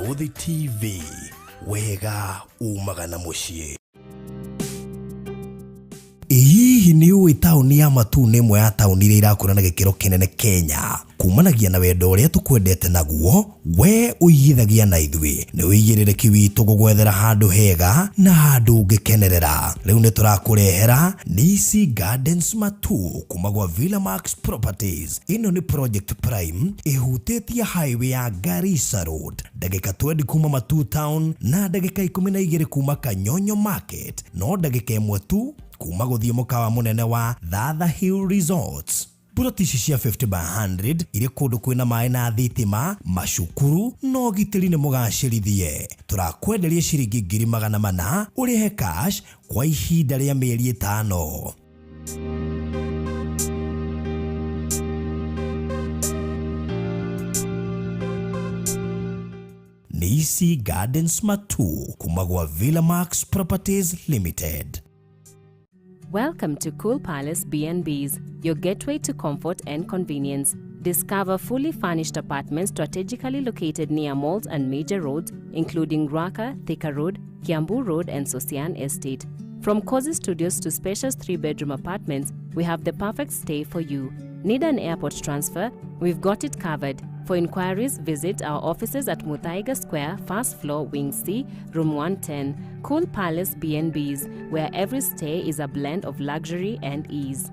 Barũthi TV, wega umaga na mũciĩ. Ĩ hihi nĩ ũĩ taũni ya Matuu nĩ ĩmwe ya taũni iria irakũra na gĩkĩro kĩnene Kenya? Kumanagia na wendo ũrĩa tũkwendete naguo, we ũigithagia na ithuĩ. Nĩ ũigĩrĩrĩki witũ gũgwethera handũ hega na handũ ũngĩkenerera. Rĩu nĩ tũrakũrehera Nisi Gardens Matuu kuma gwa Villa Max Properties. Ĩno nĩ project prime ĩhutĩtie highway ya Garissa Road, ndagĩka 20 kuma Matuu Town na ndagĩka 12 kuma Kanyonyo Market, no ndagĩka ĩmwe tu kuma gũthiĩ mũkawa mũnene wa Thatha Hill Resorts. Mburoti ici cia 50 by 100 irĩ kũndũ kwĩna maĩ na thitima, macukuru na ũgitĩri nĩ mũgacĩrithie. Tũrakwenderia ciringi 400,000 ũrĩhe cash kwa ihinda rĩa mĩeri ĩtano. Nisi Gardens Matuu kuma gwa Villa Max Properties Limited. Welcome to Cool Palace B&Bs, your gateway to comfort and convenience. Discover fully furnished apartments strategically located near malls and major roads, including Ruaka, Thika Road, Kiambu Road, and Sosian Estate. From cozy studios to spacious 3-bedroom apartments, we have the perfect stay for you. Need an airport transfer? We've got it covered. For inquiries, visit our offices at Muthaiga Square, first floor, Wing C, Room 110. Cool Palace B&Bs, where every stay is a blend of luxury and ease.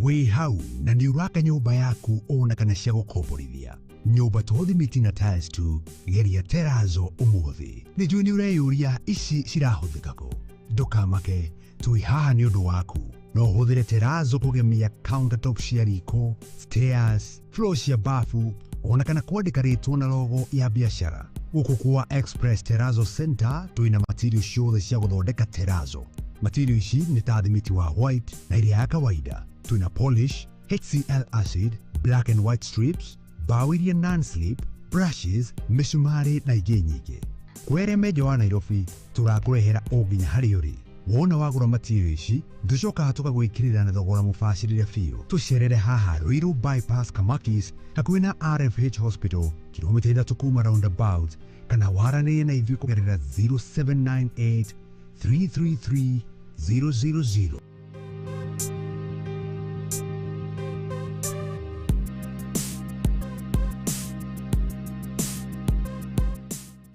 Wĩ hau na nĩ ũraka nyũmba yaku ona kana cia gũkomborithia nyũmba to thimiti na tiles tu, geria terazo ũmũthĩ. Nĩ njũĩ nĩ ũreyũria ici cirahũthĩka kũ. Ndũkamake, twĩ haha nĩ ũndũ waku. No ũhũthĩre terazo kũgemia countertop cia riko, stairs, floor cia bafu ona kana kwandĩka rĩtwa na logo ya biacara. Gũkũ kwa Express Terrazzo Center twĩna material ciothe cia gũthondeka terazo. Material ici nĩ ta thimiti wa white na ĩrĩa ya kawaida. Twĩna polish, HCl acid, black and white strips, mbaũ iria non-slip, brushes, mĩcumarĩ na ingĩ nyingĩ. Kwere menjo wa Nairobi tũrakũrehera o nginya harĩa ũrĩ. Wona wagũra material ici tũcokaga tũgagwĩkĩrĩra na thogora mũbacĩrĩre biũ. Tũcerere haha Ruiru Bypass Kamakis hakuhĩ na RFH Hospital kilomita 3 kuma roundabout, kana waranĩrie na ithuĩ kũgerera 0798 333 000.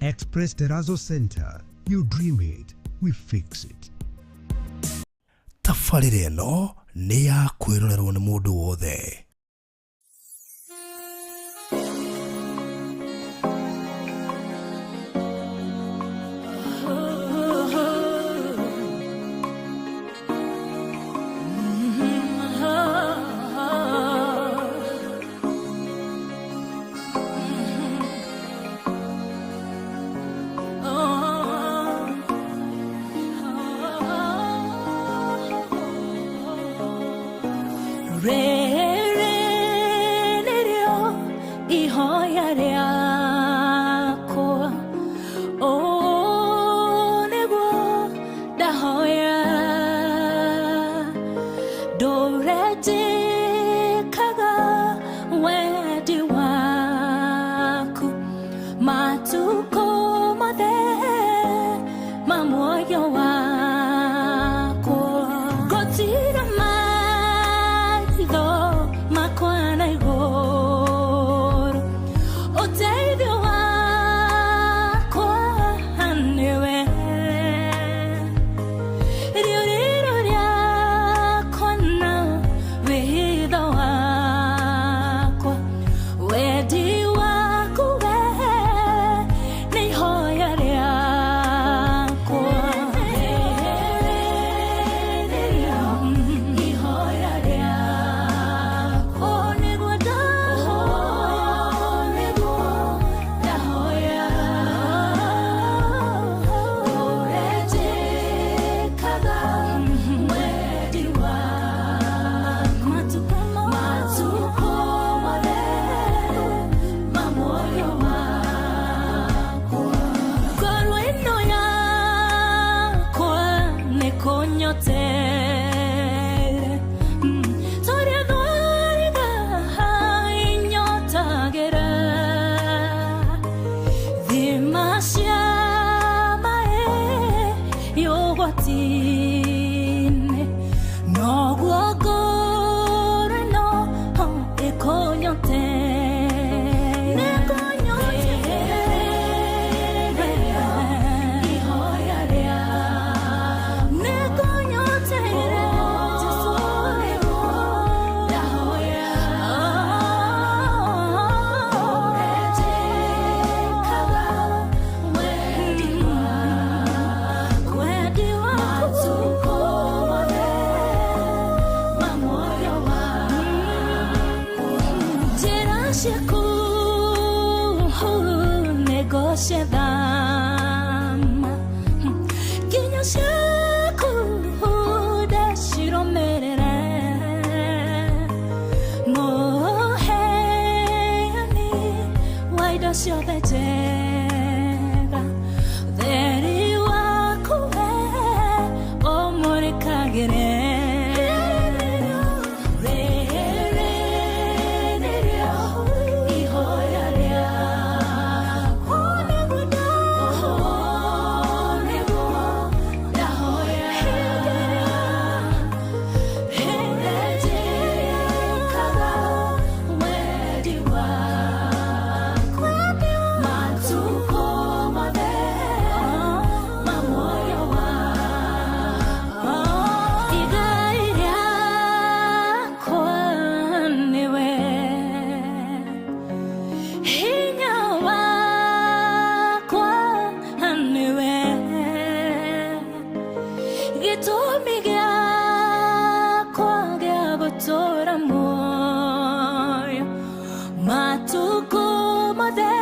Express Terrazzo Center. You dream it, we fix it. Tabarĩra ĩno nĩ ya kwĩrorerwo nĩ mũndũ wothe. Ciaku negocedama Nginyo ciaku ndaciromerere Mũheani wa indo ciothe njega Ũtheri waku we ũmũrĩkagĩre Rĩrĩ nĩrĩo ihoya rĩakwa nĩguo ndahoya Hĩndĩ wendi waku matukũ mothe ma muoyo wakwa Igai rĩakwa nĩwe hinya wakwa nĩwe gĩtũmi gĩakwa gĩa gũtũũra muoyo matukũ mothe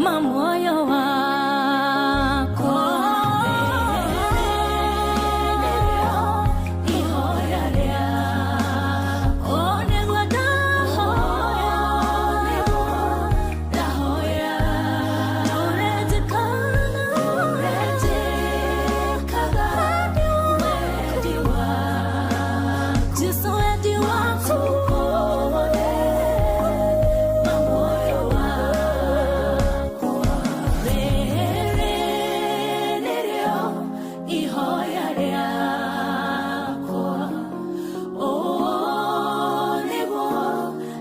ma muoyo wakwa Ihoya rĩakwa nĩguo ndahoya ndahoya Ndũrenjĩkaga wendi waku Jesũ wendi waku ma muoyo wakwa Rĩrĩ nĩrĩo ihoya rĩakwa Ũũ nĩguo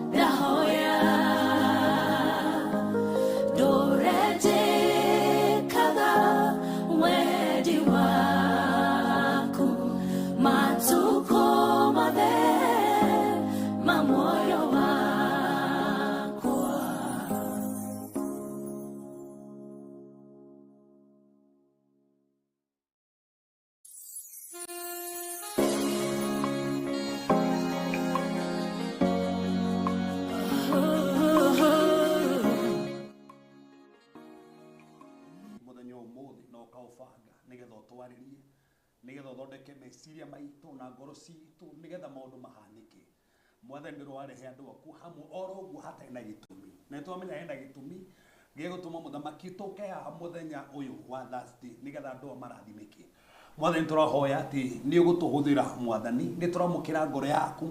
ndahoya Ndũrenjĩkaga wendi waku matukũ mothe ma muoyo wakwa Muthenya umuthi na ukaubanga nigetha utwaririe nigetha uthondeke meciria maitu na ngoro citu nigetha maundu mahanike. Mwathani ndũrwarehe andũ aku hamwe oro ũguo hatarĩ na gĩtũmi, na nĩtwamenya hena gĩtũmi gĩa gũtũma mũthamaki tũke haha mũthenya ũyũ wa Thursday nĩgetha andũ aya marathimĩke. Mwathani tũrahoya atĩ nĩ ũgũtũhũthĩra Mwathani, nĩ tũramũkĩra ngoro yaku,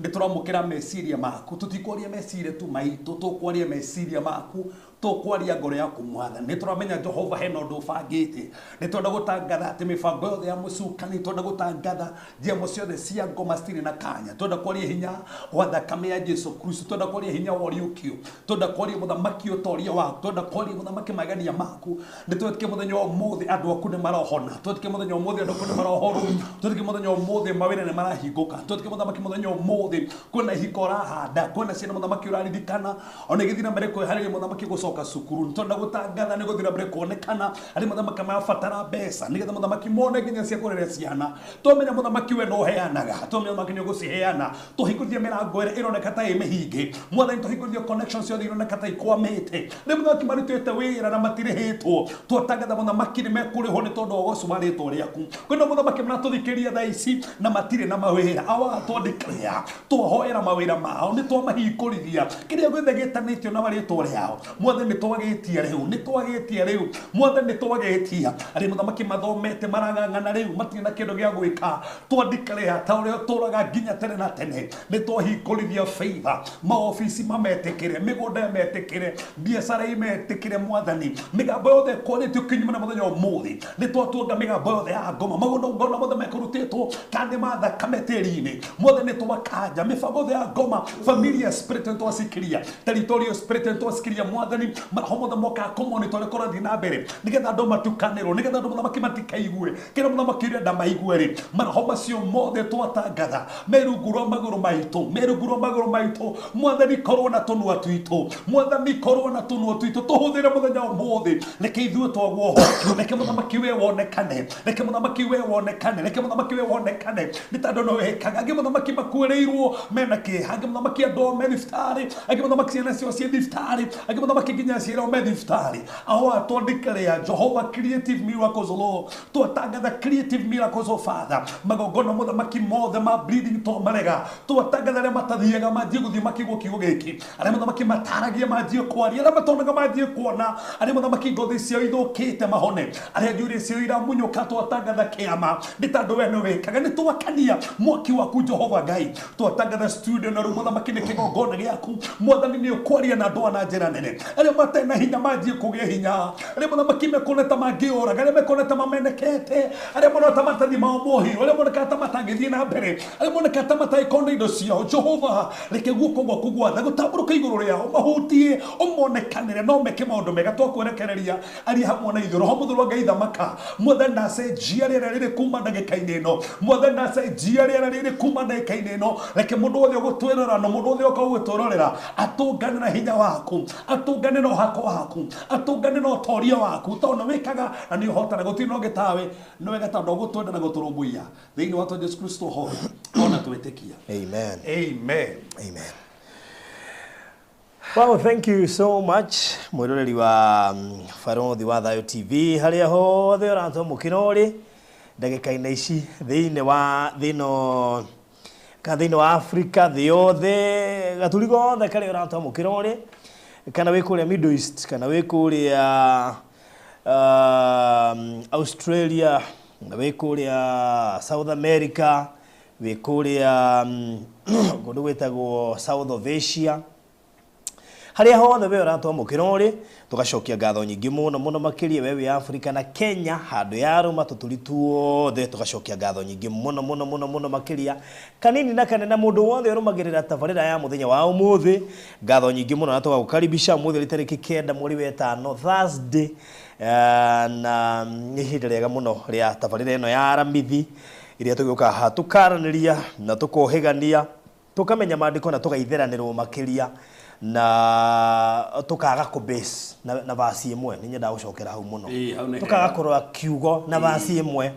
nĩ tũramũkĩra meciria maku, tũtikwaria meciria tu maitũ, tũkwaria meciria maku, tũkwaria ngoro yaku Mwathani. Nĩ tũramenya Jehova hena ũndũ ũbangĩte, nĩ twenda gũtangatha atĩ mĩbango yothe ya mũcukani, twenda gũtangatha njemo ciothe cia ngoma citirĩ na kanya, twenda kwaria hinya wa thakame ya Jesu Kristo, twenda kwaria hinya wa ũriũkio, twenda kwaria mũthamaki ũtoria waku, twenda kwaria mũthamaki magania maku. Nĩ twetĩkie mũthenya wa ũmũthĩ andũ aku nĩ marohona, twetĩkie mũthenya wa ũmũthĩ andũ aku nĩ marohorwo, twetĩkie mũthenya wa ũmũthĩ mawĩra nĩ marahingũka, twetĩkie mũthamaki mũthenya wa ũmũthĩ kwĩna ihiko ũrahanda, kwĩna ciana mũthamaki ũraririkana, ona igĩthiĩ na mbere kwĩharĩria mũthamaki gũcoka cukuru. Nĩ twenda gũtangatha nĩ gũthiĩ na mbere kuonekana arĩ mũthamaki marabatara mbeca nĩgetha mũthamaki mone nginya cia kũrera ciana. Twamenya mũthamaki we no ũheanaga, twamenya mũthamaki nĩ ũgũciheana, tũhingũrithie mĩrango ĩrĩa ĩroneka ta ĩ mĩhinge Mwathani, tũhingũrithie connections ciothe ironeka ta ikwamĩte. Nĩ mũthamaki marutĩte wĩra na matirĩhĩtwo, twatangatha mũthamaki nĩ mekũrĩhwo nĩ tondũ wa ũgoci wa rĩtwa rĩaku. Kwĩna mũthamaki maratũthikĩrĩria thaa ici na matirĩ na mawĩra, awa twandĩkĩra twahoera mawĩra mao, nĩ twamahingũrithia kĩrĩa gĩothe gĩtanĩtio na marĩtwa rĩao. Mwathani nĩ twagĩtia rĩu, nĩ twagĩtia rĩu Mwathani, nĩ twagĩtia arĩ mũthamaki mathomete marang'ang'ana rĩu matirĩ na kĩndũ gĩa gwĩka, twandĩkĩra ta ũrĩa ũtũraga nginya tene na tene. Nĩ twahingũrithia favor, maobici mametĩkĩre, mĩgũnda ĩmetĩkĩre, biacara imetĩkĩre Mwathani, mĩgambo yothe ĩkwarĩtio kinyume na mũthenya wa ũmũthĩ nĩ twatuanga mĩgambo yothe ya ngoma, magongona mothe mekũrutĩtwo kana nĩ ma thakame tĩri-inĩ. Mwathani nĩ twakanja mĩbango yothe ya ngoma, familia spirit nĩ twacikiria, territorial spirit nĩ twacikiria Mwathani. Mwathani, maroho mothe mokaga kũmonitor ũrĩa kũrathiĩ na mbere nĩgetha andũ matukanĩrwo, nĩgetha andũ mũthamaki matikaigue kĩrĩa mũthamaki ũrenda maigue rĩ, maroho macio mothe twatangatha me rungu rwa magũrũ maitũ, me rungu rwa magũrũ maitũ. Mwathani, korwo na tũnua twitũ, Mwathani, korwo na tũnua twitũ, tũhũthĩre mũthenya ũmũthĩ. Reke ithuĩ twagwo ho, reke mũthamaki we wonekane, reke mũthamaki we wonekane, reke mũthamaki we wonekane, nĩ tondũ no wĩkaga. Angĩ mũthamaki makuĩrĩirwo mena kĩeha, angĩ mũthamaki andũ ao me thibitarĩ, angĩ mũthamaki ciana ciao ciĩ thibitarĩ, angĩ mũthamaki nginya aciari ao me thibitarĩ. Ahoa twandĩkĩrĩa Jehovah creative miracles, Lord, twatangatha creative miracles, oh Father. Magongona mũthamaki mothe ma bleeding to marega, twatangatha arĩa matathiaga manjie gũthiĩ makĩigua kiugo gĩkĩ, arĩa mũthamaki mataragia manjie kwaria, arĩa matonaga manjie kuona, arĩa mũthamaki ngothi ciao ithũkĩte mahone, arĩa njuĩrĩ ciao iramunyũka, twatangatha kĩama, nĩ tondũ we nĩ wĩkaga. Nĩ twakania mwaki waku Jehova Ngai, twatangatha studio na rĩu mũthamaki nĩ kĩgongona gĩaku. Mwathani, nĩ ũkwaria na andũ aya na njĩra nene, arĩa matarĩ na hinya manjie kũgĩa hinya, arĩa mũthamaki mekuona ta mangĩũraga, arĩa mekuona ta mamenekete, arĩa moneka ta matathiĩ mao mohiro, arĩa monekaga ta matangĩthiĩ na mbere, arĩa monekaga ta matangĩkorwo na indo ciao. Jehova, reke guoko gwaku gwatha gũtambũrũke igũrũ rĩao, mahutie, ũmonekanĩre no meke maũndũ mega. Twakwerekereria aria hamwe na ithuĩ. Roho Mũtheru wa Ngai, thamaka. Mwathani, ndacenjia rĩera rĩrĩ kuma ndagĩka-inĩ ĩno. Mwathani, ndacenjia rĩera rĩrĩ kuma ndagĩka-inĩ ĩno. Reke mũndũ wothe ũgũtwĩrora na mũndũ wothe ũka gũgũtwĩrorera atũngane na hinya waku, atũngane na ũhako waku, atũngane na ũtoria waku, tondũ nĩ wĩkaga na nĩ ũhotana. Gũtirĩ na ũngĩ tawe. Nĩ wega tondũ ũgũtwenda na gũtũrũmbũiya. Thĩinĩ wa Jesu Kristo hoya ona twĩtĩkia. Amen. Amen. Amen. Wow, thank you so much mwĩroreri wa Barothi wa Thayo TV harĩa hothe ũratwamũkĩra ũrĩ ndagĩka-inĩ ici thĩinĩ wa thĩno kana thĩinĩ wa Africa, thĩ yothe, gaturi gothe karĩa ũratwamũkĩra ũrĩ, kana wĩ kũrĩa Middle East, kana wĩ kũrĩa Australia, na wĩ kũrĩa South America, wĩ kũrĩa kũndũ gwĩtagwo South of Asia, harĩa hothe we ũratwamũkĩra ũrĩ, tũgacokia ngatho nyingĩ mũno mũno makĩria. We wĩ Africa na Kenya, handũ ya rũma tũturi tuothe, tũgacokia ngatho nyingĩ mũno mũno mũno mũno makĩria, kanini na kanene, mũndũ wothe ũrũmagĩrĩra tabarĩra ya mũthenya wa ũmũthĩ, ngatho nyingĩ mũno na tũgagũkaribisha. Ũmũthĩ nĩ tarĩki 9 mweri wa 5, Thursday, na nĩ ihinda rĩega mũno rĩa tabarĩra ĩno ya Aramithi ĩrĩa tũgĩũkaga haha tũkaranĩria na tũkohĩgania, tũkamenya maandĩko na tũgaitheranĩrwo makĩria na tukaga kũ base na verse ĩmwe. Nĩ nyendaga gũcokera hau mũno. Ĩĩ, hau nĩ Tukaga hega. Kũrora kiugo na verse ĩmwe,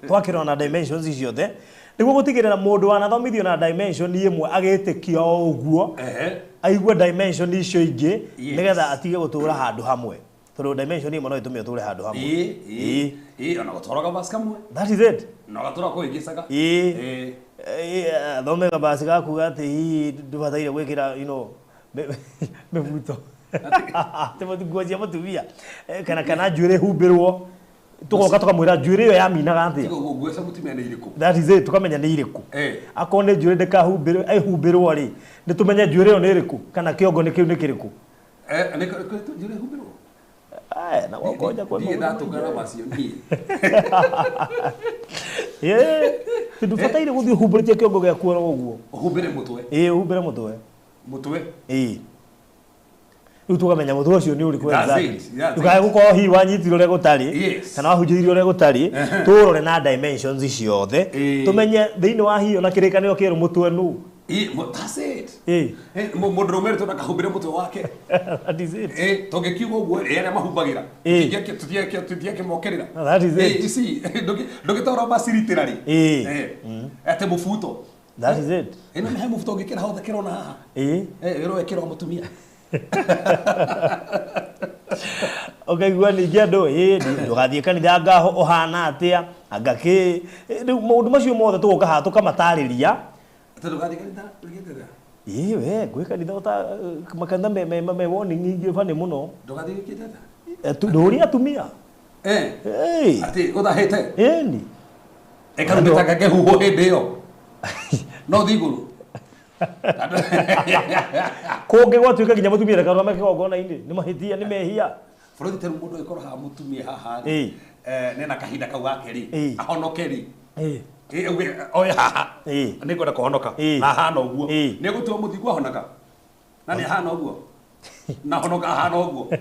twakĩrora na dimensions ciothe nĩguo gũtigĩrĩra mũndũ wanathomithio na dimension ĩmwe agĩtĩkia o ũguo, aigue dimension icio ingĩ, nĩgetha atige gũtũra handũ hamwe, tondũ dimension ĩmwe no ĩtũme ũtũre handũ hamwe. Ĩĩ, ĩĩ ĩĩ, ona gũtwaraga basi kamwe. That is it. Na ũgatũra kũhĩngĩcaga. Ĩĩ. Thome gabasi gakuga atĩ hihi ndũbataire gwĩkĩra mĩbuto. Atĩ nguo cia mũtumia, kana njuĩrĩ humbĩrwo, tũgoka tũkamwĩra njuĩrĩ ĩyo yaminaga atĩa. Tiga ũguo, nguo cia mũtumia nĩ irĩkũ? That is it. Tukamenya nĩ irĩkũ. Akorwo nĩ njuĩrĩ ndĩkahumbĩrwo, ĩhumbĩrwo rĩ, nĩ tũmenye njuĩrĩ ĩyo nĩ ĩrĩkũ, kana kĩongo nĩ kĩu nĩ kĩrĩkũ. Nĩ njuĩrĩ ĩhumbĩrwo? Na wakonja kwa Ndiĩ maũndũ ndatũngana maingĩ. macio niĩ. Ĩĩ, ndũbataire gũthiĩ ũhumbũrĩtie kĩongo gĩaku oro ũguo. Ũhumbĩre mũtwe. Ĩĩ, ũhumbĩre mũtwe. Mũtwe. Ĩĩ, rĩu tũkamenya mũtwe ũcio nĩ ũrĩkũ That's exactly. it, that's Ndũkae it. gũkorwo hihi wanyitirwo ũrĩa gũtarĩ, kana wahunjĩirio ũrĩa gũtarĩ. Tũrore na dimensions ciothe, tũmenye thĩinĩ wa hiyo na kĩrĩkanĩro kĩerũ mũtwe nũ. Ĩĩ, that's it. Ĩĩ. Mũndũrũme rĩ, tondũ mũtwe wake. That is it. Tũngĩkiuga ũguo ĩ, arĩa mahumbagĩra tũtiakĩmokĩrĩra. That is it. You see, ndũngĩtaũra maciritĩra rĩ. Atĩ mũbuto. That is it. Ĩno nĩ he mũbuto ũngĩkĩra hothe kĩrona haha. Wĩra wekĩrwo mũtumia. Ũkaigua ningĩ andũ, ĩ ndũgathiĩ kanitha anga ũhana atĩa, anga kĩ. Rĩu maũndũ macio mothe tũgoka haha tũkamatarĩria. Atĩ ndũgathiĩ kanitha wĩkĩte atĩa? Ĩ, we gwĩ kanitha ũta makanitha me warning nyingĩ bani mũno. Ndũgathiĩ wĩkĩte atĩa? Ndũrie atumia. Atĩ ũthahĩte? Ĩni. Ĩkarumbeta gakĩhuhwo hĩndĩ ĩyo no thiĩ igũrũ. Kũngĩ gwatuĩka nginya mũtumia ndakarũgame kĩgongona-inĩ, nĩ mahĩtia, nĩ mehia. Bũrũri ta rĩu mũndũ ũgĩkorwo haha, mũtumia haha rĩ, nena kahinda kau gake rĩ, ahonoke rĩ, auge oe haha nĩ ngwenda kũhonoka na ahana ũguo, nĩ egũtua mũthigu ahonoka na nĩ ahana ũguo. Na honoka hana ũguo.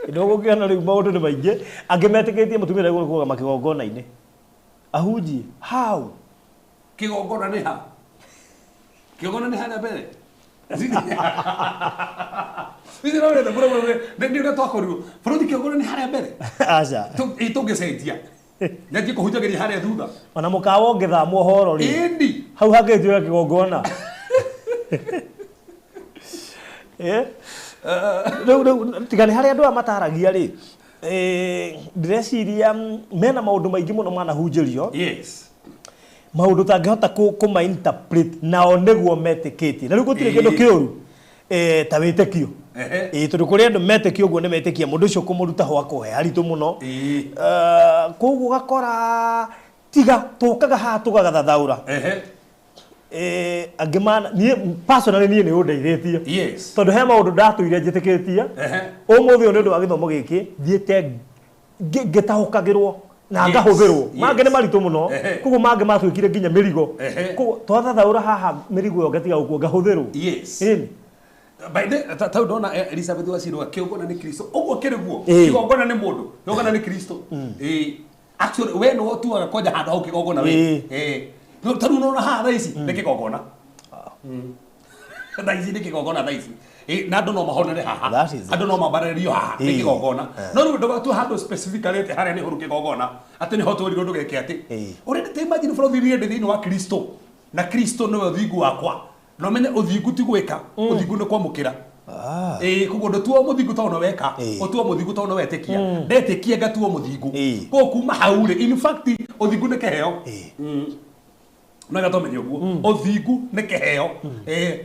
Ndũgũkĩona rĩu maũndũ nĩ maingĩ angĩ metĩkĩtie mũtumia ndagĩrĩirwo kũrũgama kĩgongona-inĩ ahunjie how Kĩgongona nĩ ha? Kĩgongona nĩ harĩa mbere. Ici no rĩrĩa bũrũri nĩ ũrĩa twakorirwo. Bũrũri kĩgongona nĩ harĩa mbere. Aca. Tũngĩcenjia. Nyanjie kũhunjagĩria harĩa thutha. Ona mũkawa ũngĩthamwo horo rĩ. Ĩni. Hau hangĩtuĩka kĩgongona. Rĩu tiga nĩ harĩa andũ aya mataragia rĩ. Ndĩreciria mena maũndũ maingĩ mũno manahunjĩrio. Yes. Maũndũ ũtangĩhota kũma interpret nao nĩguo metĩkĩtie. Na rĩu gũtirĩ kĩndũ kĩũru ta wĩtĩkio. Tondũ kũrĩ andũ metĩkio ũguo nĩ metĩkia mũndũ ũcio kũmũruta hwako he haritũ mũno. Koguo ũgakora tiga tũkaga haha tũgagathathaũra. Angĩ mana niĩ personally niĩ nĩ ũndeithĩtie. Yes. Tondũ he maũndũ ndatũire njĩtĩkĩtie. Ũmũthĩ ũyũ nĩ ũndũ wa gĩthomo gĩkĩ thiĩte ngĩtaũkagĩrwo na ngahũthĩrwo. Mangĩ nĩ maritũ mũno. Koguo mangĩ matuĩkire nginya mĩrigo. Koguo twathathaũra haha mĩrigo ĩyo ngatiga gũkua ngahũthĩrwo. Yes. By the tau ndona Elizabeth Wacirwa kĩgongona nĩ Kristo. Ũguo kĩrĩ guo. Kĩgongona nĩ mũndũ. Kĩgongona nĩ Kristo. Actually we nĩwe ũtuaga kwanja handũ hau kĩgongona we. Ta rĩu ũrona haha thaa ici nĩ kĩgongona. Thaa ici nĩ kĩgongona thaa ici. Na andũ no mahonere haha. Andũ no mambarĩrio haha nĩ kĩgongona. No rĩu ndũgatue handũ specifically atĩ harĩa nĩ horu kĩgongona. Atĩ nĩho twerirwo ndũgeke atĩ. Ũrenda ta imagine bũrũri niĩ ndĩ thĩinĩ wa Kristo. Na Kristo nĩwe ũthingu wakwa. No menye ũthingu ti gwĩka, ũthingu nĩ kwamũkĩra. Koguo ndũtuo mũthingu tondũ nĩ weka, ũtuo mũthingu tondũ nĩ wetĩkia. Ndetĩkia ngatuo mũthingu. Koguo kuma hau rĩ, in fact ũthingu nĩ kĩheo. No gatomenye ũguo. Ũthingu nĩ kĩheo.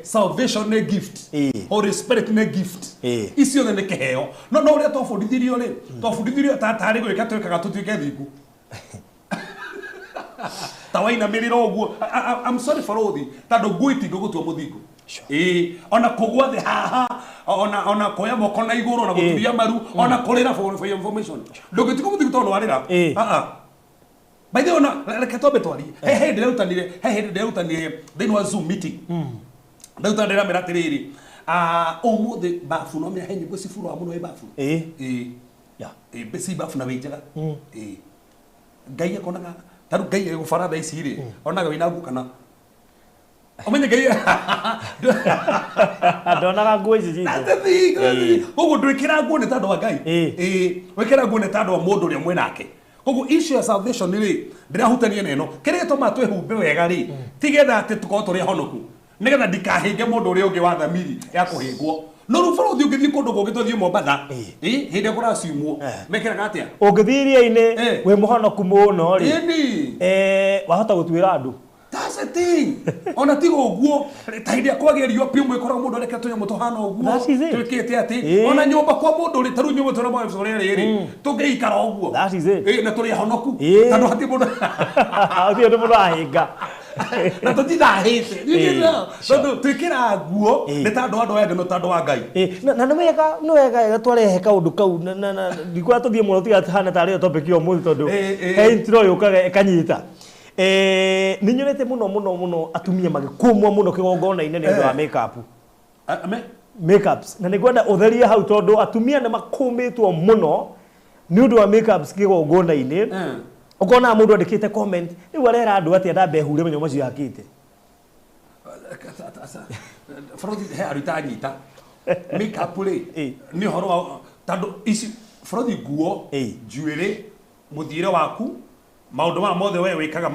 Salvation nĩ gift. Holy Spirit nĩ gift. Icio nĩ kĩheo. No no ũrĩa twabundithirio rĩ, twabundithirio ta tarĩ gwĩka twĩkaga tũtuĩke thingu. Ta wainamĩrĩra ũguo. I'm sorry for all the tondũ ngui itingĩgũtua mũthingu. Ona kũgwa thĩ haha, ona kuoya moko na igũrũ, ona gũturia maru, ona kũrĩra for your information. Ndũngĩtuĩka mũthingu tondũ warĩra. By the way, reke twambe twarie. He hĩndĩ ndĩrerutanire thĩinĩ wa Zoom meeting. Ndĩrutanire ndĩramera atĩrĩrĩ, ũmũthĩ babu no menya he nyĩmbo ciburaga mũno ĩ babu. Ci babu na wĩ njega. Ngai akonaga ta rĩu Ngai agĩgũbara thaa ici rĩ, onaga wĩna nguo kana ũmenye Ngai ndonaga nguo ici citũ. Koguo ndwĩkĩra nguo nĩ tondũ wa Ngai. Wĩkĩra nguo nĩ tondũ wa mũndũ ũrĩa mwĩnake. Koguo issue ya salvation rĩ, ndĩrahutania na ĩno. Kĩrĩa gĩtũmaga twĩhumbe wega rĩ, ti getha atĩ tũkorwo tũrĩ ahonoku. Nĩgetha ndikahĩnge mũndũ ũrĩa ũngĩ wa thamiri ya kũhĩngwo. No rĩu bũrũri ũngĩthiĩ kũndũ kũngĩ tũthiĩ Mombatha, hĩndĩ ĩrĩa kũraciumwo, mekĩraga atĩa? Ũngĩthiĩ iria-inĩ wĩ mũhonoku mũno rĩ, wahota gũtuĩra andũ. That's the thing. Ona tiga ũguo, ta hĩndĩ ĩrĩa kwagĩa riũa piũ mwĩkoraga mũndũ arekera tũnyamũ tũhana ũguo. Twĩkĩte atĩ, ona nyũmba kwa mũndũ rĩ, ta rĩu nyũmba tũrĩa mawabica ũrĩa rĩ, tũngĩikara ũguo. Na tũrĩ ahonoku. Tondũ hatirĩ mũndũ. Hatirĩ ũndũ mũndũ ahĩnga. Na tũtithahĩte. Tondũ twĩkĩraga nguo nĩ tondũ wa andũ aya angĩ, no tondũ wa Ngai. Na nĩ wega, nĩ wega twarehe kaũndũ kau, na ndikuona tũthiĩ mũno tiga tũhane tarĩ yo topic ya ũmũthĩ tondũ he intro yũkaga ĩkanyita. Nĩ nyonete mũno mũno mũno atumia magĩkũmwo mũno kĩgongona-inĩ nĩ ũndũ wa makeup. Makeups. Na nĩ ngwenda ũtherie hau tondũ atumia nĩ makũmĩtwo mũno nĩ ũndũ wa makeups kĩgongona-inĩ. Ũkona mũndũ andĩkĩte comment, rĩu arera andũ atĩa ndambe hure manyamũ macio hakĩte. Bũrũri he andũ itanyita. Makeup rĩ, nĩ ũhoro wa tondũ ici bũrũri nguo, njuĩrĩ, mũthiĩre waku, maũndũ maya mothe we wĩkaga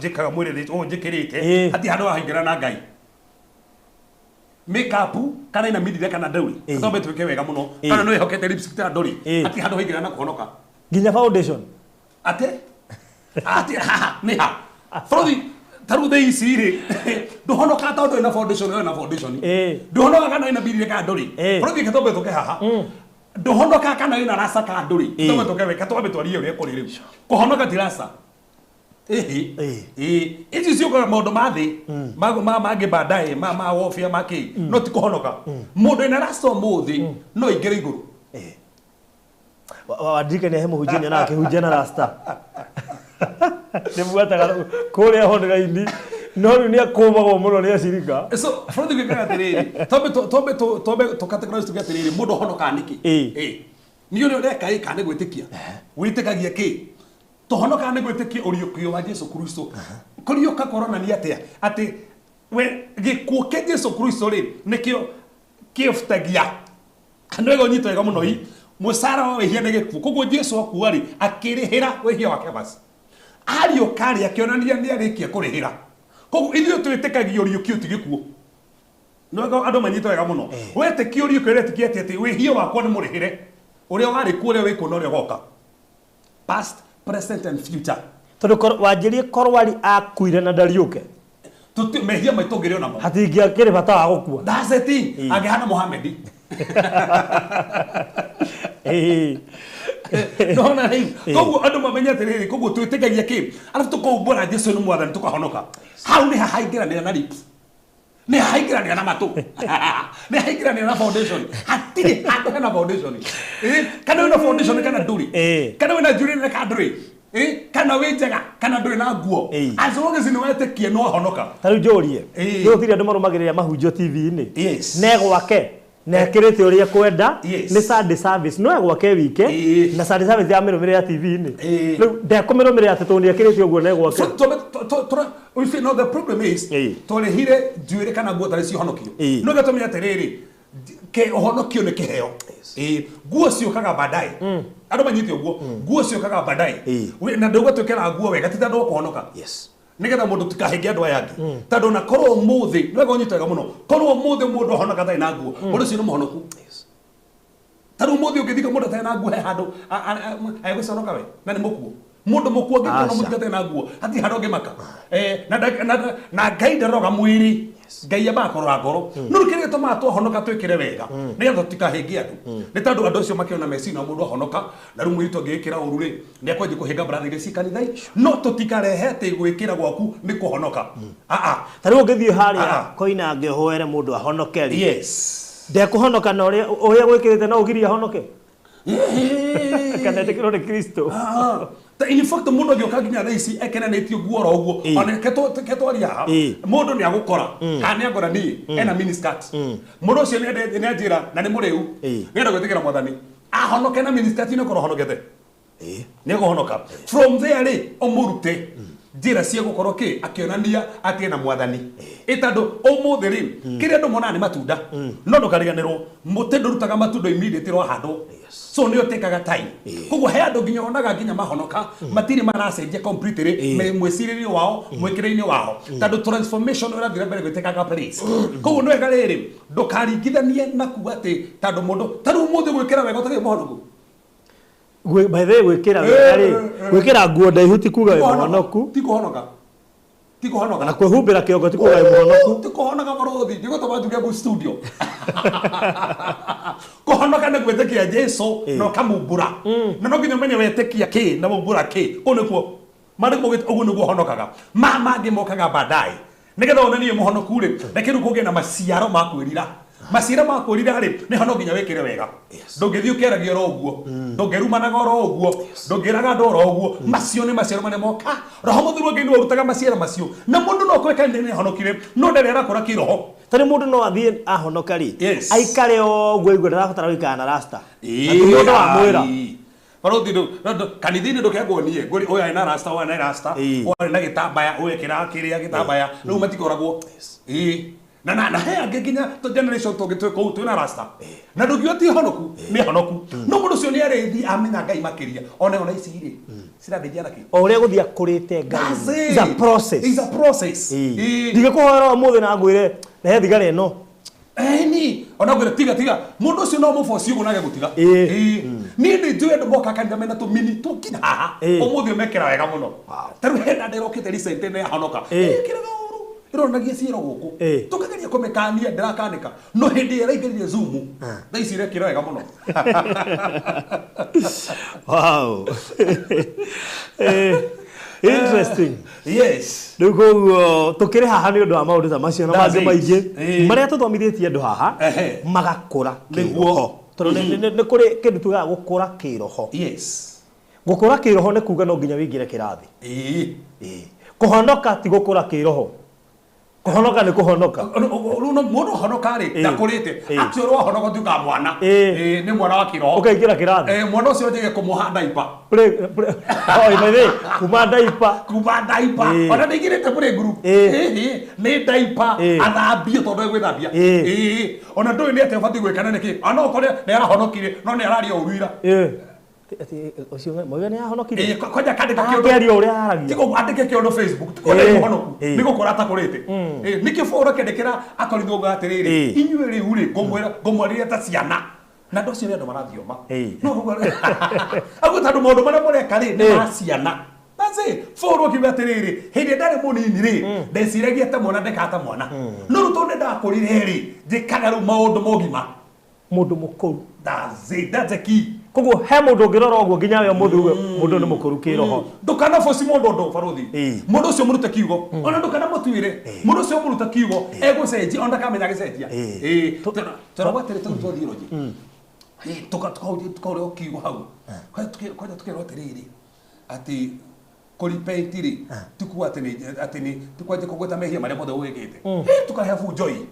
njĩkaga mwĩrĩ ũũ njĩkĩrĩte, hatirĩ handũ wahingĩra na Ngai. Makeup kana ina mithire kana ndũrĩ, twambe twĩke wega mũno, kana nĩ wĩhokete lipstick ta ndũrĩ, hatirĩ handũ waingĩra na kũhonoka. Nginya foundation. Atĩ? Atĩ haha nĩ ha? Bũrũri ta rĩu thaa ici rĩ, ndũhonokaga tondũ wĩna foundation, wĩna foundation. Ndũhonokaga kana wĩna mithire kana ndũrĩ. Bũrũri reke twambe tũke haha. Ndũhonokaga kana wĩna rasta kana ndũrĩ. Twambe tũke wega, twambe twarie ũrĩa kũrĩ rĩu. Kũhonoka ti rasta. Ici ciũkaga maũndũ ma thĩ, mangĩ baadaye, ma warfare, ma kĩ, no ti kũhonoka. Mũndũ wĩna rasta ũmũthĩ no aingĩre igũrũ. Wandirikania he mũhunjia nyonaga akĩhunjia na rasta. Nĩ buataga kũrĩa online. No rĩu nĩ akũmagwo mũno nĩ acirika. So from the gĩkaga atĩrĩrĩ, twambe tũcategorize tuge atĩrĩrĩ, mũndũ ahonokaga nĩkĩ? Ĩĩ. Nĩ ũrĩa ũreka ĩ kana nĩ gwĩtĩkia? Wĩtĩkagia kĩ? Tũhonokaga nĩ gwĩtĩkia ũriũkio wa Jesu Kristo. Kũriũka kũronania atĩa? Atĩ we gĩkuũ kĩa Jesu Kristo rĩ, nĩkĩo kĩbutagia. Nĩ wega ũnyite wega mũno i mũcara wa wĩhia nĩ gĩkuũ. Koguo Jesu akua rĩ, akĩrĩhĩra wĩhia wake basi. Ariũka rĩ, akĩonania nĩ arĩkia kũrĩhĩra. Koguo ithuĩ twĩtĩkagia ũriũkio ti gĩkuũ. Nĩ wega andũ manyite wega mũno. Wetĩkia ũriũkio ũretĩkia atĩ atĩ wĩhia wakwa nĩ mũrĩhĩre. Ũrĩa warĩ kuo, ũrĩa wĩ kuo na ũrĩa ũgoka. Past, present and future. Tondũ wanjĩrie korwari akuire na ndariũke. Tuti mehia maitũ ngĩrĩ onamo. Hatingĩakĩrĩ bata wa gũkua. That's the thing. Angĩhana Mohammed. Ĩĩ. Nona rĩu. Koguo andũ mamenye atĩrĩrĩ, koguo twĩtĩkagia kĩ? Arabu tũkaumbũra Jesu nĩ mwathani tũkahonoka. Hau nĩ hahaingĩranĩra na lips. Nĩ haingĩranĩra na matũ. Nĩ haingĩranĩra na foundation. Hatirĩ handũ hena foundation. Kana wĩna foundation kana ndũrĩ. Kana wĩna njuĩrĩ nene kana ndũrĩ. Kana wĩ njega kana ndũrĩ na nguo. As long as nĩ wetĩkia no honoka. Ta rĩu njũrie. Nĩ gũtirĩ andũ marũmagĩrĩra mahunjio TV-inĩ. Ne gwake. Na ekĩrĩte ũrĩa kwenda. Nĩ Sunday service. No egwake wike. Na Sunday service ya mĩrũmĩrĩra TV-inĩ. Rĩu ndekũmĩrũmĩrĩra atĩ tondũ nĩ ekĩrĩte ũguo ne gwake. So, you see, now the problem is, tũrĩhire njuĩrĩ kana nguo tarĩ cio honokio. No gĩtũmi atĩrĩrĩ, ke ũhonokio nĩ kĩheo. Nguo ciũkaga baadaye. Andũ manyite ũguo, nguo ciũkaga baadaye. Na ndauga twĩkĩraga nguo wega ti tondũ wa kũhonoka. Nĩgetha mũndũ tikahĩnge andũ aya angĩ. Tondũ na korwo ũmũthĩ, nĩ wega ũnyite wega mũno, korwo ũmũthĩ mũndũ ahonoka atarĩ na nguo, mũndũ ũcio nĩ mũhonoku. Ta rĩu ũmũthĩ ũngĩthika mũndũ atarĩ na nguo he handũ egũconoka we, na nĩ mũkuũ. Mũndũ mũkuũ angĩkorwo mũthika atarĩ na nguo, hatirĩ handũ angĩmaka. Na Ngai ndaroga mwĩrĩ. Ngai ambaga kũrora ngoro. No rĩu kĩrĩa gĩtũmaga twahonoka twĩkĩre wega, nĩgetha tũtikahĩnge andũ. Nĩ tondũ andũ acio makĩona mecina mũndũ ahonoka, na rĩu mũirĩtu angĩgĩkĩra ũru rĩ, nĩ akwanjia kũhĩnga brother iria ci kanitha. No tũtikarehe atĩ gwĩkĩra gwaku nĩ kũhonoka. Ta rĩu ũngĩthiĩ harĩa Koinange ũhoere mũndũ ahonoke rĩ. Ndekũhonoka na ũrĩa gwĩkĩrĩte no ũgirie ahonoke. Kana etĩkĩrwo nĩ Kristo. In fact mũndũ angĩũka nginya thaa ici ekenanĩtio nguo oro ũguo, ona ketwaria haha, mũndũ nĩ agũkora, kana nĩ angora niĩ, ena mini skirt. Mũndũ ũcio nĩ anjĩra na nĩ mũrĩu, nĩenda gwĩtĩkĩra mwathani. Ahonoke na mini skirt nĩ ũkorwo ahonokete. Nĩ ekũhonoka. From there rĩ, ũmũrute njĩra cia gũkorwo kĩ akĩonania atĩ ena mwathani. Ĩ tondũ ũmũthĩ rĩ, kĩrĩa andũ monaga nĩ matunda, no ndũkariganĩrwo, mũtĩ ndũrutaga matunda immediately wahandwo. So nĩ ũtĩkaga time. Koguo he andũ nginya onaga nginya mahonoka, matirĩ maracenjia completely mwĩcirĩrie wao, mwĩkĩre-inĩ wao. Tondũ transformation ĩrathiĩ na mbere gwĩtĩkaga place. Koguo nĩ wega rĩrĩ, ndũkaringithanie na kuga atĩ tondũ mũndũ, ta rĩu ũmũthĩ gwĩkĩra wega ũtarĩ mũhonoku. By the way, gwĩkĩra wega rĩ, gwĩkĩra nguo ndaihu ti kuga wĩ mũhonoku. Ti kũhonoka. Ti kũhonoka. Na kwĩhumbĩra kĩongo ti kuga wĩ mũhonoku. Ti kũhonoka mũrũthi, ndigũtũma njuge mu studio. Kũhonoka nĩ gwĩtĩkia Jesu na ũkamumbũra. Na no nginya ũmenye wetĩkia kĩ na waumbũra kĩ. Kũu nĩkuo maandĩko maugĩte ũguo nĩguo ũhonokaga. Ma mangĩ mokaga baadaye. Nĩgetha wonanie mũhonoku rĩ, reke rĩu kũgĩe na maciaro ma kwĩrira. Maciaro ma kwĩrira rĩ, nĩ ho no nginya wĩkĩre wega. Ndũngĩthiĩ ũkĩaragia oro ũguo, ndũngĩrumanaga oro ũguo, ndũngĩraga andũ oro ũguo. Macio nĩ maciaro marĩa moka. Roho Mũtheru wa Ngai nĩwe ũrutaga maciaro macio. Na mũndũ no akorwo kanitha-inĩ nĩ ahonokire, no ndarĩ arakũra kĩroho. Ta rĩu mũndũ no athiĩ ahonoka rĩ, aikare o ũguo aigue ndarabatara gũikara na rasta. Na ti mũndũ wamwĩra. Barothi ndũ kanitha-inĩ ndũkenguonie, ngũri ũyũ arĩ na rasta, ũyũ arĩ na rasta, ũyũ arĩ na gĩtambaya, ũyũ ekĩraga kĩrĩa gĩtambaya, rĩu matikoragwo. Na he angĩ nginya generation tũngĩ twĩ kũu twĩna rasta. Na ndũngiuga ti honoku, nĩ honoku. No mũndũ ũcio nĩ arĩthiĩ amenya Ngai makĩria. Ona ici rĩ, cirathĩnjia na kĩ? O ũrĩa gũthiĩ akũrĩte Ngai. That's it. It's a process. It's a process. Ndingĩkũhoera ũmũthĩ na ngwĩre, rehe thigara ĩno. Ĩni, ona ngwĩre tiga tiga. Mũndũ ũcio no mũboci ũguo nage gũtiga. Niĩ nĩ njũĩ andũ moka kanitha mena tũmini tũkinya haha. Ũmũthĩ ũmekĩra wega mũno. Ta rĩu hena ndĩrokĩte recent nĩ yahonoka. Ĩkĩraga ũru. Ĩronanagia ciĩro gũkũ. Tũkageria kũmĩkania, ndĩrakanĩka. No hĩndĩ ĩrĩa ĩraingĩrire Zoom, thaa ici ĩrekĩra wega mũno. Wow. Interesting. Yes. Rĩu koguo tũkĩrĩ haha nĩ ũndũ wa maũndũ ta macio na That's mangĩ it. maingĩ marĩa tũthomithĩtie andũ haha magakũra Nĩguo. kĩroho. Tondũ nĩ kũrĩ kĩndũ tugaga gũkũra kĩroho. Gũkũra kĩroho nĩ kuga no nginya wĩingĩre kĩrathi. Kũhonoka ti gũkũra kĩroho. Kũhonoka nĩ kũhonoka. Rĩu no mũndũ honoka rĩ Ĩĩ. ndakũrĩte. Ĩĩ. Actually wahonoka ũtuĩkaga mwana. Ĩĩ. Ĩĩ, nĩ mwana wa kĩroho. Ũkaingĩra kĩrathi. Mwana ũcio njige kũmũha ndaipa. Oh, by the way, kuma ndaipa. Kuma ndaipa. Ĩĩ. Ona ndĩingĩrĩte kũrĩ group. Ĩĩ. Ĩĩ, nĩ ndaipa Ĩĩ. athambio tondũ egwĩthambia. Ĩĩ. Ĩĩ. Ona ndũĩ nĩ atĩa ũbatiĩ gwĩka na nĩkĩ. Ona ũkore nĩ arahonokire no nĩ araria ũru ira. Ĩĩ. Atĩ ũcio moiga nĩ ahonokire. Ĩĩ, kwanja kandĩka kĩũndũ. Akĩaria ũrĩa aragia. Tigo andĩke kĩũndũ Facebook. Tigo nĩ Ĩĩ. mũhonoku. Ĩĩ. Nĩ gũkũra atakũrĩte. Ĩĩ, nĩkĩo Paul akĩandĩkĩra akorinthio auga atĩrĩrĩ, Ĩĩ. inyuĩ rĩu rĩ ngũmwĩra ngũmwarĩria ta ciana. Na andũ acio nĩ andũ marathioma. Ĩĩ. No ũguo auga tondũ maũndũ marĩa mũreka rĩ nĩ Ĩĩ. ma ciana. That's it. Paul akiuga atĩrĩrĩ, hĩndĩ ĩrĩa ndarĩ mũnini rĩ, ndeciragia ta mwana ndekaga ta mwana. No rĩu tondũ nĩndakũrire rĩ, njĩkaga rĩu maũndũ mogima. Mũndũ mũkũru. That's it. That's the key. Koguo he mũndũ ũngĩrora ũguo nginya we ũmũthĩ uge mũndũ nĩ mũkũru kĩroho. Ndũkanaboci mũndũ ũndũ barothi. Ĩĩ. Mũndũ ũcio mũrute kiugo. Ona ndũkanamũtuĩre. Mũndũ ũcio mũrute kiugo egũcenjia ona ndakamenya agĩcenjia. Ĩĩ. Ĩĩ. Tondũ atĩrĩ tondũ twathiĩ roji. Ĩĩ, tukaũrĩo kiugo hau. Kwanja tũkerwo atĩrĩrĩ atĩ kũrepent rĩ ti kuga atĩ nĩ atĩ nĩ ti kwanjia kũgweta mehia marĩa mothe wĩkĩte. Ĩĩ, tũkahe bunjoi.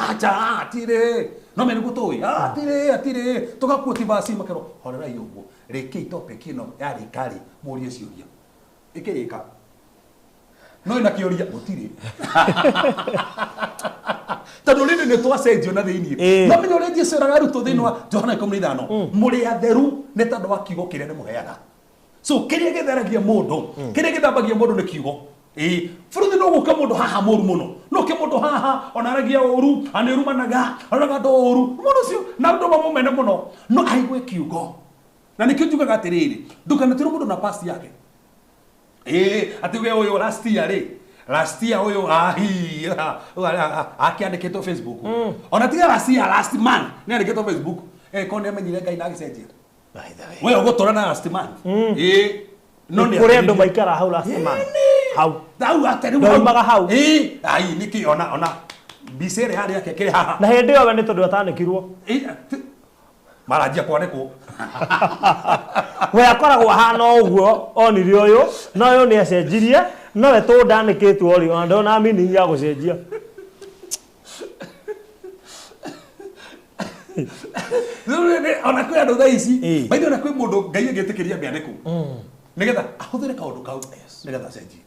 Acha atirĩ no me nĩguo tũĩ atirĩ atirĩ tũgakuo vaci makerwo horerai ũguo rĩkĩi topic ĩno yarĩka rĩ mũrie ciũria ĩkĩrĩka no ĩna kĩũria gũtirĩ tondũ rĩrĩ nĩ twacenjio na thĩiniĩ. Ĩĩ. No menya ũrĩa Jesũ eraga arutwo thĩinĩ wa Johana 15 mũrĩ atheru nĩ tondũ wa kiugo kĩrĩa nĩmũheaga. So kĩrĩa gĩtheragia mũndũ, kĩrĩa gĩthambagia mũndũ nĩ kiugo. Ĩĩ, bũrũri no gũke mũndũ haha mũru mũno, no ke mũndũ haha ona aragia ũru, anĩrumanaga, aroraga andũ ũru, mũndũ ũcio na andũ mamũmene mũno, no aigue kiugo. Na nĩkĩo njugaga atĩrĩrĩ, ndũkanatwĩre mũndũ na past yake. Ĩĩ, atĩ we ũyũ last year rĩ, last year ũyũ ahi akĩandĩkĩtwo Facebook. Ona tiga last year, last month nĩ andĩkĩtwo Facebook. Korwo nĩ amenyire Ngai na agĩcenjia. By the way. We ũgũtũra na last month. Ĩĩ. No nĩ Kũrĩ andũ maikara hau last month. Hau. Hau atĩ rĩu Ndaumaga hau. Ĩĩ, ai nĩkĩ ona mbica ĩrĩa yarĩ yake ĩkĩrĩ haha. Na hĩndĩ ĩyo we nĩ tondũ atanĩkirwo. Ĩĩ, maranjia kwanĩkwo. We akoragwo ahana ũguo onire ũyũ, no ũyũ nĩ acenjirie, no we tũ ndanĩkĩtwo rĩ, ona ndona meaning ya gũcenjia. Rĩu ona kwĩ andũ thaa ici, Ĩĩ. by the way, ona kwĩ mũndũ Ngai angĩtĩkĩria mĩanĩkwo. Nĩgetha ahũthĩre kaũndũ kau nĩgetha acenjie.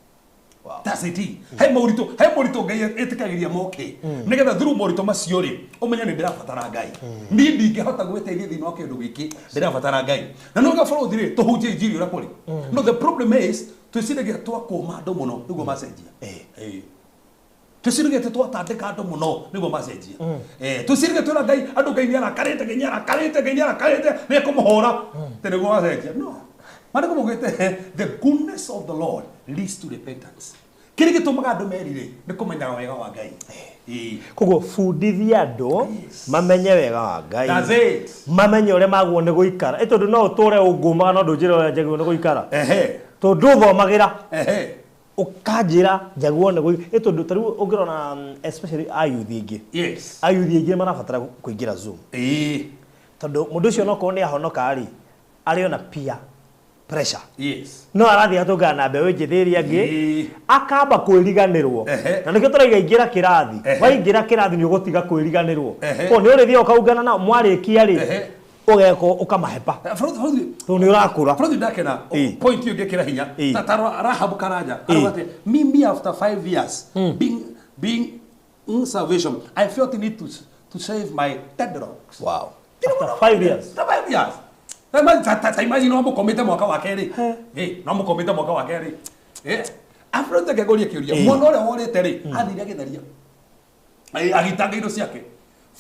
That's it. He moritũ, he moritũ Ngai ĩtĩkagĩria moke. Nĩgetha through moritũ macio rĩ, ũmenye nĩ ndĩrabatara Ngai. Niĩ ndingĩhota gwĩteithia thĩinĩ wa kĩndũ gĩkĩ, ndĩrabatara Ngai. Na nĩ ũgaborwo rĩ, tũhunjie injiri ũrĩa kũrĩ. No the problem is, twĩciragia twakũma andũ mũno nĩguo macenjia. Ĩĩ. Twĩciragia atĩ twatandĩka andũ mũno nĩguo macenjia. Twĩciragia twĩra Ngai, andũ Ngai nĩarakarĩte, Ngai nĩarakarĩte, Ngai nĩarakarĩte, nĩekũmũhũra. Atĩ nĩguo macenjia. No. Maandĩko maugĩte, the goodness of the Lord leads to repentance. Kĩrĩa gĩtũmaga andũ merire nĩ kũmenya wega wa Ngai. Ĩĩ. Koguo bundithia andũ mamenye wega wa Ngai. That's it. Mamenye ũrĩa magwo nĩ gũikara. Ĩ tondũ no ũtũre ũngũmaga no ndũnjĩre ũrĩa njagĩrĩirwo nĩ gũikara. Ehe. Tondũ ũthomagĩra Ehe. ũkanjĩra njagĩrĩirwo nĩ gũikara. Ĩ tondũ ta rĩu ũngĩrora especially ayuthi aingĩ. Yes. Ayuthi aingĩ marabatara kũingĩra Zoom. Ĩĩ. Tondũ mũndũ ũcio onokorwo nĩ ahonoka rĩ, arĩ ona peer pressure. Yes. No arathiĩ atũngana na mbeũ njĩthĩ ĩrĩa ĩngĩ Ĩĩ. akamba kwĩriganĩrwo. Ehe. Na nĩkĩo tũrauga ingĩra kĩrathi. Ehe. Waingĩra kĩrathi nĩ ũgũtiga kwĩriganĩrwo. Ehe. Koguo nĩ ũrĩthiaga ũkaungana nao mwarĩkia rĩ, Ehe. ũgekwo ũkamahepa. Bũrũri Tondũ nĩ ũrakũra. Bũrũri ndakena Ĩĩ. point ĩyo ngĩkĩra hinya. Ĩĩ. Ta Rahabu Karanja Ĩĩ. arauga atĩ mimi after 5 years being in salvation I felt the need to save my dreadlocks. Wow. After 5 years. After 5 years. Ta imagine no mũkomĩte mwaka wa kerĩ. Ĩĩ, no mũkomĩte mwaka wa kerĩ. Ĩĩ. Afro ngegũria kĩũria. Ĩĩ. Mwana ũrĩa worĩte rĩ, athire agĩtharia. Ĩĩ, agĩtanga indo ciake.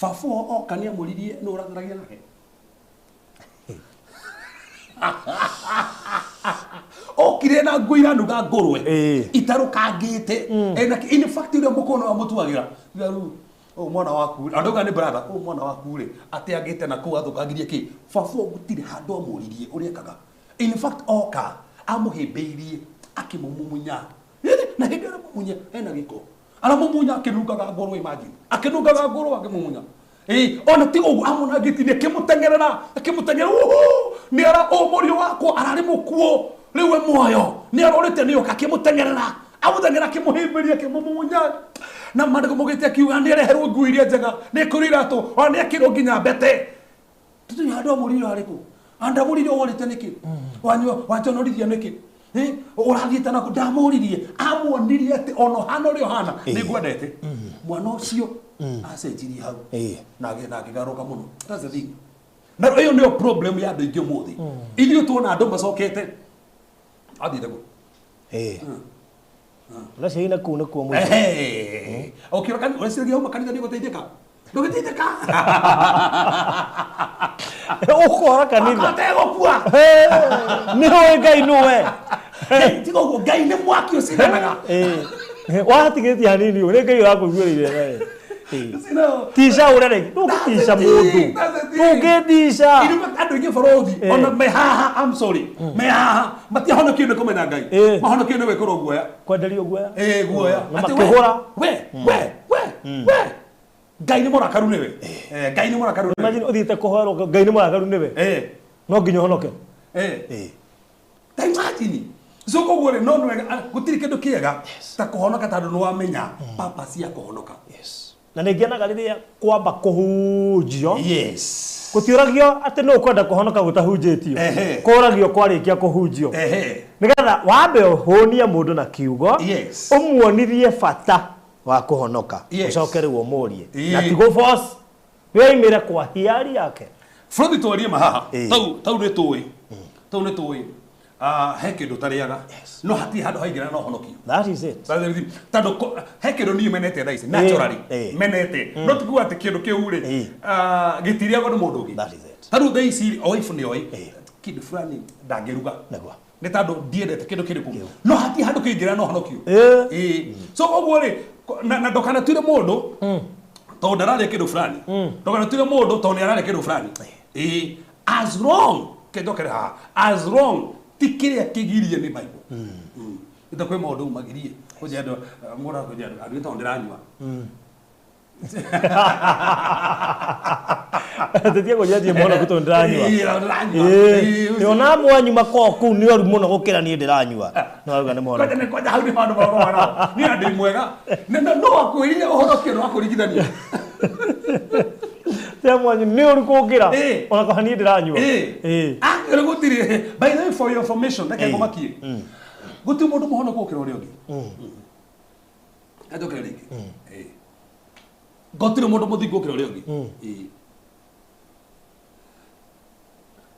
Baba oka nĩamũririe nũ ũratharagia nake. Okire na nguo iranuga ngũrwe Ĩĩ. itarũkangĩte. In fact ũrĩa mũkũrũ nĩwe amũtuagĩra. Rĩu ũyũ mwana waku andũ auga nĩ brother, ũyũ mwana waku rĩ ateangĩte na kũu athũkangirie kĩ. Baba gũtirĩ handũ amũririe ũrĩa ekaga. In fact oka amũhĩmbĩirie akĩmũmumunya. Na hĩndĩ ĩrĩa aramumunya ena gĩko. Aramumunya akĩnungaga ngũrwe, imagine. Akĩnungaga ngũrwe akĩmumunya. Ĩĩ, ona ti ũguo amũnangĩtie akĩmũteng'erera, akĩmũteng'erera, uhu, nĩ ara, ũyũ mũriũ wakwa ararĩ mũkuũ, rĩu e muoyo, nĩ arorĩte nĩ oka, akĩmũteng'erera, amũteng'erera, akĩmũhĩmbĩria, akĩmũmumunya. Na maandĩko maugĩte akiuga nĩ areherwo nguo iria njega, nĩ ekĩrwo iratũ, ona nĩ ekĩrwo nginya mbete. Tũtirĩ handũ amũrire harĩkũ? Andamũrire ũhorĩte nĩkĩ? Wanyua wanjonorithia nĩkĩ? Eh, ũrathiĩte nakũ? Ndamũririe, amuonirie atĩ ona ũhana ũrĩa ũhana nĩ ngwendete. Mwana ũcio acenjirie hau na akĩgarũrũka mũno. That's the thing. Na ĩyo nĩyo problem ya andũ aingĩ ũmũthĩ. Ithuĩ tuona andũ macokete athiĩte kũ? Ũraciaina kũu nĩkuo mũico. Ehe. Ũkĩũra kanitha, ũreciragia auma kanitha nĩ ũgũteithĩka? Ndũgĩteithĩka. Ũkora kanitha. Ategũkua. Nĩ ũĩ Ngai nũwe. Tiga ũguo, Ngai nĩ mwaki ũcindanaga. Watigĩtie hanini ũũ, nĩ Ngai ũrakũiguĩrĩire we. Tica ũrĩa rĩngĩ, ndũngĩtica mũndũ. Ndũngĩtica. Andũ aingĩ bũrũri, ona me haha, I'm sorry, me haha, matiahonokio nĩ kũmenya Ngai. Mahonokio nĩ gwĩkĩrwo guoya. Kwenderio guoya. Guoya. Na makĩgũra. We, we, we, we. Ngai nĩ mũrakaru nĩwe. Ngai nĩ mũrakaru nĩwe. Imagine ũthiĩte kũhoerwo Ngai nĩ mũrakaru nĩwe. No nginya ũhonoke. Ta imagine. So koguo rĩ, no nĩ wega, gũtirĩ kĩndũ kĩega ta kũhonoka tondũ nĩ wamenya purpose ya kũhonoka. Na nĩ ngenaga rĩrĩa kwamba kũhunjio. Gũtiũragio atĩ nũ ũkwenda kũhonoka gũtahunjĩtio. Kũragio kwarĩkia kũhunjio. Nĩgetha wambe ũhũnie mũndũ na kiugo, ũmuonithie bata wa kũhonoka. Ũcoke rĩu ũmũrie. Na ti gũ force. Wĩimĩre kwa hiari yake. Bũrũri twarie ma haha. Tau nĩ tũĩ. Tau nĩ tũĩ. He kĩndũ ũtarĩaga. No hatirĩ handũ haingĩrana na ũhonokio. That is it. Tondũ he kĩndũ niĩ menete thaa ici, naturally, menete. No ti kuga atĩ kĩndũ kĩu rĩ, gĩtirĩagwo nĩ mũndũ ũngĩ. That is it. Ta rĩu thaa ici rĩ, o wife nĩ oĩ, kĩndũ fulani ndangĩruga. Nĩ tondũ ndiendete kĩndũ kĩrĩkũ. No hatirĩ handũ kĩngĩrana na ũhonokio. So koguo rĩ, na ndũkanatuĩre mũndũ tondũ ndararĩa kĩndũ fulani. Ndũkanatuĩre mũndũ tondũ nĩ ararĩa kĩndũ fulani. As long, kĩnjokere haha, as long ti kĩrĩa kĩgirie nĩ Bible. Nĩ ta kwĩ maũndũ magirie. Kũnjia andũ, mũndũ akũnjia andũ, andũ tondũ ndĩranyua. Tetie kũnjia thiĩ mũno tondũ ndĩranyua. Ndĩranyua. Ona mwanyu makoragwo kũu nĩ oru mũno gũkĩra niĩ ndĩranyua. No auga nĩ mũhonoku. Kwanja nĩ kwanja hau nĩ handũ marorora nao. Niĩ ndĩ mwega. No akwĩrire ũhoro ũcio no akũringithania. Tia mwanyu nĩ ũru kũngĩra. Ona kana niĩ ndĩranyua. Rĩu gũtirĩ. By the way, for your information, reke ngũmakie. Gũtirĩ mũndũ mũhonoku gũkĩra ũrĩa ũngĩ. Kanjokere rĩngĩ. Gũtirĩ mũndũ mũthingu gũkĩra ũrĩa ũngĩ.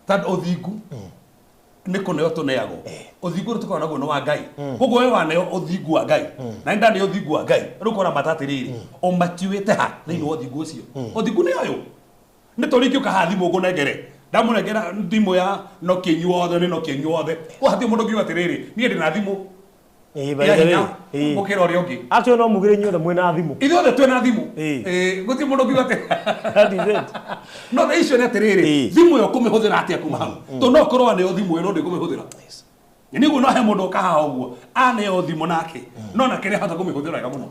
Tondũ ũthingu nĩ kũneo tũneagwo. Ũthingu ũrĩa tũkoragwo naguo nĩ wa Ngai. Koguo we waneo ũthingu wa Ngai. Na nĩ ndaneo ũthingu wa Ngai. Rĩu ũkona mata atĩrĩrĩ, ũmatuĩte ha thĩinĩ wa ũthingu ũcio. Ũthingu nĩ ũyũ. Nĩ tondũ ingĩũka haha thimũ ngũnengere. Ndamũnengera thimũ ya Nokia inyuothe, nĩ Nokia inyuothe. Koguo hatirĩ mũndũ ũngiuga atĩrĩrĩ, niĩ ndĩna thimũ. By the way, Gũkĩra ũrĩa ũngĩ. Actually no mugire inyuothe mwĩna thimũ. Ithuothe twĩna thimũ. Gũtirĩ mũndũ ũngiuga atĩ. That is it. No thaa icio nĩ atĩrĩrĩ, thimũ ĩyo ũkũmĩhũthĩra atĩa kuma hau? Tondũ no ũkorwo waneo thimũ ĩno ndĩkũmĩhũthĩra. Nĩ ũguo no he mũndũ ũka haha ũguo, aneo thimũ nake, no nake nĩahota kũmĩhũthĩra wega mũno.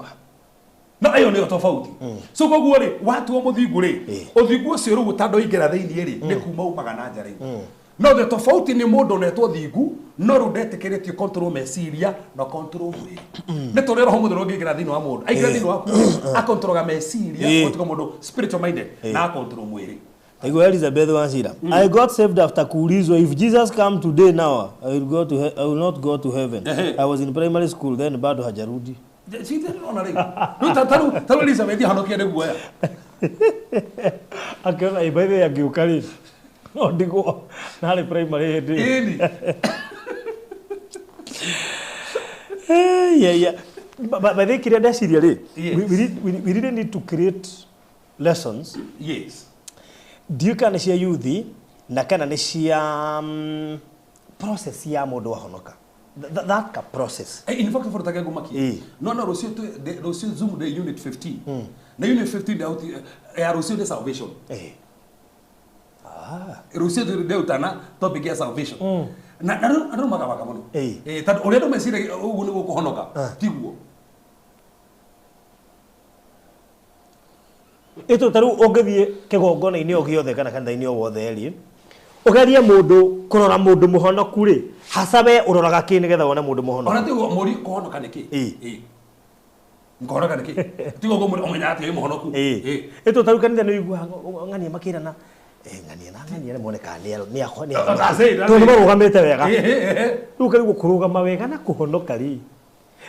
No ĩyo nĩyo tofauti. So koguo rĩ, watuo mũthingu rĩ, ũthingu ũcio rĩu ũtandũingĩra thĩinĩ rĩ, nĩ kuma umaga na nja rĩu. No the tofauti nĩ mũndũ unetwo thingu, no rĩu ndetĩkĩrĩtio control meciria na control mwĩrĩ. Nĩ tũrĩa roho mũtheru ũngĩingĩra thĩinĩ wa mũndũ. Aingĩra thĩinĩ waku, akontrolaga meciria, gũtuĩka mũndũ spiritual minded, na akontrol mwĩrĩ. Aigua Elizabeth Wanjira. I got saved after kuulizwa if Jesus come today now, I will go to I will not go to heaven. I was in primary school then bado hajarudi. Sithe ndĩrona rĩu. Rĩu ta rĩu Elizabeth ahonokia nĩ guoya. Akiona by the way angĩũka rĩ. No ndigwo narĩ primary hĩndĩ ĩyo. Ĩni. Yeah, yeah. But by the way kĩrĩa ndeciria rĩ, we really need to create lessons. Ndiũĩ kana nĩ cia youth na kana nĩ cia process ya mũndũ ahonoka. That ka process. In fact, for take ngũmakie. No, no, rũciũ rũciũ Zoom day unit 15. Na unit 15 ndauti ya rũciũ nĩ salvation. Rũciũ ndĩrutana topic ya salvation. Na na rĩu andũ magamaka mũno. Tondũ ũrĩa andũ meciragia ũguo nĩguo kũhonoka, tiguo. Ĩtũ ta rĩu ũngĩthiĩ kĩgongona-inĩ o gĩothe kana kanitha-inĩ o wothe rĩ, ũgerie mũndũ kũrora mũndũ mũhonoku rĩ, hasa we ũroraga kĩ nĩgetha wone mũndũ mũhonoku? Ona tiguo mũri kũhonoka nĩ kĩ? Ngoroga nĩkĩ? Tiga ũguo mũndũ ũmenyaga atĩ wĩ mũhonoku. Ĩĩ. Ĩtũ tarĩu kanitha nĩ ũiguaga ng'ania makĩrana ng'ania na ng'ania nĩ monekaga nĩ akwa nĩ That's it, that's tondũ it. marũgamĩte wega. Ĩĩ, ĩĩ, ĩĩ. Rĩu ũkarigwo kũrũgama wega na kũhonoka rĩ.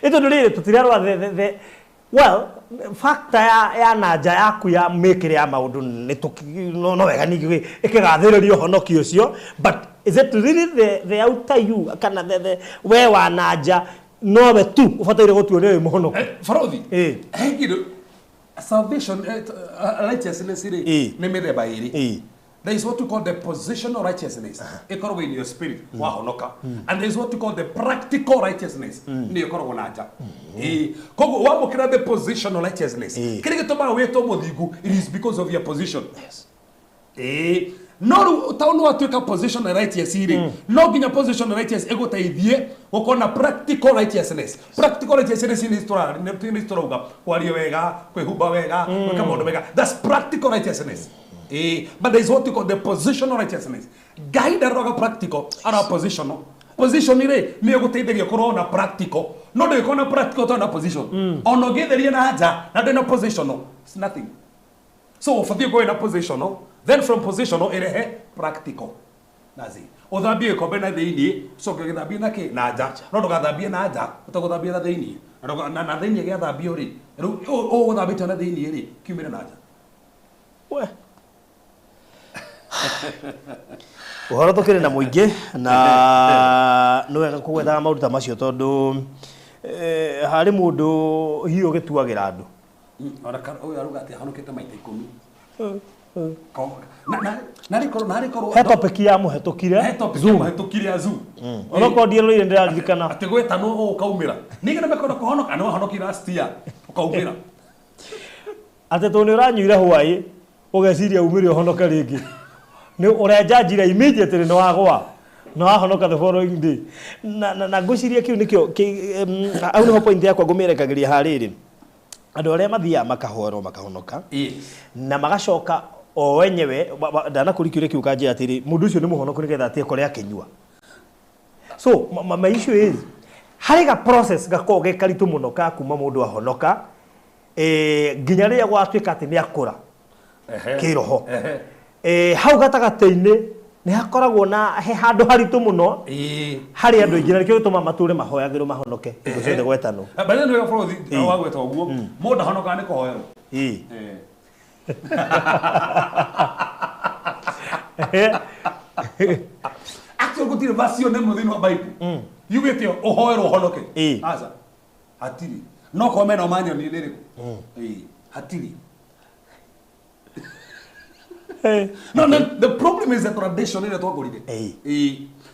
Ĩ tondũ rĩrĩ tũtirarora the well factor ya na nja yaku ya mĩkĩre ya maũndũ nĩ no wega ningĩ ĩkĩgathĩrĩria ũhonoki ũcio, but is it really the outer you kana the we wa na nja nowe tu ũbataire gũtuo nĩ wĩ mũhonoku? Barothi. Ĩĩ. He kĩndũ salvation righteousness rĩ Ĩĩ. nĩ mĩthemba ĩrĩ. Ĩĩ. There is what we call the positional righteousness. Ĩkoragwo in your spirit, wahonoka. And there is what we call the practical righteousness. Nĩyo ĩkoragwo na nja. Ĩĩ. Koguo wamũkĩra the positional righteousness. Ĩĩ. Kĩrĩa gĩtũmaga wĩtwo mũthingu, it is because of your position. Yes. Ĩĩ. No rĩu tondũ nĩ watuĩka positional righteous rĩ, no nginya positional righteous ĩgũteithie gũkorwo na practical righteousness. Practical righteousness nĩ tũrauga kwaria wega, kwĩhumba wega, gwĩka maũndũ mega. That's practical righteousness. But there is what you call the positional righteousness. Ngai ndaroraga practical, aroraga positional. Position rĩ nĩ ĩgũteithagia kũrora na practical. No ndũgĩkorwo na practical ũtarĩ na position. Ona ũngĩtheria na nja na ndũrĩ na positional, it's nothing. So ũbatiĩ gũkorwo na positional, then from positional ĩrehe practical. That's it. Ũthambie gĩkombe na thĩiniĩ, ũcoke ũgĩthambie na kĩ? Na nja. No ndũgathambie na nja, ũtegũthambia na thĩiniĩ. Na thĩiniĩ gĩathambio rĩ, rĩu ũgũthambĩte na thĩiniĩ rĩ, kiumĩre na nja. We. Ũhoro tũkĩrĩ na mũingĩ na nĩ wega kũgwetaga maũndũ ta macio tondũ harĩ mũndũ hihi ũgĩtuagĩra andũ. Ona ũyũ arauga atĩ ahonokete maita 10. Narĩ korwo He topic ya mũhetũkire. He topic ya mũhetũkire ya Zoom. Onokorwo ndieroreire ndĩraririkana. Atĩ gwĩtanwo ũkaumĩra. Ningĩ nĩmekwenda kũhonoka, nĩ wahonokire last year, ũkaumĩra. Atĩ tondũ nĩ ũranyuire hwaĩ, ũgeciria umĩre ũhonoke rĩngĩ. Nĩ ũrenja njira immediately nĩ wagwa. Na wahonoka the following day. Na ngwĩciria kĩu nĩkĩo hau nĩho point yakwa ngũmĩerekagĩria harĩrĩ. Andũ arĩa mathiaga makahoerwo makahonoka. Yes. Na magacoka o wenyewe ndanakũria kĩũria kĩu ũkanjĩra atĩrĩ mũndũ ũcio nĩ mũhonoku nĩgetha atige kũrĩa akĩnyua. So my issue is harĩ ga process gakoragwo ge karitũ mũno ka kuma mũndũ ahonoka nginya rĩrĩa gwatuĩka atĩ nĩ akũra kĩroho. Hau gatagatĩ-inĩ nĩ hakoragwo na he handũ haritũ mũno harĩ andũ aingĩ na nĩkĩo gĩtũmaga matũre mahoyagĩrwo mahonoke hingo ciothe gwetanwo. By the way, bũrũthi wagweta ũguo mũndũ ahonokaga nĩ kũhoerwo. Actually gũtirĩ verse ĩyo nĩmwe thĩinĩ wa Bible yugĩte ũhoerwo ũhonoke. Aca hatirĩ. No korwo mena ũmanyonie nĩ ĩrĩkũ? Hatirĩ. No, no, the problem is the tradition ĩrĩa twakũrire.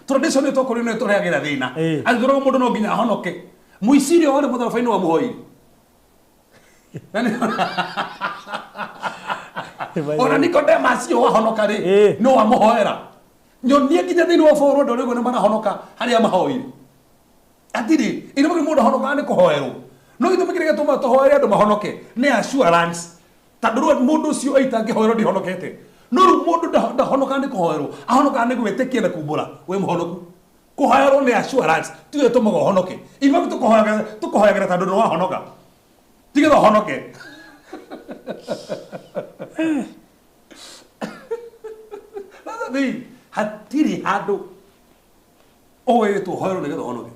Tradition ĩrĩa twakũrire nĩyo tũrehagĩra thĩna. Atĩ tũrauga mũndũ no nginya ahonoke. Mũici ũrĩa warĩ mũtharaba-inĩ wamũhoire. Ona Nicodemus ũcio wahonoka rĩ, no wamũhoera. Nyonie nginya thĩinĩ wa bũrũri andũ arĩa nĩ marahonoka harĩa mahoire. Hatirĩ. Ĩno mũndũ ahonokaga nĩ kũhoerwo. No gĩtũmi kĩrĩa gĩtũmaga tũhoere andũ mahonoke nĩ assurance. Tondũ rĩu mũndũ ũcio aitangĩhoerwo ndihonokete. No rĩu mũndũ ndahonokaga nĩ kũhoerwo, ahonokaga nĩ gwĩtĩkia na kumbũra wĩ mũhonoku. Kũhoerwo nĩ assurance, tiyo ĩtũmaga ũhonoke. Ithuĩ tũkũhoyagĩra tondũ nĩ wahonoka. Tigetha ũhonoke. That's the thing. Hatirĩ handũ ũĩtwo ũhoerwo nĩgetha ũhonoke.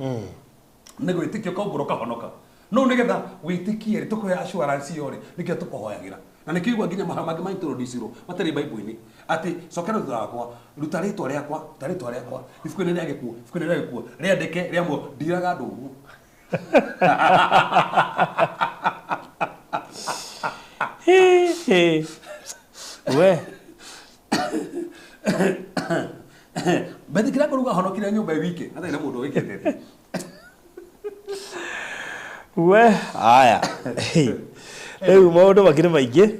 Nĩ gwĩtĩkia ũkaumbũra ũkahonoka. No nĩgetha wĩtĩkie rĩ, tũkũhe assurance ĩyo rĩ, nĩkĩo tũkũhoyagĩra. Na nĩkĩo igua nginya mahoya mangĩ ma-introduce-irwo matarĩ Bible-inĩ. Atĩ cokera thutha wakwa, ruta rĩtwa rĩakwa, ruta rĩtwa rĩakwa, ibuku-inĩ rĩa gĩkuũ, ibuku-inĩ rĩa gĩkuũ, rĩandĩke rĩa muoyo, ndiraga andũ ũguo. We. Bethi kĩrĩa kũruga honokire nyũmba ĩ wiki, hatarĩ na mũndũ wĩkĩte. We, aya. Rĩu maũndũ makĩrĩ maingĩ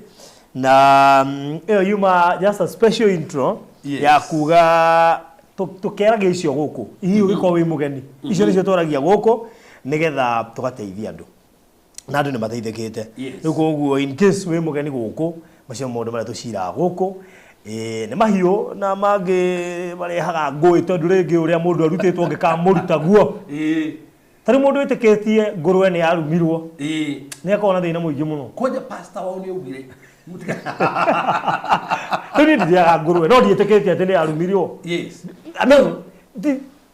na ĩyo yuma just a special intro ya kuga tũkĩaragia icio gũkũ. Hihi ũgĩkorwo wĩ mũgeni. Icio nĩcio twaragia gũkũ nĩgetha tũgateithia andũ. Na andũ nĩ mateithĩkĩte. Rĩu koguo in case wĩ mũgeni gũkũ, macio maũndũ marĩa tũciraga gũkũ. Nĩ mahiũ na mangĩ marehaga ngũĩ tondũ rĩngĩ ũrĩa mũndũ arutĩtwo angĩkamũruta guo. Ta rĩu mũndũ wĩtĩkĩtie ngũrwe nĩ yarumirwo nĩ akoragwo na thĩna mũingĩ mũno. Kwanja pastor wao nĩ augire. Rĩu niĩ ndirĩaga ngũrwe no ndiĩtĩkĩtie atĩ nĩ yarumirwo. Yes. No,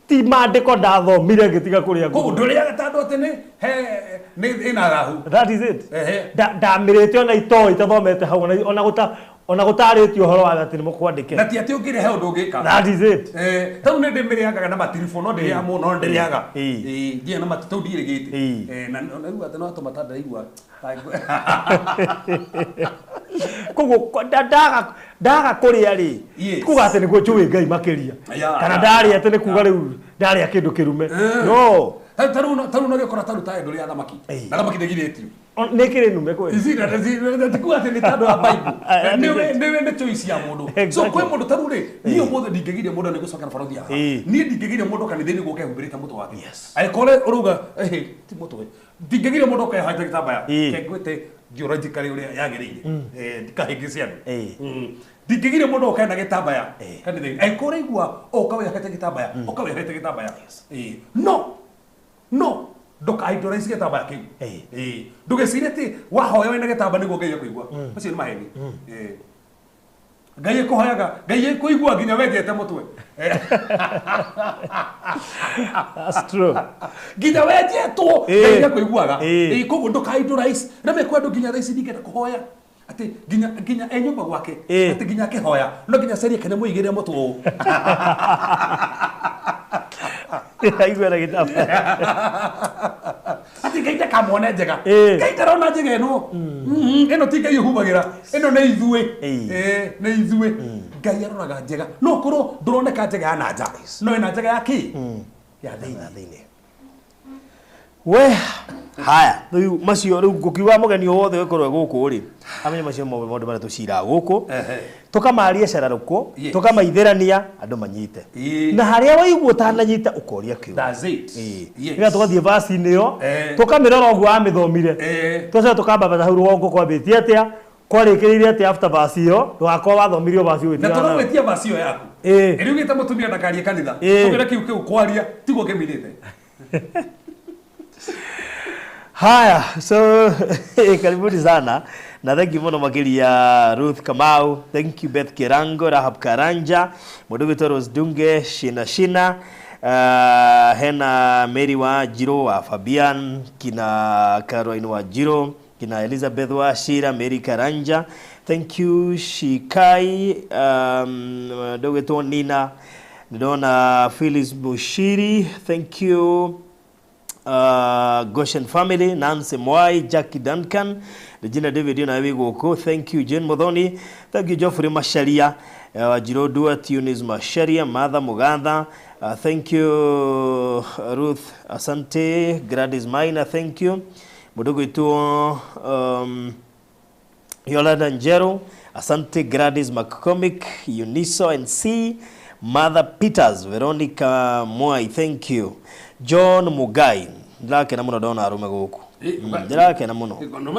ti maandĩko ndathomire ngĩtiga kũrĩa Koguo ngũrwe. ndũrĩaga ta andũ atĩ nĩ he nĩ ĩna thahu. That is it. Ehe. Ndamĩrĩte ona itoĩ itathomete hau ona gũtarĩtio ũhoro wa atĩ nĩ mũkwandĩke. Na ti atĩ ũngĩrĩa he ũndũ ũngĩka. That is it. Tau nĩ ndĩmĩrĩangaga na matiribũ no ndĩrĩaga mũno no ndĩrĩaga. Nginya na mati tau ndirĩgĩte. Na rĩu atĩ no atũma ta ndĩraigua. Koguo ndaga kũrĩa rĩ kuga atĩ nĩguo njũĩ Ngai makĩria kana ndarĩa atĩ nĩ kuga rĩu ndarĩa kĩndũ kĩrume no tarĩu no gĩkora tarĩu ta ndũrĩa thamaki na thamaki ndĩgirĩtio nĩ kĩrĩ nume kweli tikuga atĩ nĩ tandũ wa Bible nĩwe nĩ choice ya mũndũ so kwĩ mũndũ tarĩu rĩ niĩ ũmũthĩ ndingĩgiria mũndũ nĩ gũcokera barothi haha niĩ ndingĩgiria mũndũ kanitha-inĩ gũka ehumbĩrĩte mũtwe wake angĩkorwo ũrauga ti mũtwe ndingĩgiria mũndũ ũkehaita gĩtambaya kengwĩte geologically ũrĩa yagĩrĩire ndikahĩngĩce andũ ndingĩgiria mũndũ ũkae na gĩtambaya kanitha-inĩ angĩkorwo ũraigua ũka wĩohete gĩtambaya ũka wĩohete gĩtambaya no ndũkaidolize gĩtambaya kĩu ndũgecirie atĩ wahoya wĩna gĩtambaya nĩguo Ngai ekũigua macio nĩ maheni Ngai ekũhoyaga Ngai ekũigua nginya wenjete mũtwe. That's true. Nginya wenjetwo Ngai ekũiguaga koguo ndũkaidolize na mekwa andũ nginya thaa ici ndingĩenda kũhoya atĩ nginya e nyũmba gwake atĩ nginya akĩhoya no nginya cerie kana mũigĩrĩre mũtwe ũũ aigua na gĩtambaya atĩ Ngai ndakamwone njega Ngai ndarona njega ĩno ĩno ti Ngai ĩhumbagĩra ĩno nĩ ithuĩ nĩ ithuĩ Ngai aroraga njega no ũkorwo ndũroneka njega ya na nja no ĩna njega ya kĩ ya thĩinĩ we haya rĩu macio rĩu ngũkiuga mũgeni o wothe ũgĩkorwo gũkũ rĩ amenye macio maũndũ marĩa tũciraga gũkũ tũkamaria cararũkũ tũkamaithĩrania andũ manyite na harĩa waigua ũtananyita ũkoria kĩu nĩgetha tũgathiĩ vaci-inĩ ĩyo tũkamĩrora ũguo wamĩthomire tũgacoka tũkambata hau rũgongo kwambĩtie atĩa kwarĩkĩrĩirie atĩa after vaci ĩyo ndũgakorwo wathomirio vaci na tũgagwĩtia vaci ĩyo yaku ĩrĩa ugĩte mũtumia ndakarie kanitha tũgĩre kiu kwaria tiguo kĩminĩte. Haya, so karibuni sana na thank you muno makiria Ruth Kamau, thank you Beth Kirango, Rahab Karanja, mũndũ witũ Rose Dunge, Shina Shina, hena Mary wa Jiro wa Fabian, kina Caroline wa Jiro, kina Elizabeth wa Shira, Mary Karanja, thank you Shikai, mũndũ witũ Nina, ndona Phyllis Bushiri, thank you Goshen family, Nancy Mwai, Jackie Duncan, Regina David na Wigoko, thank you Jane Modhoni, thank you Geoffrey Masharia, Jirodua Tunis Masharia, Martha Muganda, thank you Ruth Asante, Gladys Maina, thank you Mudogo itu Yolanda Njero, Asante Gladys McCormick, Uniso NC, Mother Peters, Veronica Mwai, thank you John Mugai, ndirakena muno ndona arume guku. Ndirakena muno.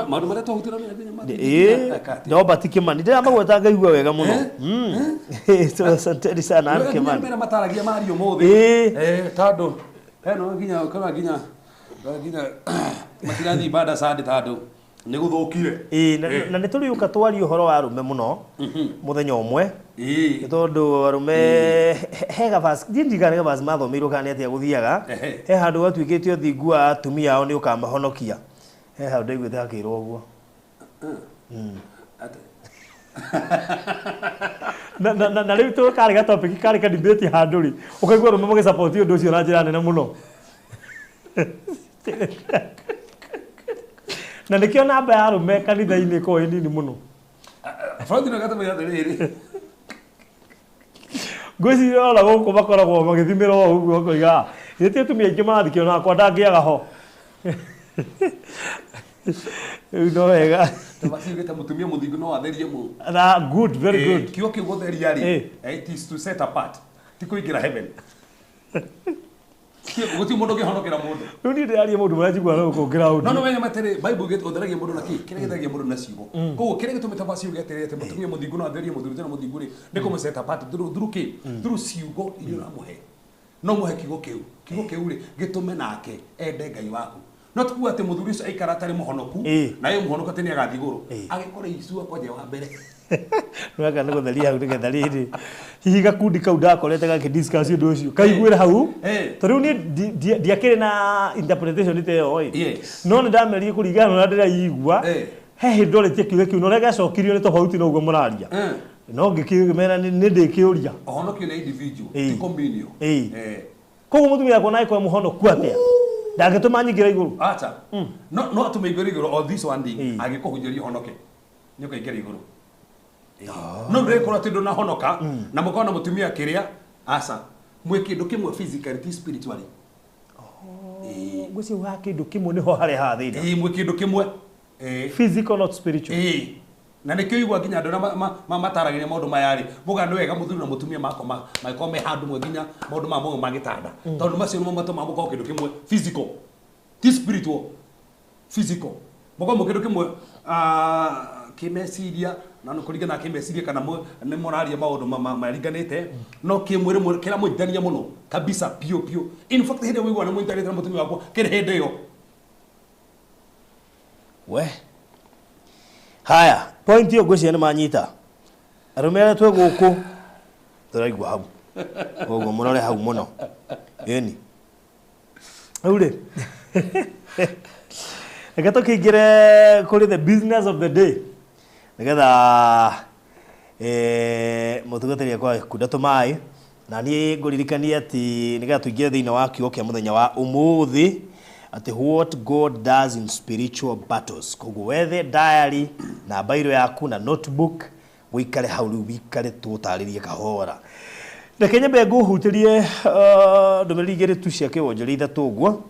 Maundu maria twahutira nĩ Robert Kimani ndiramagweta ngaigua wega muno. So asanteni sana Ann Kimani. Mera mataragia mario mothe. Tondu heno nginya kana nginya matirathi ibada sande tondu nĩ gũthũkire. Na nĩ tũrĩũka twarie ũhoro wa arume mũno mũthenya ũmwe. Nĩ tondũ arume he gabasi ndirikana nĩ gabasi mathomeirwo kana nĩ atĩa gũthiaga he handũ gwatuĩkĩte ũthingu wa atumia ao nĩ ũkamahonokia he handũ ndaiguĩte hakĩrwo ũguo. Na rĩu tũ karĩ ga topic karĩ ka debate handũ rĩ ũkaigua arũme magĩsupport ũndũ ũcio na njĩra nene mũno. Na nĩkĩo namba ya arũme kanitha-inĩ ĩkoragwo ĩ nini mũno. Bũrũri no gatũmĩra atĩrĩrĩ. Ngwĩciria ona gũkũ makoragwo magĩthimĩra o ũguo ũkoiga githĩ ti atumia aingĩ marathikio nakwa ndangĩaga ho. Rĩu no wega. Tũbaciugĩte mũtumia mũthingu no atherie mũndũ. Na good, very good. Kiugo kĩu gũtheria rĩ, it is to set apart. Ti kũingĩra heaven. Gũtirĩ mũndũ ũngĩhonokera mũndũ. Rĩu niĩ ndĩraria maũndũ marĩa njiguaga gũkũ ground. No no menya atĩrĩ, Bible ĩgĩte ũtheragia mũndũ na kĩ? Kĩrĩa gĩtheragia mũndũ na ciugo. Koguo kĩrĩa gĩtũmĩte verse yuge atĩrĩ atĩ mũtumia mũthingu no atherie mũthuri ũtarĩ mũthingu rĩ, nĩ kũmũ set apart through kĩ? Through ciugo iria ũramũhe. No mũhe kiugo kĩu, kiugo kĩu rĩ gĩtũme nake ende Ngai waku. No ti kuga atĩ mũthuri ũcio aikara atarĩ mũhonoku na ye mũhonoku atĩ nĩ agathiĩ igũrũ, agĩkora icua kwanja wa mbere. Nwega nĩ gũtheria hau nĩgetha rĩrĩ hihi gakundi kau ndakorete gakĩ discuss ũndũ ũcio kaiguĩre hau, tondũ rĩu niĩ ndiakĩrĩ na interpretation ta ĩyo ĩ. No nĩ ndamerire kũringana na ũrĩa ndĩraigua, he hĩndĩ ndorĩtie kiugo kĩu na ũrĩa gĩacokirio nĩ tofauti na ũguo mũraria, no ngĩkĩmera nĩ ndĩkĩũria. Ũhonokio nĩ individual, ti communal. Koguo mũtumia wakwa na angĩkorwo mũhonoku atĩa ndangĩtũma nyingĩre igũrũ? Acha, no atũme ingĩre igũrũ o this one thing, angĩkũhunjĩria ũhonoke nĩ ũkaingĩra igũrũ. No ndĩkorwo atĩ ndũnahonoka na mũkorwo na mũtumia kĩrĩa aca mwĩ kĩndũ kĩmwe physically ti spiritually. Ngwĩciria wa kĩndũ kĩmwe nĩho harehaga thĩna. Ĩĩ, mwĩ kĩndũ kĩmwe. Physical, not spiritual. Ĩĩ, na nĩkĩo igua nginya andũ arĩa mataragĩria maũndũ maya rĩ, muga nĩ wega mũthuri na mũtumia makoma mangĩkorwo me handũ mwe nginya maũndũ maya mothe ma gĩtanda, tondũ macio nĩmo matũmaga mũkorwo kĩndũ kĩmwe physical ti spiritual, physical mũkorwo mwĩ kĩndũ kĩmwe kĩmeciria, na nĩ kũringana na kĩmeciria kana nĩ mũraria maũndũ maringanĩte, no kĩmwĩrĩ kĩramũnyitithania mũno kabisa piũ piũ. In fact, hĩndĩ ĩrĩa ũiguaga nĩ mũnyitanĩte na mũtumia wakwa kĩrĩ hĩndĩ ĩyo. We haya, point ĩyo ngwĩciria nĩ manyita arũme arĩa twĩ gũkũ tũraigua hau, koguo mũrore hau mũno. Ĩni rĩu rĩ, reke tũkĩingĩre kũrĩ the business of the day nĩgetha mũtungatĩri akwa kunda tũmaĩ, na niĩ ngũririkanie atĩ nĩgetha tũingĩre thĩinĩ wa kiugo kĩa mũthenya wa ũmũthĩ atĩ what God does in spiritual battles. Koguo wethe diary na bairo yaku na notebook, wĩikare hau rĩu, wĩikare tũtarĩrie kahora. Reke nyambe ngũhutĩrie ndũmĩrĩri igĩrĩ tu cia kĩwonjoria ithatũ ũguo.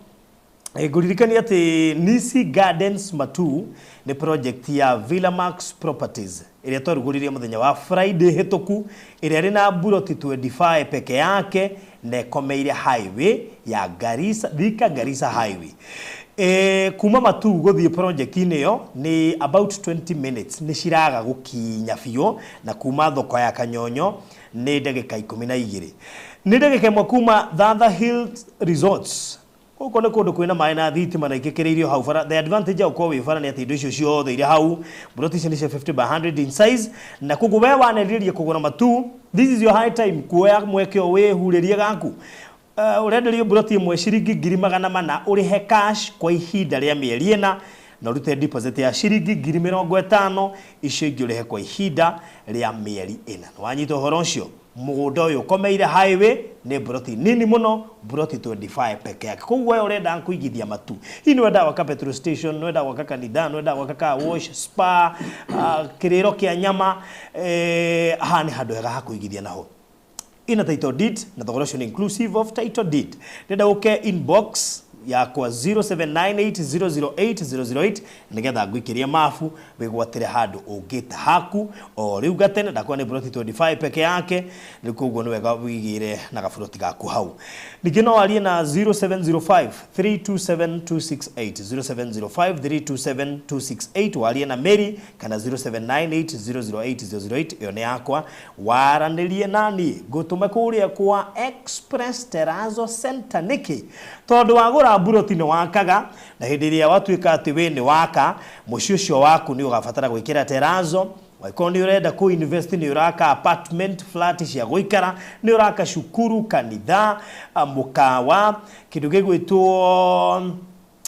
Ngũririkania atĩ Nisi Gardens Matu nĩ project ya Villamax Properties ĩrĩa twarugũririe mũthenya wa Friday hĩtũku, ĩrĩa ĩrĩ na buroti 25 peke yake na ĩkomeire highway ya Garissa, Thika Garissa highway. Kuma Matu gũthiĩ project-inĩ ĩyo nĩ about 20 minutes, nĩ ciraga gũkinya biũ, na kuma thoko ya Kanyonyo nĩ ndagĩka 12. Nĩ ndagĩka 1 kuma Thatha Hills Resorts. Gũkũ nĩ kũndũ kwĩna maĩ na thitima na ikĩkĩrĩirio hau bara. The advantage ya gũkorwo wĩ bara nĩ atĩ indo icio ciothe irĩ hau. Buroti icio nĩ cia 50 by 100 in size, na koguo we wanerirĩria kũgũra Matu, this is your high time kuoya mweke ũyũ wĩhurĩrie gaku. Ũrenderio buroti ĩmwe ciringi 400,000 ũrĩhe cash kwa ihinda rĩa mĩeri 4 na ũrute deposit ya ciringi 50,000, icio ingĩ ũrĩhe kwa ihinda rĩa mĩeri 4. Nĩ wanyita ũhoro ũcio? Mũgũnda ũyũ ũkomeire highway nĩ buroti nini mũno, buroti 25 peke yake. Koguo we ũrenda kũigithia Matu, hihi nĩ wenda gwaka petrol station, nĩ wenda gwaka kanitha, nĩ wenda gwaka car wash, spa, kĩrĩro kĩa nyama, haha nĩ handũ hega ha kũigithia naho. Ina title deed na thogora ũcio nĩ inclusive of title deed. Ndĩrenda ũke inbox yakwa 0798008008 nĩgetha ngũikĩrie mabu wĩgwatĩre handũ ũngĩta haku o rĩu gatene. Ndakwa nĩ buroti 25 peke yake, rĩu koguo nĩ wega wĩigĩre na gaburoti gaku hau. Ningĩ no warie na 0705 327 268, 0705 327 268, warie na Mary, kana 0798008008, ĩyo nĩ yakwa, waranĩrie nani ngũtũme kũrĩa kwa Express Terrazzo Center. Nĩkĩ? Tondũ wagũra buroti nĩ wakaga, na hĩndĩ ĩrĩa watuĩka atĩ wĩ nĩ waka mũciĩ ũcio waku nĩ ũgabatara gwĩkĩra terrazzo. Angĩkorwo nĩ ũrenda kũ invest, nĩ ũraka apartment flat cia gũikara, nĩ ũraka cukuru, kanitha, mũkawa, kĩndũ gĩgwĩtwo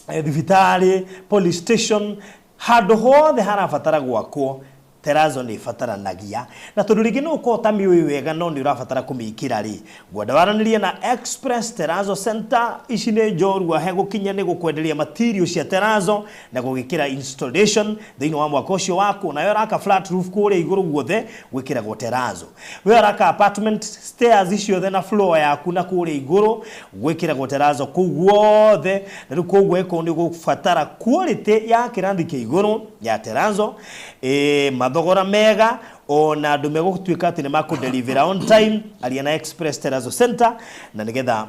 thibitarĩ, police station, handũ hothe harabatara gwakwo terrazzo nĩ ĩbataranagia. Na tondũ rĩngĩ no ũkorwo ũtamĩũĩ wega no nĩ ũrabatara kũmĩkĩra rĩ, ngwenda waranĩrie na Express Terrazzo Center. Ici nĩ njorua he gũkinya nĩ gũkwenderia material cia terrazzo na gũgĩkĩra installation thĩinĩ wa mwaka ũcio waku. Nayo ũraka flat roof kũrĩa igũrũ guothe gwĩkĩragwo terrazzo. We ũraka apartment stairs ciothe na floor yaku na kũrĩa igũrũ gwĩkĩragwo terrazzo kũu guothe. Na rĩu koguo ĩkorwo nĩ ũgũbatara quality ya kĩrathi kĩa igũrũ ya terrazzo, mathogora mega, ona andũ megũtuĩka atĩ nĩ makũ-deliver on time, aria na Express Terrazzo Center na nĩgetha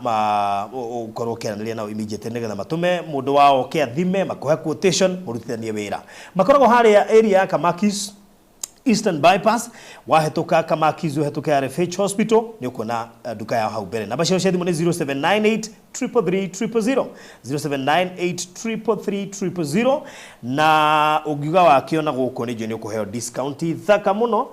ũkorwo ũkĩaranĩria nao immediately nĩgetha matũme mũndũ wao oke athime, makũhe quotation, mũrutithanie wĩra. Makoragwo harĩa area ya Kamakis Eastern Bypass wahĩtũka Kamakizu hetũka RFH Hospital nĩ ũkuona nduka yao hau mbere. Namba ciao cia thimũ nĩ 0798 333 000, 0798 333 000, na ũngiuga wakĩona gũkũ nĩ njũĩ nĩ ũkũheo discount thaka mũno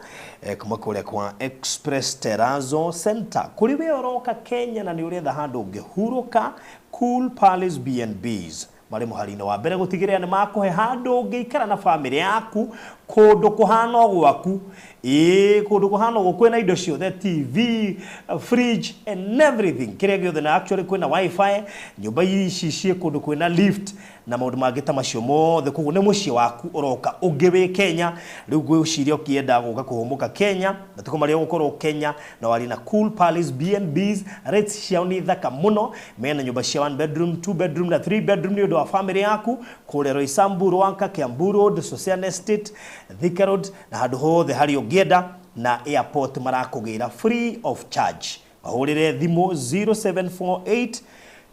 kuma kũrĩa kwa Express Terrazzo Center. Kũrĩ we ũroka Kenya na nĩ ũretha handũ ũngĩhurũka, Cool Palace B&Bs marĩ mũhari-inĩ wa mbere gũtigĩrĩra nĩ makũhe handũ ũngĩikara na bamĩrĩ yaku, kũndũ kũhana o gwaku, ĩĩ kũndũ kũhana ũguo kwĩna indo ciothe, TV, fridge and everything kĩrĩa gĩothe, na actually kwĩna WiFi, nyũmba ici ciĩ kũndũ kwĩna lift na maũndũ mangĩ ta macio mothe. Koguo nĩ mũciĩ waku ũroka ũngĩ wĩ Kenya. Rĩu ngwĩciria ũkĩenda gũka kũhũmũka Kenya matukũ marĩa ũgũkorwo Kenya na warĩ na Cool Palace B&Bs, rates ciao nĩ thaka mũno. Mena nyũmba cia 1 bedroom, 2 bedroom na 3 bedroom nĩ ũndũ wa family yaku kũrĩa Roysambu, Rwaka, Kiambu Road, Sosian Estate, Thika Road na handũ hothe harĩa ũngĩenda, na airport marakũgĩra free of charge. Mahũrĩre thimũ 0748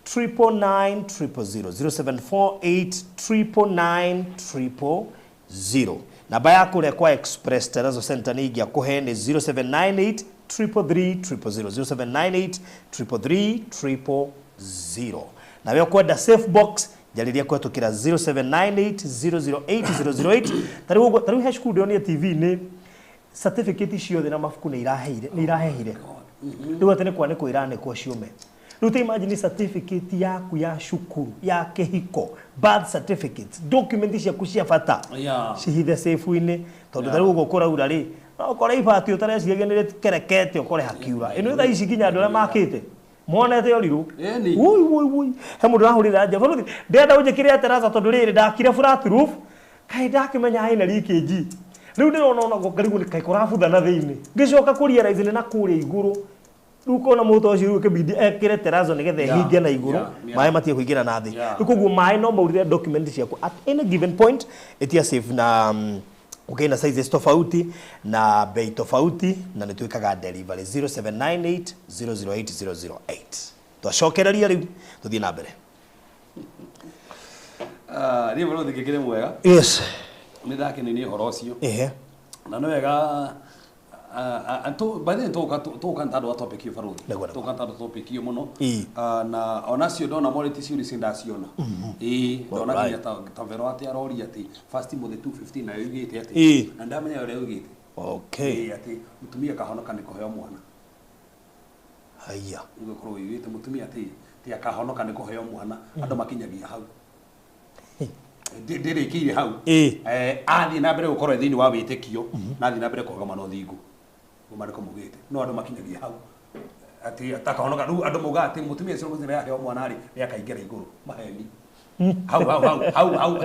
999 000, 0748 999 000. Namba ya kũrĩa kwa Express Terrazzo Center nĩ ingĩakũhe nĩ 0798 333 000, 0798 333 000. Nawe ũkwenda safe box njarĩria kũhetũkĩra 0798 008 008. Tarĩu ũguo, tarĩu he cukuru ndĩronire TV-inĩ certificate ciothe na mabuku nĩ iraheire, nĩ irahehire, rĩu atĩ nĩ kwanĩkwo iranĩkwo ciũme. Rĩu ta imagine certificate yaku ya cukuru, ya kĩhiko, birth certificates, document ciaku cia bata cihithe safe-inĩ, tondũ tarĩu ũguo kũraura rĩ, no ũkore ibati ũtareciragia nĩ rĩkerekete ũkore hakiura. Ĩno thaa ici nginya andũ arĩa makĩte monete ũrirũ. Ĩni. Woi woi woi, he mũndũ ũrahũrĩra nja, "Baruthi, ndĩrenda ũnjĩkĩre terraza tondũ rĩrĩ ndakire flat roof, kaĩ ndakĩmenya ĩna leakage, rĩu ndĩrona ona ngarigwo nĩ kaĩ kũrabutha na thĩinĩ, ngĩcoka kũ realize nĩ na kũrĩa igũrũ." Rĩu ũkona mũndũ ũcio rĩu ĩkĩbidi ekĩre terrazzo nĩgetha ĩhinge na igũrũ, maĩ matige kũingĩra na thĩ. Rĩu koguo maĩ no maurire document ciaku at any given point. Ĩtia safe na okay, na sizes tofauti na bei tofauti, na nĩ twĩkaga delivery. 0798 008 008. Twacokereria rĩu tũthiĩ na mbere. Ah, niĩ bũrũri ngĩkĩrĩ mwega. Nĩ ndakenio nĩ ũhoro ũcio. Na nĩ wega by the way tũgũka nĩ tondũ wa topic ĩyo, barũthi. Nĩguo, nĩguo. Tũgũka nĩ tondũ topic ĩyo mũno. Ah, na onacio ndona morĩti ciũria icio ndaciona, ĩĩ, ndona nginya ta Vero atĩ aroria atĩ First Timothy 2:15 nayo yugĩte atĩ na ndamenya ũrĩa yugĩte. Ĩĩ, atĩ mũtumia kahonoka nĩ kũheo mwana. Haya. Ũgũkorwo yugĩte mũtumia atĩ ti akahonoka nĩ kũheo mwana, andũ makinyagia hau. Ndĩrĩkĩire hau. Athiĩ na mbere gũkorwo e thĩinĩ wa wĩtĩkio na athiĩ na mbere kũrũgama na ũthingu. Ũguo maandĩko maugĩte, no andũ makinyagia hau atĩ atakahonoka. Rĩu andũ maugaga atĩ mũtumia ũcio mũthenya aheo mwana rĩ, nĩ akaingĩra igũrũ. Maheni hau hau hau hau hau.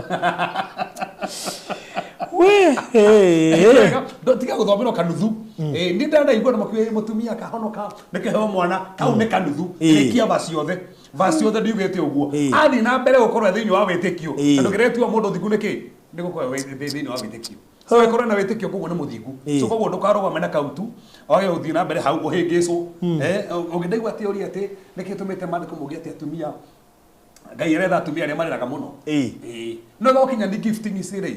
We hey. Tiga gũthomerwo kanuthu. Nĩ ndanaigua andũ makiuga mũtumia akahonoka nĩ kĩheo mwana, kau nĩ kanuthu. Rĩkia verse ciothe, verse ciothe ndiugĩte ũguo. Athiĩ na mbere gũkorwo e thĩinĩ wa wĩtĩkio. Tondũ kĩrĩa gĩtuaga mũndũ thingu nĩ kĩ? Nĩ gũkorwo thĩinĩ wa wĩtĩkio. So ĩkorwo na wĩtĩkio koguo nĩ mũthingu. So koguo ndũkarũgame na kau tu, wage gũthiĩ na mbere hau ũhĩngĩcwo. Ũngĩndaigua atĩ ũria atĩ nĩkĩ tũmĩte maandĩko mauge atĩ atumia, Ngai aretha atumia arĩa marĩraga mũno. Ĩĩ, no gwakinya nĩ gifting ici rĩ,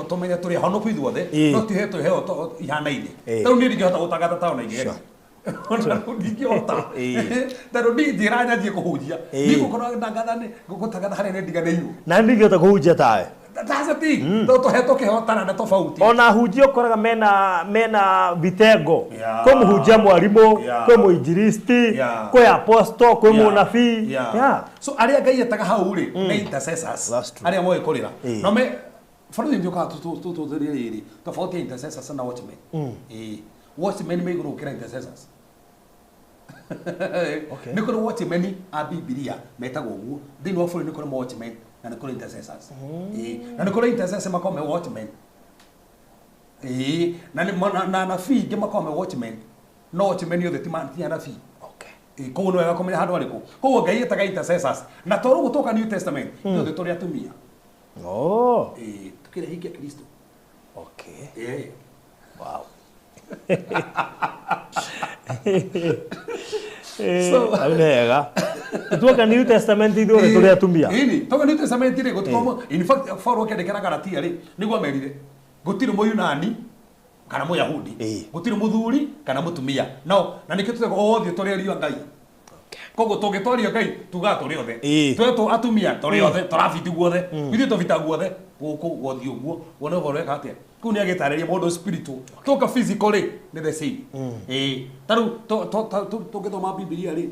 tũmenye tũrĩ ahonoku ithuothe, no ti hetwo iheo ihanaine. Tarĩu niĩ ndingĩhota gũtangatha ta ona ingĩgeria. Ona rĩu ndingĩhota. Tondũ niĩ njĩra nyanjie kũhunjia. Ndigũkorwo ndangatha nĩ gũtangatha harĩa nĩ ndiganĩirwo. Na ndingĩhota kũhunjia tawe. That's the thing. Tondũ tũhetwo kĩheo taranda tofauti. Ona hunjia ũkoraga mena vitengo. Kwĩ mũhunjia mwarimũ, kwĩ mũinjilisti, kwĩ apostle, kwĩ mũnabii. So arĩa Ngai etaga hau rĩ nĩ intercessors. That's true. Arĩa moĩ kũrĩra. No me bũrũri nĩ ũkaga tũtũthĩrie rĩrĩ tofauti ya intercessors na watchmen. Ĩĩ, watchmen me igũrũ gũkĩra intercessors. Nĩ kũrĩ watchmen a Bibilia metagwo ũguo. Thĩinĩ wa bũrũri nĩ kũrĩ watchmen na nĩ kũrĩ intercessors. Ĩĩ, na nĩ kũrĩ intercessors makoragwo me watchmen. Ĩĩ, na na anabii ingĩ makoragwo me watchmen, no watchmen othe ti anabii. Ĩĩ, koguo nĩ wega kũmenya handũ harĩkũ. Koguo Ngai etaga intercessors, na tondũ ũguo twoka New Testament, ithuothe tũrĩ atumia. Ĩĩ, tũkĩrĩ hingia Kristo. Ĩĩ. Wow. Hau nĩ wega. Tuoka New Testament ithuothe tũrĩ atumia. Ĩni, toka New Testament rĩ, gũtikorwo, in fact Paul akĩandĩkĩra Galatia rĩ, nĩguo amerire gũtirĩ Mũyunani Kana Mũyahudi. Ĩĩ. Gũtirĩ mũthuri kana mũtumia, no na nĩkĩo tũtego othe tũrĩ ariũ a Ngai. Koguo tũngĩtwario Ngai tugaga tũrĩ othe. Twetwo atumia tũrĩ othe, tũrabiti guothe, ithuĩ tũbita guothe gũkũ gũthiĩ ũguo wone ũhoro weka atĩa kũu. Nĩ agĩtarĩria maũndũ spiritual, tũka physical rĩ, nĩ the same. Ĩĩ, ta rĩu tũngĩthoma Bibilia rĩ,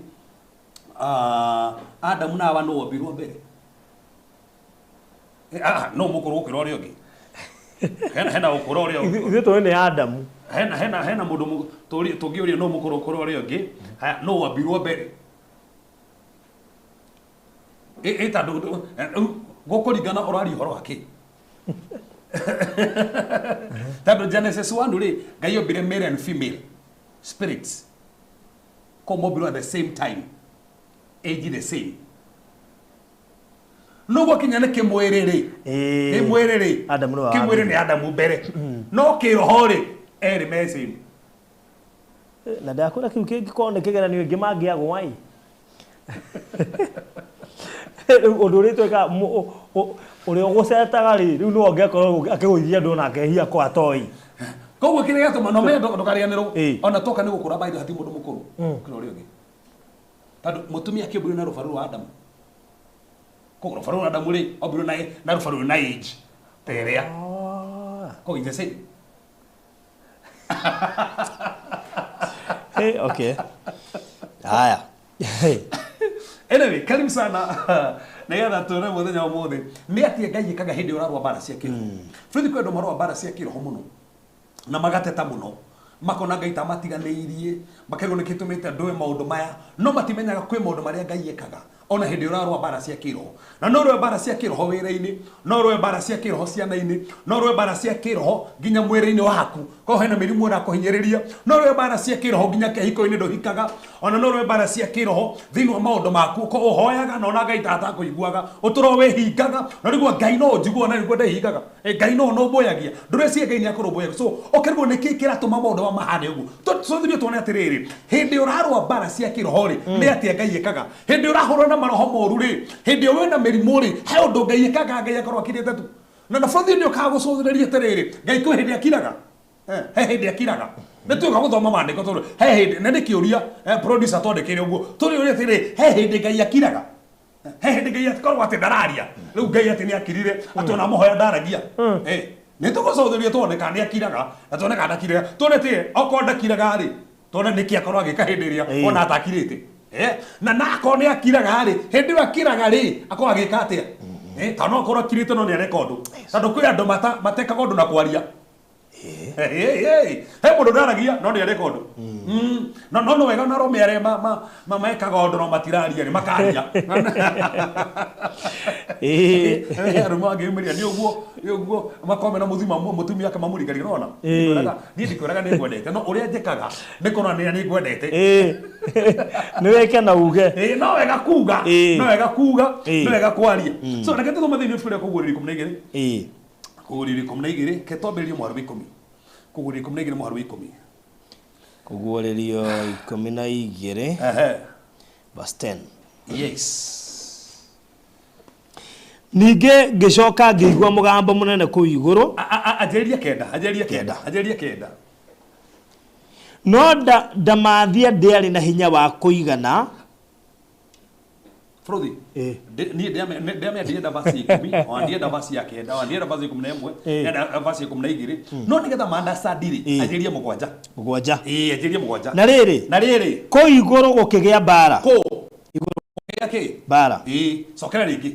Adamu na Hawa nũ wombirwo mbere? No mũkũrũ gũkĩra ũrĩa ũngĩ, hena ũkũrũ ũrĩa ũngĩ. Ithuĩ tũĩ nĩ Adamu. Hena mũndũ tũngĩũria no mũkũrũ gũkĩra ũrĩa ũngĩ. Haya, no wambirwo mbere? Ĩ tondũ rĩu gũkũringana ũraria ũhoro wa kĩ, tondũ Genesis 1 rĩ, Ngai ombire male and female spirits, ko mombirwo at the same time, age the same, no gwakinya nĩ kĩmwĩrĩ rĩ, kĩmwĩrĩ rĩ, Adamu nĩwe wa kĩmwĩrĩ mbere. Nĩ Adamu mbere, no kĩroho rĩ, erĩ me same. Na ndakwĩra kĩu kĩngĩkorwo nĩ kĩgeranio ĩngĩ mangĩagwa ĩ, rĩu ũndũ ũrĩa twĩkaga ũrĩa ũgũcetaga rĩ, rĩu nĩwe ũngĩakorwo akĩgũithia andũ na akehia kwa atoĩ. Koguo kĩrĩa gĩatũma no menye ndũkariganĩrwo, ona toka nĩ gũkũra baitho, hati mũndũ mũkũrũ gũkĩra ũrĩa ũngĩ, tondũ mũtumia akĩũmbirwo na rũbaru rwa Adamu. Koguo rũbaru rwa Adamu rĩ, ombirwo na rũbaru rwĩ na age ta ĩrĩa, koguo it's the same. Hey, okay, haya. Anyway, karibu sana nigetha tuone muthenya wa ũmũthĩ nĩ atĩa Ngai ĩkaga hĩndĩ ĩrĩa ũrarũa mbara cia kĩroho. Bũrũri kwĩ andũ marũa mbara cia kĩroho mũno na magateta mũno, makona Ngai ta matiganĩirie, makerwo nĩ kĩtũmĩte ndũe maũndũ maya, no matimenyaga kwĩ maũndũ marĩa Ngai ekaga ona hĩndĩ ĩrĩa ũrarũa mbara cia kĩroho. Na no ũrũe mbara cia kĩroho wĩra-inĩ, no ũrũe mbara cia kĩroho ciana-inĩ, no ũrũe mbara cia kĩroho nginya mwĩrĩ-inĩ waku, korwo hena mĩrimũ ĩrakũhinyĩrĩria, no ũrũe mbara cia kĩroho nginya kĩhiko-inĩ ndũhikaga, ona no ũrũe mbara cia kĩroho thĩinĩ wa maũndũ maku, ko ũhoyaga na ona Ngai ta atakũiguaga, ũtũro wĩhingaga na rĩgua Ngai no ũnjiguaga na nĩguo ndĩhingaga. Ngai no nũmbũyagia, ndũreciria Ngai nĩ akũrũmbũyagia. So ũkĩrigwo nĩkĩ kĩratũma maũndũ maya mahane ũguo. Tũthiĩ tuone atĩrĩrĩ, hĩndĩ ũrarũa mbara cia kĩroho rĩ, nĩ atĩa Ngai ĩkaga? Hĩndĩ ũrahũrwo na maroho moru rĩ, hĩndĩ ĩyo wĩna mĩrimũ rĩ, he ũndũ Ngai ĩkaga? Ngai akorwo akirĩte tu na bũrũri nĩ ũkaga gũcũthĩrĩria atĩrĩrĩ, Ngai kwĩ hĩndĩ akiraga? He hĩndĩ akiraga? Nĩ tuĩka gũthoma maandĩko tondũ he hĩndĩ na nĩ kĩũria, producer twandĩkĩre ũguo tũrĩ ũrĩa atĩrĩ, he hĩndĩ Ngai akiraga? He hĩndĩ Ngai akorwo atĩ ndararia? Rĩu Ngai atĩ nĩ akirire, atĩ ona mũhoya ndaragia? Nĩ tũgũcũthĩrĩria tuone kana nĩ akiraga na tuone kana ndakiraga, tuone atĩ okorwo ndakiraga rĩ, tuone nĩkĩ akorwo agĩka hĩndĩ ĩrĩa ona atakirĩte. Na akorwo nĩ akiraga rĩ, hĩndĩ ĩyo akiraga rĩ, akorwo agĩka atĩa? Tondũ no akorwo akirĩte no nĩ areka ũndũ, tondũ kwĩ andũ matekaga ũndũ na kwaria. Hey, hey, he mũndũ ndaragia no nĩ areka ũndũ. No no wega na arũme arĩa mekaga ũndũ no matiraria rĩ, makaria. Arũme mangĩyumĩria nĩ ũguo, nĩ ũguo makorwo mena mũthima, mũtumia akamamũrikaria nona. Niĩ ndikwĩraga nĩ ngwendete, no ũrĩa njĩkaga nĩ kũronania nĩ ngwendete. Nĩ weke na uge. Ĩĩ, no wega kuga. No wega kuga. No wega kwaria. So reke tũthome thĩinĩ wa ibuku rĩa Kũguũrĩrio 12. Kũguũrĩrio 12, ke twambĩrĩrie mũhari wa 10. Kũguũrĩrio 12 mũhari wa 10. Kũguũrĩrio 12, verse 10. Yes. Ningĩ ngĩcoka ngĩigua mũgambo mũnene kũu igũrũ. Anjĩrĩria 9, anjĩrĩria 9, anjĩrĩria 9. No ndamathia ndĩarĩ na hinya wa kũigana. Frothi. Niĩ ndĩamenya ndienda verse ya 10, ona ndienda verse ya 9, ona ndienda verse ya 11, ndienda verse ya 12, no nĩgetha ma understand rĩ, anjĩrĩrie 7. 7. Ĩĩ, anjĩrĩrie 7. Na rĩrĩ, Na rĩrĩ, kũu igũrũ gũkĩgĩa mbara. Kũ igũrũ kĩ? Mbara. Ĩĩ, cokera rĩngĩ.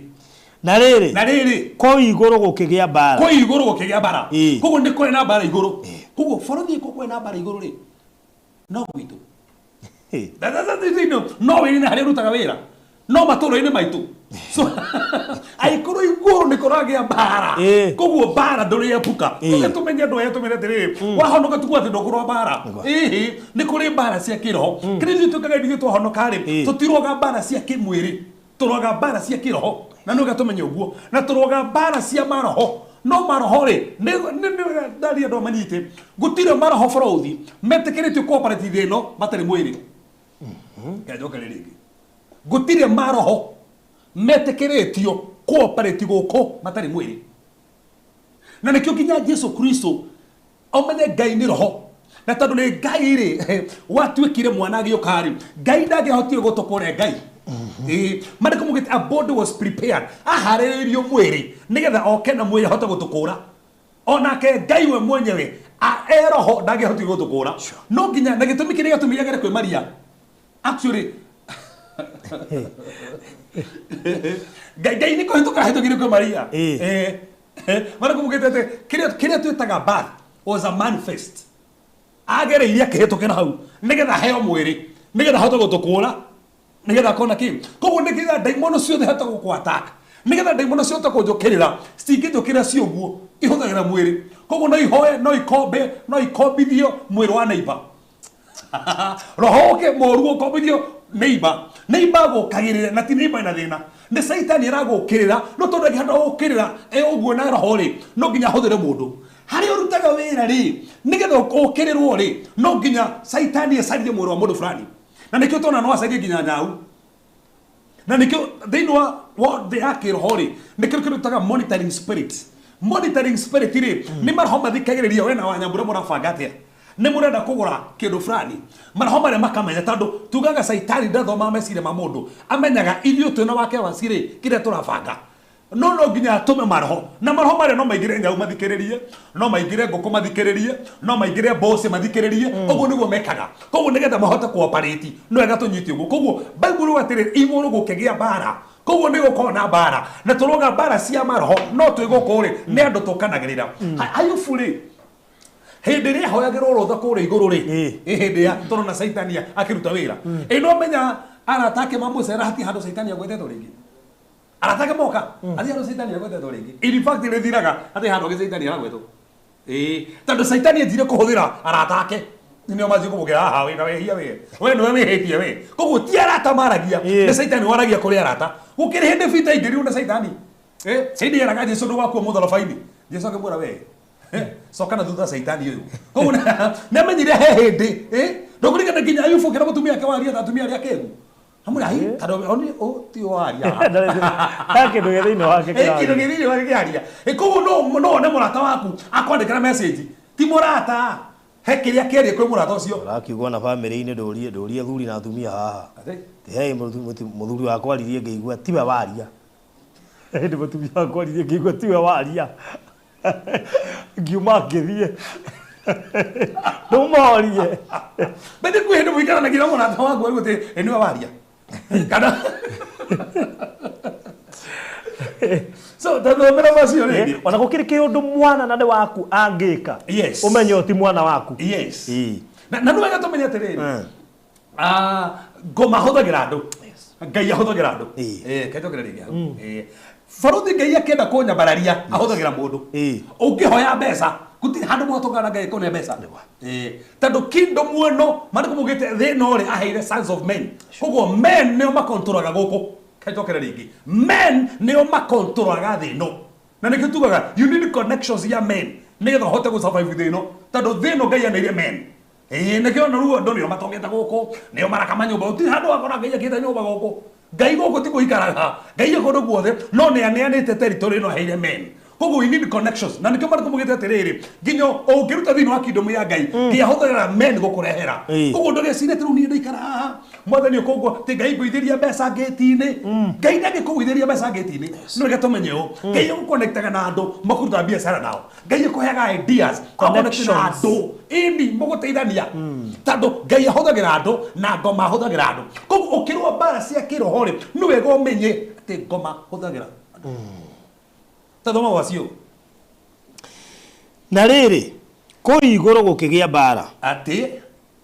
Na rĩrĩ, Na rĩrĩ, kũu igũrũ gũkĩgĩa mbara. Kũu igũrũ gũkĩgĩa mbara. Koguo nĩ kũrĩ na mbara igũrũ. Koguo bũrũri kũ kwĩ na mbara igũrũ rĩ, no gwitũ. No wĩra-inĩ harĩa ũrutaga wĩra, no matũũra-inĩ maitũ. So angĩkorwo igũrũ nĩ kũragĩa mbara, koguo mbara ndũrĩ epuka. Tuge tũmenye andũ aya, tũmenye atĩrĩrĩ, wahonoka tuguo atĩ ndũkũrũa mbara. Ĩhĩ, nĩ kũrĩ mbara cia kĩroho. Kĩrĩa ithuĩ twĩkaga ithuĩ twahonoka rĩ, tũtirũaga mbara cia kĩmwĩrĩ, tũrũaga mbara cia kĩroho, na nĩwega tũmenye ũguo, na tũrũaga mbara cia maroho. No maroho rĩ, nĩ ndaria andũ manyite, gũtirĩ maroho bũrũthi metĩkĩrĩtio cooperative ĩno matarĩ mwĩrĩ. Njoke rĩngĩ, gũtirĩ maroho metĩkĩrĩtio cooperate gũkũ matarĩ mwĩrĩ, na nĩkĩo nginya Jesu Kristo Ũmenye Ngai nĩ roho na tondũ nĩ Ngai rĩ watuĩkire mwana agĩũka rĩ, Ngai ndangĩahotire gũtũkũra Ngai. Ĩĩ, maandĩko maugĩte a body was prepared, aharĩrĩirio mwĩrĩ nĩgetha oke na mwĩrĩ ahote gũtũkũra. Onake Ngai we mwenyewe e roho ndangĩahotire gũtũkũra, no nginya na gĩtũmi kĩrĩa gĩatũmire agere kwĩ Maria actually Ngai nĩ kũhĩtũka ahĩtũkire kwĩ Maria. Maandĩko maugĩte atĩ kĩrĩa twĩtaga birth was a manifest, agereirie akĩhĩtũkĩra hau nĩgetha aheo mwĩrĩ nĩgetha ahote gũtũkũra nĩgetha akona kĩ. Koguo nĩgetha ndaimono ciothe hote gũkũ-attack, nĩgetha ndaimono cihote kũnjũkĩrĩra, citingĩnjũkĩrĩra ci ũguo, ihũthagĩra mwĩrĩ. Koguo no ihoe, no ikombe, no ikombithio mwĩrĩ wa neighbor, roho ũke mũru ũkombithio neighbor, neighbor agũkagĩrĩre, na ti neighbor ĩna thĩna, nĩ Caitani aragũkĩrĩra. No tondũ angĩhota gũkĩrĩra e ũguo na roho rĩ, no nginya ahũthĩre mũndũ harĩa ũrutaga wĩra rĩ, nĩgetha ũkĩrĩrwo rĩ, no nginya Caitani acarie mwĩrĩ wa mũndũ fulani. Na nĩkĩo tona no acarie nginya nyau, na nĩkĩo thĩinĩ wa thĩ ya kĩroho rĩ, nĩkĩo kĩrutaga monitoring spirit. Monitoring spirit rĩ, nĩ maroho mathikagĩrĩria we na Wanyambura mũrabanga atĩa, nĩ mũrenda kũgũra kĩndũ fulani, maroho marĩa makamenya, tondũ tugaga Caitani ndathomaga meciria ma mũndũ, amenyaga ithuĩ twĩna wake wacirĩ kĩrĩa tũrabanga. No nginya atũme maroho, na maroho marĩa no maingĩre nyau mathikĩrĩrie, no maingĩre ngũkũ mathikĩrĩrie, no maingĩre mboci mathikĩrĩrie. Ũguo nĩguo mekaga. Koguo nĩgetha mahote kũoperate no wega tũnyite ũguo. Koguo Bible atĩrĩ, igũrũ gũkĩgĩa mbara. Koguo nĩ gũkorwo na mbara, na tũroga mbara cia maroho, no twĩ gũkũ rĩ, nĩ andũ tũkanagĩrĩra. Ayubu rĩ, hĩndĩ ĩrĩa ahoyagĩrwo rũtha kũrĩa igũrũ rĩ, ĩ hĩndĩ ya tũrona Caitani akĩruta wĩra. Ĩ no menya arata ake mamũcera, hatirĩ handũ Caitani agwetetwo rĩngĩ. Arata ake moka, hatirĩ handũ Caitani agwetetwo rĩngĩ. In fact rĩthiraga, hatirĩ handũ angĩ Caitani aragwetwo. Ĩĩ, tondũ Caitani enzire kũhũthĩra arata ake, nĩo manjie kũmũkĩra haha, wĩna wĩhia we, we nĩwe wĩhĩtie we. Koguo ti arata maragia, nĩ Caitani waragia kũrĩ arata. Gũkĩrĩ hĩndĩ Peter aingĩrirwo nĩ Caitani. Hĩndĩ yeraga Jesu ndũgakua mũtharaba-inĩ, Jesu akĩmwĩra we coka na thutha Caitani ũyũ. Koguo nĩ amenyire he hĩndĩ ndũkũririkana nginya Ayubu akĩra mũtumia ake waria ta atumia arĩa akĩgu, amwĩra ai tondũ oni ti waria. He kĩndũ gĩ thĩinĩ wake. Kĩndũ gĩ thĩinĩ wake kĩaria. Koguo no wone mũrata waku akwandĩkĩra message, ti mũrata, he kĩrĩa kĩaria kwĩ mũrata ũcio. Ũrakiuga na bamĩrĩ-inĩ, ndũrie ndũrie athuri na atumia haha. He mũthuri wakwa aririe ngĩigua tiwe waria, hĩndĩ mũtumia wakwa aririe ngĩigua tiwe waria, ngiuma ngĩthiĩ ndũmorie. Bende kwĩ hĩndĩ mũikaranagia na mũrata waku arigwo atĩ nĩwe waria kana so tathomera macio rĩngĩ. Ona gũkĩrĩ kĩũndũ mwana na nĩ waku angĩka, ũmenye ũyũ ti mwana waku. Yes. Na nĩ wega tũmenye atĩrĩrĩ, ngoma ahũthagĩra andũ, Ngai ahũthagĩra andũ. Kaĩtũkĩre rĩngĩ hau. Baruthi Ngai akĩenda kũnyambararia ahũthagĩra mũndũ. Ũngĩhoya mbeca, gũtirĩ handũ mũhotũkaga Ngai kũne mbeca. Tondũ kingdom ĩno maandĩko maugĩte thĩ ĩno rĩ, aheire sons of men. Koguo men nĩo makontroraga gũkũ. Kaĩtũkĩre rĩngĩ, men nĩo makontroraga thĩ ĩno, na nĩkĩo tugaga you need connections ya men nĩgetha ũhote gũ survive thĩ ĩno, tondũ thĩ ĩno Ngai aneire men. Ĩĩ, nĩkĩo na rĩu andũ nĩo matongete gũkũ, nĩo maraka manyũmba. Gũtirĩ handũ wakora Ngai akĩte nyũmba gũkũ. Ngai gũkũ ti gũikaraga, Ngai e kũndũ guothe, no nĩ aneanĩte territory ĩno aheire men. Koguo we need connections, na nĩkĩo maandĩko maugĩte atĩrĩrĩ, nginya ũngĩruta thĩinĩ wa kingdom ya Ngai, Ngai ahũthagĩra men gũkũrehera. Koguo ndũgecirie atĩ rĩu niĩ ndaikara haha mwathani ũkũngwa atĩ Ngai ngũithĩria mbeca ngĩti-inĩ. Ngai ndangĩkũgũithĩria mbeca ngĩti-inĩ. No reke tũmenye ũũ, Ngai egũconnectaga na andũ makũrutaga biacara nao, Ngai ĩkũheaga ideas, connect na andũ ĩni mũgũteithania, tondũ Ngai ahũthagĩra andũ na ngoma ahũthagĩra andũ. Koguo ũkĩrũa mbara cia kĩroho rĩ, nĩ wega ũmenye atĩ ngoma hũthagĩra andũ. Tathoma wacio. Na rĩrĩ, kũu igũrũ gũkĩgĩa mbara. Atĩ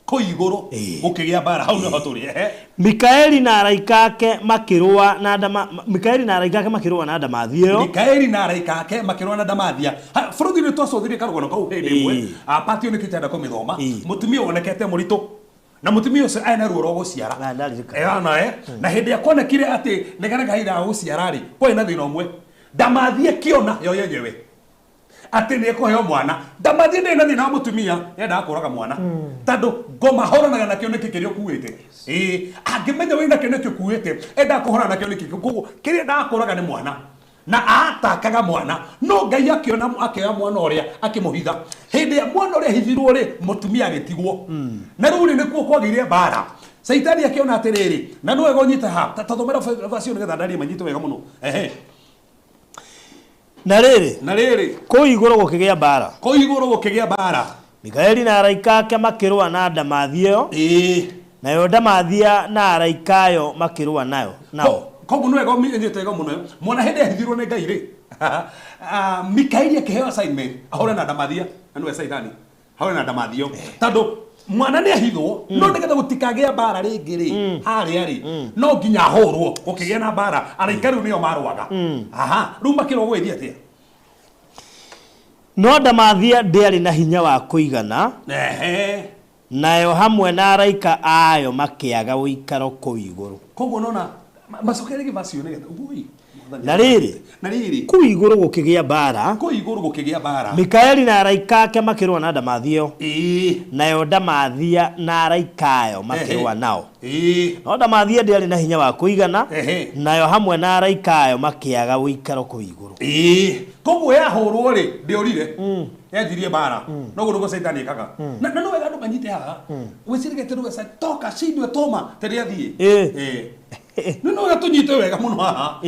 kũu igũrũ gũkĩgĩa mbara, hau nĩho tũrĩ, ehe. Mikaeli na araika ake makĩrũa na ndama Mikaeli na araika ake makĩrũa na ndamathia ĩyo. Mikaeli na araika ake makĩrũa na ndamathia. Bũrũri nĩ twacũthirie karũgano kau hĩndĩ ĩmwe. Patio nĩkĩo itenda kũmĩthoma. Mũtumia wonekete mũritũ, na mũtumia ũcio arĩ na ruo rwa gũciara. Ah, ndaririkana. Ona na hĩndĩ ĩrĩa kuonekire atĩ nĩ karĩ kahinda ga gũciara rĩ, kwarĩ na thĩna ũmwe. Ndamathia ĩkĩona yo yenyewe atĩ nĩ ekũheo mwana. Ndamathia ndĩrĩ na thĩna wa mũtumia, yendaga kũraga mwana, tondũ ngoma ahũranaga nakĩo nĩkĩ kĩrĩa ũkuĩte. Ĩĩ, angĩmenya wĩna kĩo nĩkĩ ũkuĩte, endaga kũhũrana nakĩo nĩkĩ. Koguo kĩrĩa endaga kũraga nĩ mwana. Na atakaga mwana no Ngai akiona akioya mwana ũrĩa akĩmũhitha. Hĩndĩ ya mwana ũrĩa ahithirwo rĩ, mũtumia agĩtigwo. Na rĩu rĩ, nĩkuo kwagĩire mbara. Caitani akĩona atĩrĩrĩ, na nĩ wega ũnyite ha ta thomera verse ĩyo nĩgetha ndarie manyite wega mũno. Ehe. Na rĩrĩ, Na rĩrĩ, kũu igũrũ gũkĩgĩa mbara. Kũu igũrũ gũkĩgĩa mbara. Mikaeli na araika ake makĩrũa na ndamathia ĩyo, nayo ndamathia na araika ayo makĩrũa nayo nao. Koguo nĩ wega ũmenyete wega mũno, mwana hĩndĩ ahithirwo nĩ Ngai rĩ, Mikaeli akĩheo assignment ahũre na ndamathia, na nĩwe Caitani, ahũre na ndamathio, tondũ mwana nĩ ahithwo, no nĩgetha gũtikagĩa mbara rĩngĩ rĩ, harĩa rĩ no nginya ahũrwo. Gũkĩgĩa na mbara, araika rĩu nĩo marũaga. Aha, rĩu makĩrũa gũgĩthiĩ atĩa? No ndamathia ndĩarĩ na hinya wa kũigana, nayo hamwe na araika ayo makĩaga ũikaro kũu igũrũ. Koguo nona macokere rĩngĩ verse ĩyo nĩgetha ui. Na rĩrĩ, Na rĩrĩ, kũu igũrũ gũkĩgĩa mbara. Kũu igũrũ gũkĩgĩa mbara. Mikaeli na araika ake makĩrũa na ndamathia ĩyo, nayo ndamathia na araika ayo makĩrũa nao. No ndamathia ndĩarĩ na hinya wa kũigana, nayo hamwe na araika ayo makĩaga ũikaro kũu igũrũ. Koguo yahũrwo rĩ, ndĩorire, yanjirie mbara. Noguo nĩguo Caitani ĩkaga. Na no wega andũ manyite haha, wĩcirĩge atĩ nĩwe toka shindwe toma tĩrĩa athiĩ. Nĩ no wega tũnyite wega mũno haha.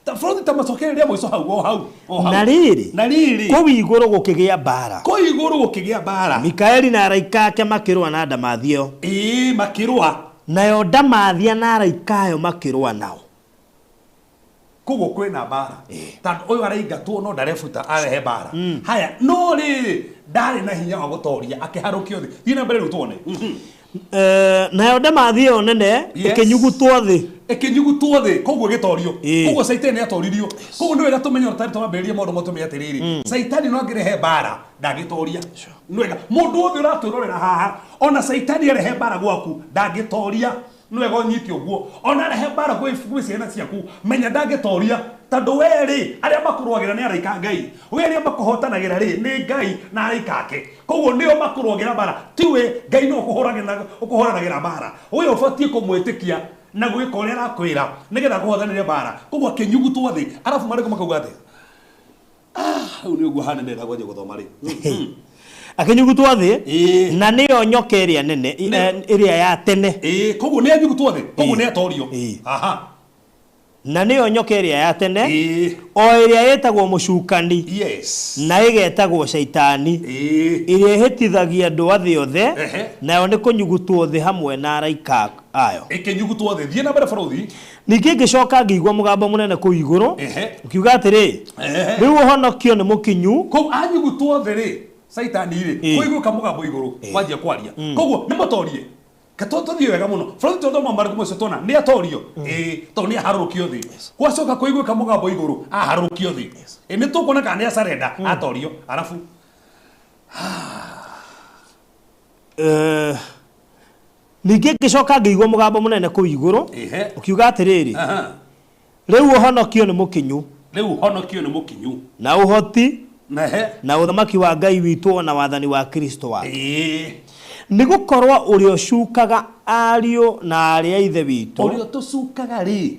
Ta bũrũri ta macokereria mũico hau, o hau, o hau. Na rĩrĩ, Na rĩrĩ, kũu igũrũ gũkĩgĩa mbara. Kũu igũrũ gũkĩgĩa mbara. Mikaeli na araika ake makĩrũa na ndamathia ĩyo. Makĩrũa. Nayo ndamathia na araika ayo makĩrũa nao. Koguo kwĩna mbara, tondũ ũyũ araingatwo no ndarebuta, arehe mbara. Haya, no rĩrĩ, ndarĩ na hinya wa gũtoria, akĩharũkio thĩ. Thiĩ na mbere rĩu tuone. Nayo ndamathia ĩyo nene ĩkĩnyugutwo thĩ. Ĩkĩnyugutwo thĩ, koguo ĩgĩtorio. Koguo Caitani nĩ atoririo. Koguo nĩ wega tũmenye ona tũtarĩ twambĩrĩria maũndũ matũmenye atĩrĩrĩ, Caitani no angĩrehe mbara ndangĩtoria. Nĩ wega mũndũ wothe ũratwĩrorera haha, ona Caitani arehe mbara gwaku ndangĩtoria. Nĩ wega ũnyite ũguo. Ona arehe mbara gwĩ ciana ciaku, menya ndangĩtoria, tondũ we rĩ, arĩa makũrũagĩra nĩ araika a Ngai. We arĩa makũhotanagĩra rĩ, nĩ Ngai na araika ake. Koguo nĩo makũrũagĩra mbara, tiwe Ngai nĩwe ũkũhũranagĩra mbara. We ũbatiĩ kũmwĩtĩkia na gwĩka ũrĩa arakwĩra nĩgetha akũhotanĩre mbara. Koguo akĩnyugutwo thĩ, arabu marĩkũ makauga atĩa? Hau nĩ ũguo hanene ndagwanjia gũthoma rĩ. Akĩnyugutwo thĩ, na nĩyo nyoka ĩrĩa nene, ĩrĩa ya tene. Koguo nĩ anyugutwo thĩ, koguo nĩ atorio. Aha. Na nĩyo nyoka ĩrĩa ya tene, o ĩrĩa ĩtagwo mũcukani, na ĩgetagwo caitani, ĩrĩa ĩhĩtithagia andũ a thĩ yothe, nayo nĩ kũnyugutwo thĩ hamwe na araika ayo. Ĩkĩnyugutwo thĩ. Thiĩ na mbere bũrũthi. Ningĩ ngĩcoka ngĩigua mũgambo mũnene kũu igũrũ, ũkiuga atĩrĩ, rĩu ũhonokio nĩ mũkinyu. Kũu anyugutwo thĩ rĩ, Caitani rĩ, kũiguĩka mũgambo igũrũ, wanjia kwaria. Koguo nĩ mũtorie. Tũthiĩ wega mũno. Bũrũri tũthoma marĩkũ macio tuona nĩ atorio. Tondũ nĩ aharũrũkio thĩ. Gwacoka kũiguĩka mũgambo igũrũ, aharũrũkio thĩ. Nĩ tũkuona kana nĩ acarenda, atorio. Arabu. Ningĩ ngĩcoka ngĩigua mũgambo mũnene kũu igũrũ, ũkiuga atĩrĩrĩ, rĩu ũhonokio nĩ mũkinyu. Rĩu ũhonokio nĩ mũkinyu. Na ũhoti, na ũthamaki wa Ngai witũ na wathani wa Kristo wake. Nĩ gũkorwo ũrĩa ũcukaga ariũ na aarĩ a Ithe witũ, ũrĩa ũtũcukaga rĩ,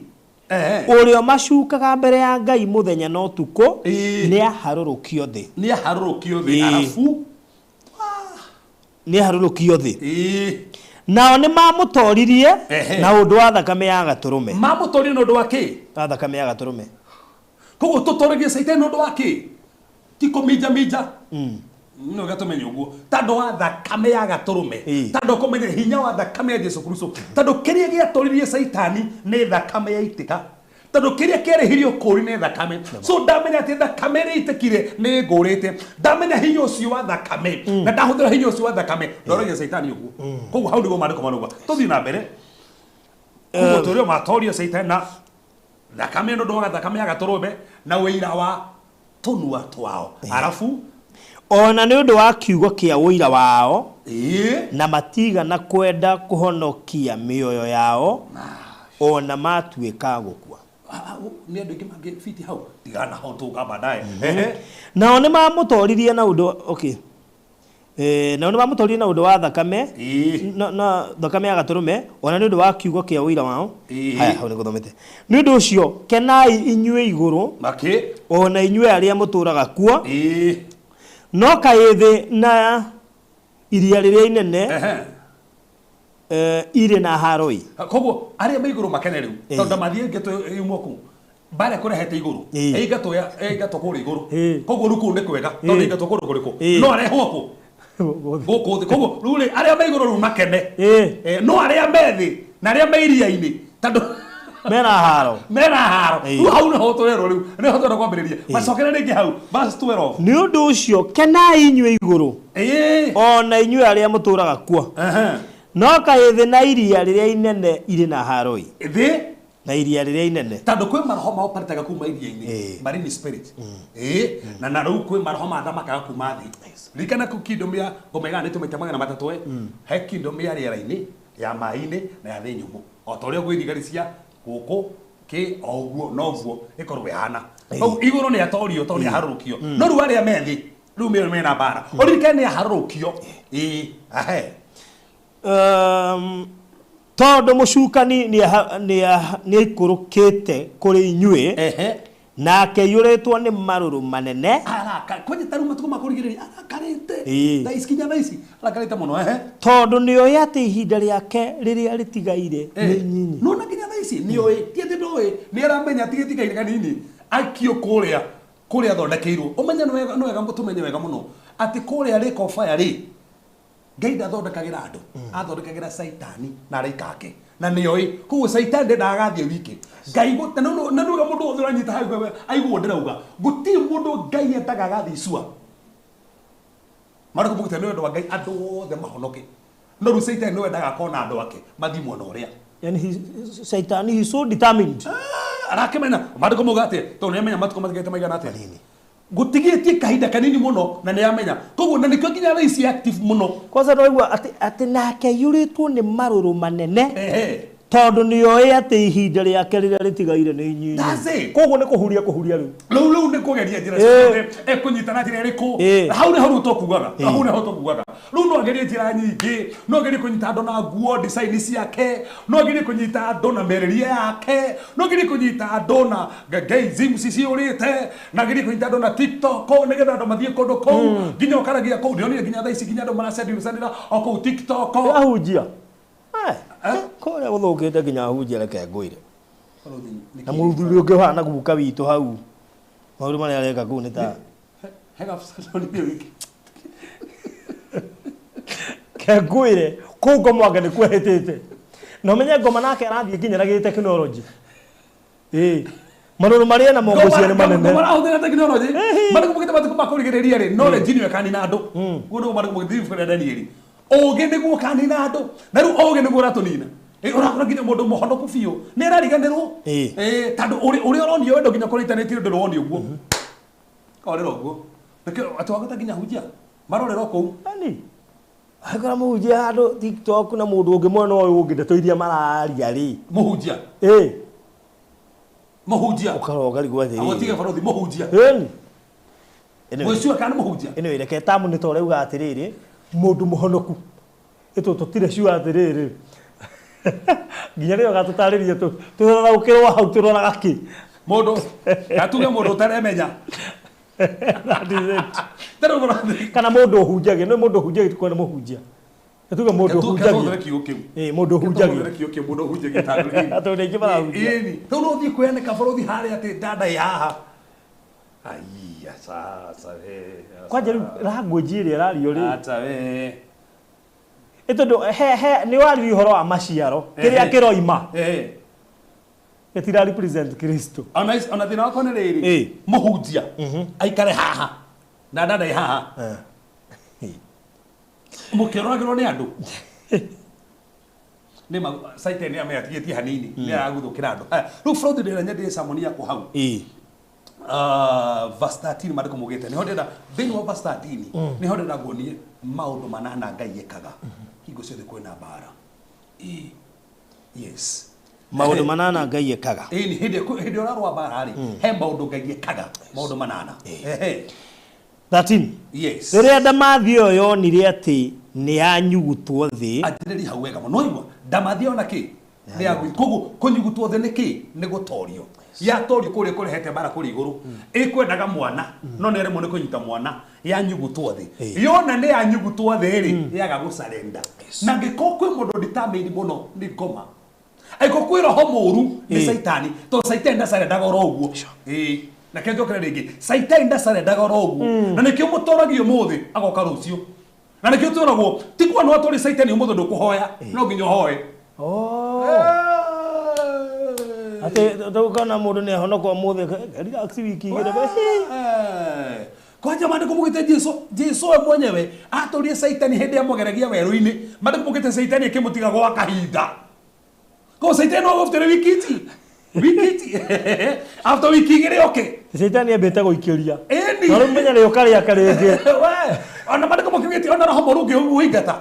ũrĩa ũmacukaga mbere ya Ngai mũthenya na ũtukũ, nĩ aharũrũkio thĩ. Nĩ aharũrũkio thĩ. Arabu Nĩ aharũrũkio thĩ. Nao nĩ mamũtoririe na ũndũ wa thakame ya gatũrũme. Mamũtoririe na ũndũ wa kĩ? Wa thakame ya gatũrũme. Koguo tũtoragie Caitani na ũndũ wa kĩ? Ti kũminjaminja. No gatũmenye ũguo. Tondũ wa thakame ya gatũrũme. Tondũ kũmenya hinya wa thakame ya Jesu Kristo. Tondũ kĩrĩa gĩatoririe Caitani nĩ thakame yaitĩka. Tondũ kĩrĩa kĩarĩhirio kũũri nĩ thakame. So ndamenya atĩ thakame ĩrĩa ĩitĩkire nĩ ngũrĩte. Ndamenya hinya ũcio wa thakame. Na ndahũthĩra hinya ũcio wa thakame, ndoragia Caitani ũguo. Koguo hau nĩguo maandĩko marauga. Tũthiĩ na mbere. Koguo tũrĩo matorio Caitani na thakame nĩ ũndũ wa thakame ya gatũrũme na ũira wa tũnua twao. Arabu ona nĩ ũndũ wa kiugo kĩa ũira wao, na matigana kwenda kũhonokia mĩoyo yao, ona matuĩka gũkua. Nĩ andũ aingĩ mangĩbiti hau, tigana hau tũka baadaye. Nao nĩ mamũtoririe na ũndũ, okay. Nao nĩ mamũtoririe na ũndũ wa thakame na thakame ya gatũrũme ona nĩ ũndũ wa kiugo kĩa ũira wao. Haya, hau nĩ gũthomete. Nĩ ũndũ ũcio kenai inyuĩ igũrũ ona inyuĩ arĩa mũtũũraga kuo. No kaĩ thĩ na iria rĩrĩa inene irĩ na haroi. Koguo arĩa me igũrũ makene rĩu tondũ mathiĩ ngeto yumwo kũ bare kũrehete igũrũ ĩingatwo ĩingatwo kũrĩa igũrũ. Koguo rĩu kũu nĩ kwega tondũ ĩingatwo kũndũ kũrĩkũ no arehwo kũ gũkũ thĩ. Koguo rĩu rĩ arĩa me igũrũ rĩu makene no arĩa me thĩ na arĩa me iria-inĩ tondũ mena haro mena haro. Rĩu hau nĩho tũrerwo rĩu nĩho tũrenda kwambĩrĩria macokere rĩngĩ hau verse 12. Nĩ ũndũ ũcio kenai inyuĩ igũrũ ona inyuĩ arĩa mũtũũraga kuo. No kaĩ thĩ na iria rĩrĩa inene irĩ na haroi. Thĩ na iria rĩrĩa inene tondũ kwĩ maroho maoparĩtaga kuma iria-inĩ marine spirit. Na na rĩu kwĩ maroho mathamakaga kuma thĩ. Ririkana kũ kingdom ya ngoma iganĩtio maita 300 he kingdom ya rĩera-inĩ ya maĩ-inĩ na ya thĩ nyũmũ. O ta ũrĩa gwĩ thigari cia gũkũ kĩ o ũguo noguo ĩkorwo ĩhana. Koguo igũrũ nĩ atorio tondũ nĩ aharũrũkio. No rĩu arĩa me thĩ rĩu mena mbara. Ũririkane nĩ aharũrũkio. Ahe. Tondũ mũcukani nĩ aikũrũkĩte kũrĩ inyuĩ nake aiyũrĩtwo nĩ marũrũ manene. Kwanja ta rĩu matukũ ma kũrigĩrĩria arakarĩte thaa ici kinya thaa ici arakarĩte mũno. Tondũ nĩoĩ atĩ ihinda rĩake rĩrĩa rĩtigaire nĩ nyinyi. Nona kinya thaa ici nĩoĩ ti atĩ ndoĩ nĩ aramenya atĩ gĩtigaire kanini aikio kũrĩa kũrĩa athondekeirwo. Ũmenye nĩ wega tũmenye wega mũno atĩ kũrĩa Lake of Fire rĩ Ngai ndathondekagĩra andũ athondekagĩra Caitani na araika ake na nĩoĩ. Koguo Caitani ndendaga agathiĩ wiki. Ngai na nĩwega mũndũ wothe ũranyita hau aiguo ndĩrauga gũtirĩ mũndũ Ngai endaga agathiĩ icua. Marũkũ mũgĩte nĩ wendo wa Ngai andũ othe mahonoke. No rĩu Caitani nĩwe endaga akona andũ ake mathiĩ mwena ũrĩa. Yani Caitani he so determined. Arakĩmenya marũkũ mauga atĩa tondũ nĩamenya matukũ matigĩte maigana atĩa gũtigĩtie kahinda kanini mũno na nĩamenya. Koguo na nĩkĩo nginya thaa ici active mũno. Kwanza ndĩraigua atĩ nake aiyũrĩtwo nĩ marũrũ manene tondũ nĩoĩ atĩ ihinda rĩake rĩrĩa rĩtigaire nĩ inyinyi. Koguo nĩ kũhuria kũhuria rĩu. Rĩu rĩu nĩ kũgeria njĩra ciothe ekũnyita na njĩra ĩrĩkũ. Hau nĩho rĩu tũkugaga. Hau nĩho tũkugaga. Rĩu no agerie njĩra nyingĩ, no agerie kũnyita andũ na nguo design ciake, no agerie kũnyita andũ na mĩarĩrie yake, no agerie kũnyita andũ na gayism ciciũrĩte, na agerie kũnyita andũ na TikTok nĩgetha andũ mathiĩ kũndũ kũu nginya ũkaragia kũu. Ndĩronire nginya thaa ici nginya andũ maracendirwo o kũu TikTok. Ahunjia. Kũrĩa gũthũkĩte nginya ahunjia reke ngwĩre. Na mũthuri ũngĩ ũhana guka witũ hau maũndũ marĩa areka kũu nĩ ta kengwĩre kũu ngoma anga nĩ kwehĩtĩte. Na ũmenye ngoma nake arathiĩ nginya na gĩtekinoronjĩ. Marũrũ marĩa na mongo cia nĩ manene. Ngoma arahũthĩra tekinoronjĩ. Marũkũ mũgĩte matukũ ma kũrigĩrĩria rĩ knowledge nĩyo ĩkanina andũ. Ũguo nĩguo marũkũ mũgĩte ibuku rĩa Danieli. Ũũgĩ nĩguo ũkanina andũ. Na rĩu ũũgĩ nĩguo ũratũnina. Ũrakora nginya mũndũ mũhonoku biũ nĩ arariganĩrwo. Tondũ ũrĩa ũronio wendo nginya kũrĩa intaneti ndũronio ũguo. Korera ũguo. Nĩkĩo atĩ wagũta nginya hunjia marorera kũu. Ani angora mũhunjia handũ TikTok na mũndũ ũngĩ mwena ũyũ ũngĩ ndeto iria mararia rĩ. Mũhunjia. Mũhunjia. Ũkarora ũkarigwo atĩrĩrĩ. Agũtige barothi mũhunjia. Mũcio kana mũhunjia. Anyway, reke tamu nĩ ta ũrauga atĩrĩrĩ mũndũ mũhonoku. Ĩtũ tũtirĩ sure atĩrĩrĩ. Nginya rĩo gatũtarĩrie tũthathaũkĩrwo hau tũroraga kĩ. Mũndũ gatuge mũndũ ũtaremenya. That is it. Kana mũndũ ũhunjagia, nĩ mũndũ ũhunjagia tũkwenda mũhunjia. Tuge mũndũ ũhunjagia. Mũndũ ũhunjagia. Mũndũ ũhunjagia tondũ aingĩ marahunjia. Rĩu no ũthiĩ kwĩyanĩka bũrũri harĩa atĩ ndanda ĩ haha. Aiya sasa we. Kwanja rĩu language ĩrĩa ĩrario rĩ. Acha we. Tondũ he nĩ waririe ũhoro wa maciaro kĩrĩa kĩroima. Gĩtira represent Kristo. Ona thĩna wakwa nĩ rĩrĩ mũhunjia aikare haha na ndanda ĩ haha. Mũkĩroragĩrwo nĩ andũ. Nĩ ma Caitani nĩ ameatigĩtie hanini nĩ araguthũkĩra andũ. Rĩu Freud ndĩrenda nyendie sermon yakwa hau. Verse 13 maandĩko maugĩte nĩho ndĩrenda thĩinĩ wa verse 13 nĩho ndĩrenda nguonie maũndũ manana Ngai ekaga hingo ciothe kwĩna mbara. Yes. Maũndũ manana Ngai ekaga. Hĩndĩ ĩrĩa ũrarũa mbara rĩ he maũndũ Ngai ekaga maũndũ manana. 13. Yes. Rĩrĩa ndamathia ĩyo yonire atĩ nĩ yanyugutwo thĩ. Anjĩrĩria hau wega mũno. Igua ndamathia ona kĩ nĩ yagwi koguo kũnyugutwo thĩ nĩ kĩ nĩ gũtorio yatorio kũrĩa kũrehete mbara kũrĩa igũrũ ĩkwendaga mwana no nĩ aremwo nĩ kũnyita mwana yanyugutwo thĩ yona nĩ yanyugutwo thĩ rĩ yaga gũcarenda na angĩkorwo kwĩ mũndũ determined mũno nĩ ngoma angĩkorwo kwĩ roho mũru nĩ caitani tondũ caitani ndacarendaga oro ũguo. Ĩĩ, na kĩo njokere rĩngĩ caitani ndacarendaga oro ũguo na nĩkĩo mũtoragia ũmũthĩ agoka rũciũ na nĩkĩo twĩragwo ti kuona watũrĩ caitani ũmũthĩ ndũkũhoya no nginya ũhoe. Oh. Atĩ tũkona mũndũ nĩ ahonoka ũmũthĩ relax wiki igĩrĩ. Kwanja maandĩko mugĩte Jesu Jesu we mwenyewe atũrie caitani hĩndĩ amũgeragia werũ-inĩ maandĩko mugĩte caitani akĩmũtiga gwa kahinda ko caitani no gũbutere wiki ici wiki ici after wiki igĩrĩ oke. Caitani ambĩte gũikĩria. Ĩni. Na rĩu menya rĩũka rĩaka rĩngĩ. We, ona maandĩko makiugĩte ona roho mũru ũngĩũingata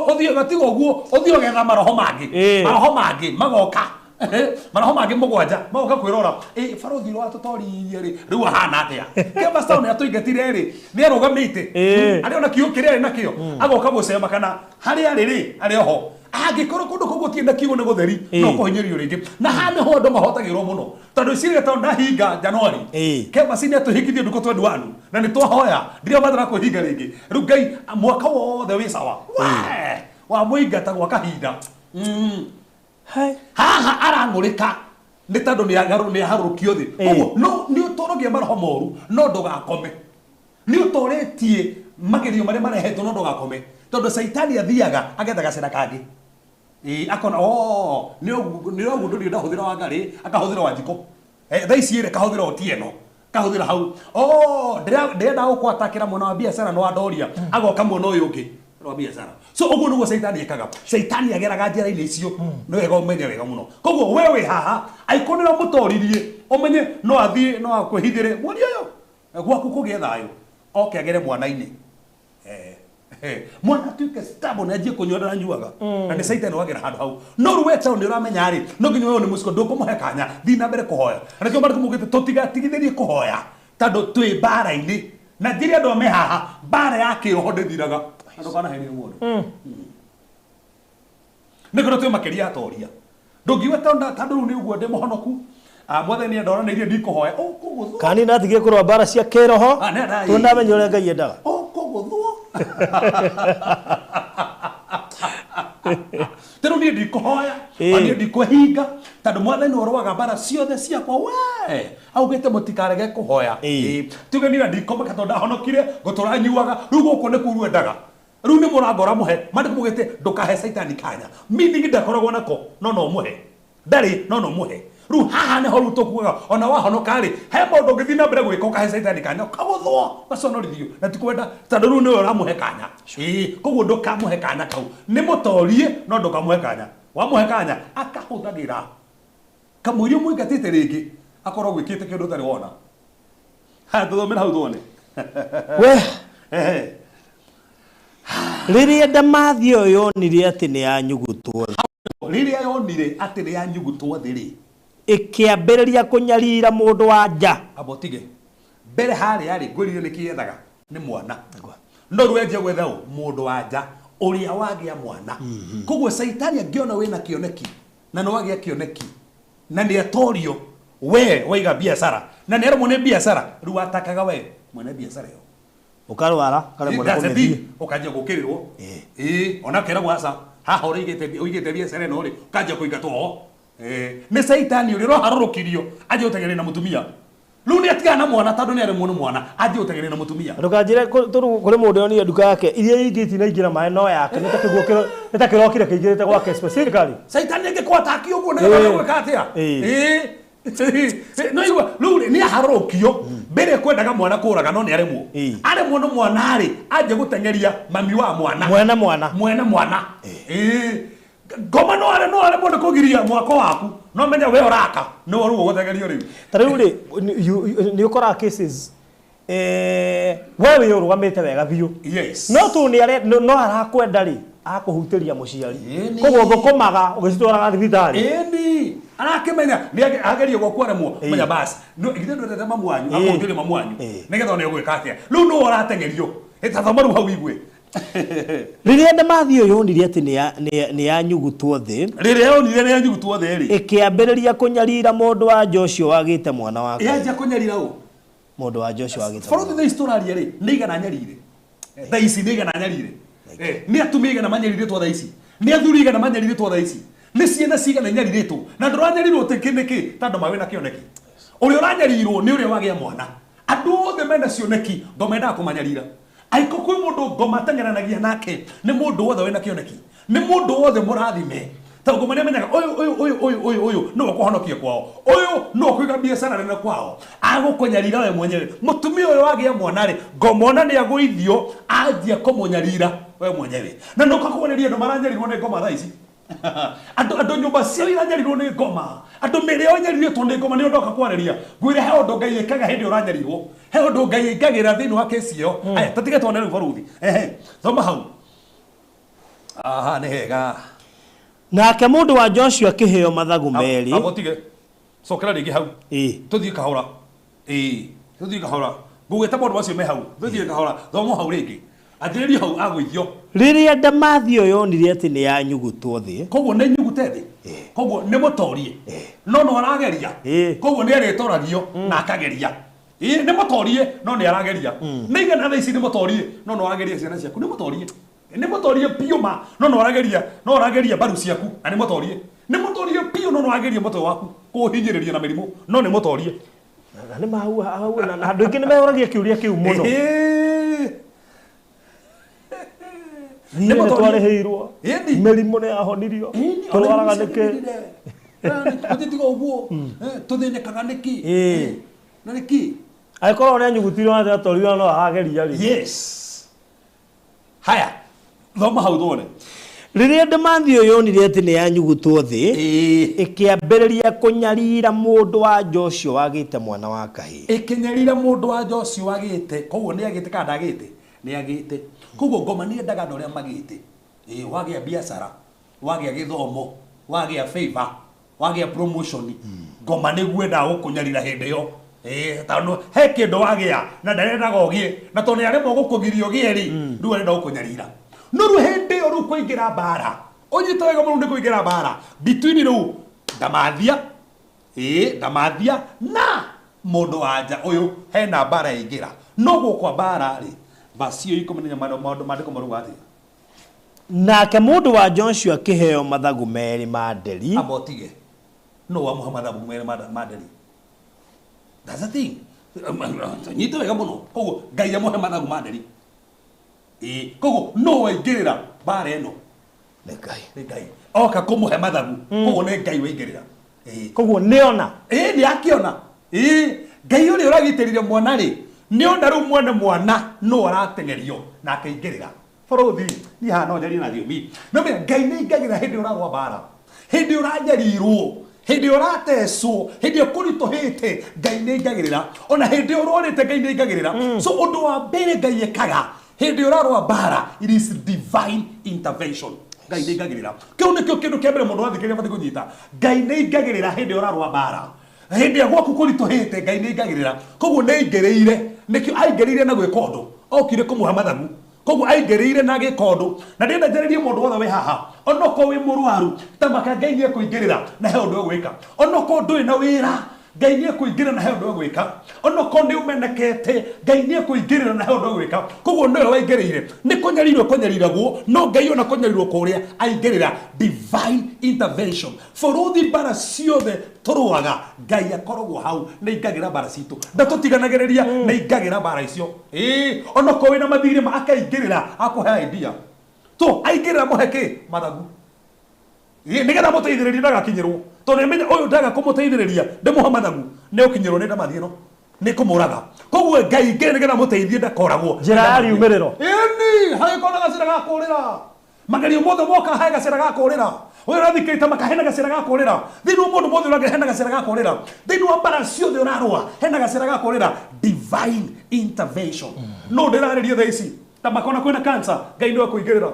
ũthiĩ gatiga ũguo ũthiĩ ũgetha maroho mangĩ Ĩĩ. maroho mangĩ magoka maroho mangĩ mũgwanja magoka kwĩrora ĩ barothi ũrĩa watũtoririe rĩ rĩu ahana atĩa kĩamba nĩ atũingatire rĩ nĩ arũgamĩte Ĩĩ. arĩ ona kiugo kĩrĩa arĩ nakĩo agoka gũcema kana harĩa arĩ rĩ arĩ oho angĩkorwo kũndũ kũu gũtirĩ na kiugo nĩ gũtheri no Ĩĩ. kũhinyĩrĩrio rĩngĩ na haha nĩho andũ mahotagĩrwo mũno tondũ ciria tondũ ndahinga Januari Ĩĩ. kemasi nĩ atũhingithie ndukũ 21 na nĩ twahoya ndirabatara kũhinga rĩngĩ rĩu Ngai mwaka wothe wĩ sawa we wamũingata gwa kahinda. Hai. Haha arang'ũrĩka nĩ tondũ nĩ aharũrũkio thĩ Ĩĩ. koguo no nĩ ũtũragia maroho moru no ndũgakome nĩ ũtorĩtie magerio marĩa marehetwo no ndũgakome tondũ caitani athiaga agetha gacĩra kangĩ. Ĩĩ, akona oh nĩ ũguo ndũrĩ ndahũthĩra wa ngarĩ akahũthĩra wa njiko. Thaa ici rĩ kahũthĩra Otieno kahũthĩra hau oh ndĩrenda gũkwatakĩra mwena wa biacara no andoria agoka mwena ũyũ ũngĩ wa biacara so ũguo nĩguo caitani ekaga caitani ageraga njĩra-inĩ icio nĩ wega ũmenye wega mũno koguo we wĩ haha angĩkorwo nĩwe mũtoririe ũmenye no athiĩ no akwĩhithĩre mweri ũyũ gwaku kũgĩe thayũ oke agere mwana-inĩ. Mwana atuĩke stubborn anjie kũnyua ndaranyuaga na nĩ caitani wagera handũ hau no rĩu we taũ nĩ ũramenya rĩ no nginya wewe nĩ mũciko ndũkũmũhe kanya thiĩ na mbere kũhoya na nĩkĩo maandĩko maugĩte tũtigatigithĩrie kũhoya tondũ twĩ mbara-inĩ na njĩre andũ ame haha mbara ya kĩroho ndĩthiraga na ndũkanahenio mũndũ nĩkĩo twĩ makĩria atoria ndũngiuga tondũ rĩu nĩ ũguo ndĩ mũhonoku mwathani nĩandoranĩirie ndikũhoya ũkũgũthwo. Kana niĩ ndatigire kũrũa mbara cia kĩroho Ah, nĩ ndai. tondũ ndamenya ũrĩa Ngai endaga. Ũkũgũthwo. Tondũ niĩ ndikũhoya Ĩĩ. ona niĩ ndikũhinga tondũ mwathani ũrũaga mbara ciothe ciakwa we augĩte mũtikarege kũhoya. Ĩĩ. Ĩĩ. Tuge niĩ ndikũmaka tondũ ndahonokire ngũtũra nyuaga rĩu gũkũ nĩ kuru endaga rĩu nĩ mũrango ũramũhe maandĩko maugĩte ndũkahe caitani kanya meaning ndakoragwo nako no no ũmũhe ndarĩ no no ũmũhe rĩu haha nĩho rĩu tũkuaga ona wahonoka rĩ he maũndũ ũngĩthiĩ na mbere gwĩka ũkahe caitani kanya ũkagũthwo ũgaconorithio na ti kwenda tondũ rĩu nĩwe ũramũhe kanya. Ĩĩ, koguo ndũkamũhe kanya kau nĩ mũtorie no ndũkamũhe kanya wamũhe kanya akahũthagĩra kamũiria mũingatĩte rĩngĩ akorwo gwĩkĩte kĩndũ ũtarĩ wona. Haya tũthomere hau tuone. We Ehe. rĩrĩa ndamathia ĩyo yonire atĩ nĩ yanyugutwo thĩ Rĩrĩa yonire atĩ nĩ yanyugutwo thĩ rĩ ĩkĩambĩrĩria kũnyarira mũndũ wa nja. Amba ũtige mbere harĩa rĩ ngwĩrire nĩ kĩethaga nĩ mwana no rĩu enjia gwetha ũ mũndũ wa nja ũrĩa wagĩa mwana koguo caitani angĩona wĩna kĩoneki na nĩ wagĩa kĩoneki na nĩ atorio we waiga biacara na nĩ aremwo nĩ biacara rĩu atakaga we mwene biacara ĩyo Ũkarwara ũkaremwo nĩ That's the kũmĩthiĩ. thing. Ũkanjia gũkĩrĩrwo Ĩĩ. ĩĩ ona keragwo aca haha ũrĩa ũigĩte biacara ĩno rĩ ũkanjia kũingatwo ho. Ĩĩ. Nĩ caitani ũrĩa ũraharũrũkirio anjie gũteng'eria na mũtumia rĩu nĩ atigana na mwana tondũ nĩ aremwo nĩ mwana anjie gũteng'eria na mũtumia. Ndũkanjĩre tondũ kũrĩ mũndũ yonire nduka yake iria ingĩ itinaingĩra maĩ no yake nĩ ta kĩguo nĩ ta kĩrokire kĩingĩrĩte gwake specifically. Caitani angĩkwataki ũguo nĩ Ĩĩ. gwĩka atĩa? Ĩĩ. Ĩĩ. No igua rĩu rĩ nĩ aharũrũkio mbere kwendaga mwana kũraga no nĩ aremwo Ĩĩ. aremwo nĩ mwana rĩ anjie gũteng'eria mami wa mwana Mwene mwana. mwene mwana. Ĩĩ. Ngoma no are no aremwo nĩ kũgiria mwako waku no menya we ũraka nĩ rĩu ũgũteng'erio rĩu. Ta rĩu rĩ nĩ ũkoraga cases we wĩ ũrũgamĩte wega biũ Yes. no tondũ nĩ no arakwenda rĩ Akũhutĩria mũciari. Ĩni. Koguo thũkũmaga ũgĩcitwaraga thibitarĩ. Ĩni arakĩmenya nĩ agerie gwaku aremwo. Menya basi no githĩ ndwendete mamu wanyu? Akũhutĩria mamu wanyu nĩgetha one ũgwĩka atĩa. Rĩu nũ ũrateng'erio? Ĩtathoma rĩu hau igue. Rĩrĩa ndamathi ĩyo yonire atĩ nĩ yanyugutwo thĩ, Rĩrĩa yonire nĩ yanyugutwo thĩ rĩ, ĩkĩambĩrĩria kũnyarira mũndũ wa nja ũcio wagĩte mwana wake. Yanjia kũnyarira ũ? Mũndũ wa nja ũcio wagĩte Bũrũri mwana. thaa ici tũraria rĩ, nĩ igana nyarire thaa ici, nĩ igana nyarire. Nĩ atumia igana manyarirĩtwo thaa ici, nĩ athuri igana manyarirĩtwo thaa ici, nĩ ciana cigana inyarirĩtwo. Na ndũranyarirwo tĩ nĩkĩ? Tondũ ma wĩna kĩoneki. Ũrĩa ũranyarirwo nĩ ũrĩa wagĩa mwana. Andũ othe mena cioneki ngoma endaga kũmanyarira. Aiko kwĩ mũndũ ngoma ateng'eranagia nake, nĩ mũndũ wothe wĩna kĩoneki, nĩ mũndũ wothe mũrathime, tondũ ngoma nĩ amenyaga ũyũ ũyũ ũyũ ũyũ ũyũ ũyũ nĩwe ũkũhonokia kwao, ũyũ nĩwe ũkũiga biacara nene kwao. Agũkũnyarira we mwenyewe. Mũtumia ũyũ wagĩa mwana rĩ, ngoma ona nĩ agũithio, anjia kũmũnyarira we mwenyewe. Na nũka kuoneria andũ maranyarirwo nĩ ngoma thaa ici, andũ nyũmba ciao iranyarirwo nĩ ngoma, andũ mĩrĩ yao inyarirĩtwo nĩ ngoma. Nĩ ndoka kwarĩria ngwĩre he ũndũ Ngai ĩkaga hĩndĩ ũranyarirwo, he ũndũ Ngai ĩngagĩra thĩinĩ wa kesi ĩyo. Aya, tũtige tuone rĩu. Baruthi, ehe, thoma hau. Aha, nĩ hega. Nake mũndũ wa nja ũcio akĩheo mathagu merĩ. Abo tige, cokera rĩngĩ hau. Tũthiĩ kahora, ĩĩ, tũthiĩ kahora. Ngũgwĩta maũndũ macio me hau. Tũthiĩ kahora, thoma hau rĩngĩ, anjĩrĩria hau agũithio. Rĩrĩa ndamathi ĩyo yonire atĩ nĩ yanyugutwo thĩ. Koguo nĩ nyugute thĩ, koguo nĩ mũtorie, no no arageria. Koguo nĩ arĩtoragio na akageria. Ĩĩ, nĩ mũtorie no nĩ arageria. Nĩ igana thaa ici nĩ mũtorie no no arageria ciana ciaku. Nĩ mũtorie, nĩ mũtorie biũ ma, no no arageria, no arageria mbaru ciaku. Na nĩ mũtorie, nĩ mũtorie biũ, no no arageria mũtwe waku kũũhinyĩrĩria na mĩrimũ, no nĩ mũtorie. Na nĩ mahau hau na andũ aingĩ nĩ mehũragia kĩũria kĩu mũno. Thiĩ Nĩ nĩ mũtorie. twarĩhĩirwo. Ĩni. Mĩrimũ nĩ yahonirio, tũrwaraga nĩkĩ? Tũthitiga ũguo tũthĩnĩkaga nĩkĩ? Na nĩkĩ? Angĩkorwo nĩ anyugutirwo na atorirwo no arageria rĩ. Yes, haya, thoma hau thone. Rĩrĩa ndamathi ĩyo yonire atĩ nĩ yanyugutwo thĩ, ĩkĩambĩrĩria kũnyarira mũndũ wa nja ũcio wagĩte mwana wa kahĩĩ. Ĩkĩnyarira mũndũ wa nja ũcio wagĩte. Koguo nĩ agĩte kana ndagĩte? Nĩ agĩte. Koguo ngoma nĩ endaga andũ arĩa magĩte. Ĩĩ, wagĩa biacara, wagĩa gĩthomo, wagĩa favor, wagĩa promotion, ngoma nĩguo endaga gũkũnyarira hĩndĩ ĩyo. Ĩĩ, tondũ he kĩndũ wagĩa na ndarendaga ũgĩe, na tondũ nĩ aremwo gũkũgiria ũgĩe rĩ, rĩu arenda gũkũnyarira. No rĩu hĩndĩ ĩyo rĩu kũingĩra mbara, ũnyite wega mũno, nĩ kũingĩra mbara between rĩu ndamathia, ĩĩ, ndamathia na mũndũ wa nja ũyũ, hena mbara yaingĩra. No gũkwa mbara rĩ, vaci ĩyo 14, maũndũ maandĩko marauga atĩa? Nake mũndũ wa nja ũcio akĩheo mathagu merĩ ma nderi. Amba ũtige, no wamũhe mathabu merĩ ma nderi. That's the thing, nyite wega mũno. Koguo Ngai amũhe mathagu ma nderi. Ĩĩ, koguo no waingĩrĩra mbara ĩno? Nĩ Ngai. Nĩ Ngai oka kũmũhe mathagu. Koguo nĩ Ngai waingĩrĩra. Ĩĩ. Koguo nĩona. Ĩĩ, nĩ akĩona. Ĩĩ, Ngai ũrĩa ũragitĩrire mwana rĩ, nĩ ona rĩu mwene mwana no arateng'erio na akaingĩrĩra. Bũrũthi niĩ haha no njarie na thiomi. No menya Ngai nĩ aingagĩra hĩndĩ ũrarũa mbara, hĩndĩ ũranyarirwo, hĩndĩ ũratecwo, hĩndĩ ũkũritũhĩte, Ngai nĩ aingagĩrĩra. Ona hĩndĩ ũrwarĩte, Ngai nĩ aingagĩrĩra. So ũndũ wa mbere Ngai ekaga hĩndĩ ũrarũa mbara, it is divine intervention. Ngai nĩ aingagĩrĩra. Kĩu nĩkĩo kĩndũ kĩa mbere mũndũ wathikĩrĩria abatiĩ kũnyita. Ngai nĩ aingagĩrĩra hĩndĩ ũrarũa mbara, hĩndĩ ĩrĩa gwaku kũritũhĩte, Ngai nĩ aingagĩrĩra. Koguo nĩ aingĩrĩire. Nĩkĩo aingĩrĩire na gwĩka ũndũ, okire kũmũhe mathagu. Koguo aingĩrĩire na agĩka ũndũ. Na ndĩrenda njarĩrie mũndũ wothe wĩ haha, onokorwo wĩ mũrwaru, tamaka Ngai nĩ ekũingĩrĩra na he ũndũ egwĩka. Onokorwo ndũrĩ na wĩra, Ngai nĩ ekũingĩrĩra na he ũndũ egwĩka. Onokorwo nĩ ũmenekete, Ngai nĩ ekũingĩrĩra na he ũndũ egwĩka. Koguo nĩwe waingĩrĩire. Nĩ kũnyarirwo kũnyariragwo, no Ngai ona kũnyarirwo kũrĩa aingĩrĩra. Divine intervention. Bũrũthi, mbara ciothe tũrũaga, Ngai akoragwo hau, nĩ aingagĩra mbara citũ, ndatũtiganagĩrĩria, nĩ aingagĩra mbara icio. Ĩĩ, onokorwo wĩna mathirĩ ma akaingĩrĩra akũhe idea to aingĩrĩra mũhe kĩ mathagu. Ĩĩ, nĩgetha mũteithĩrĩrie ndagakinyĩrwo, tondũ nĩamenya ũyũ ndaga kũmũteithĩrĩria ndĩmũhe mathagu nĩ ũkinyĩrwo nĩ ndamathi ĩno nĩ kũmũraga. Koguo Ngai ingĩrĩ nĩgetha mũteithie ndakoragwo Njĩra ya riumĩrĩro. Ĩni, hagĩkorwo na gacĩra ga kũrĩra, magerio mothe moka he gacĩra ga kũrĩra. Ũyũ ũrathikĩrĩte maka hena gacĩra ga kũrĩra. Thĩinĩ wa mũndũ mothe ũragera hena gacĩra ga kũrĩra. Thĩinĩ wa mbara ciothe ũrarũa hena gacĩra ga kũrĩra. Divine intervention. No ndĩrarĩria thaa ici ta makona kwĩna cancer, Ngai nĩwe kũingĩrĩra.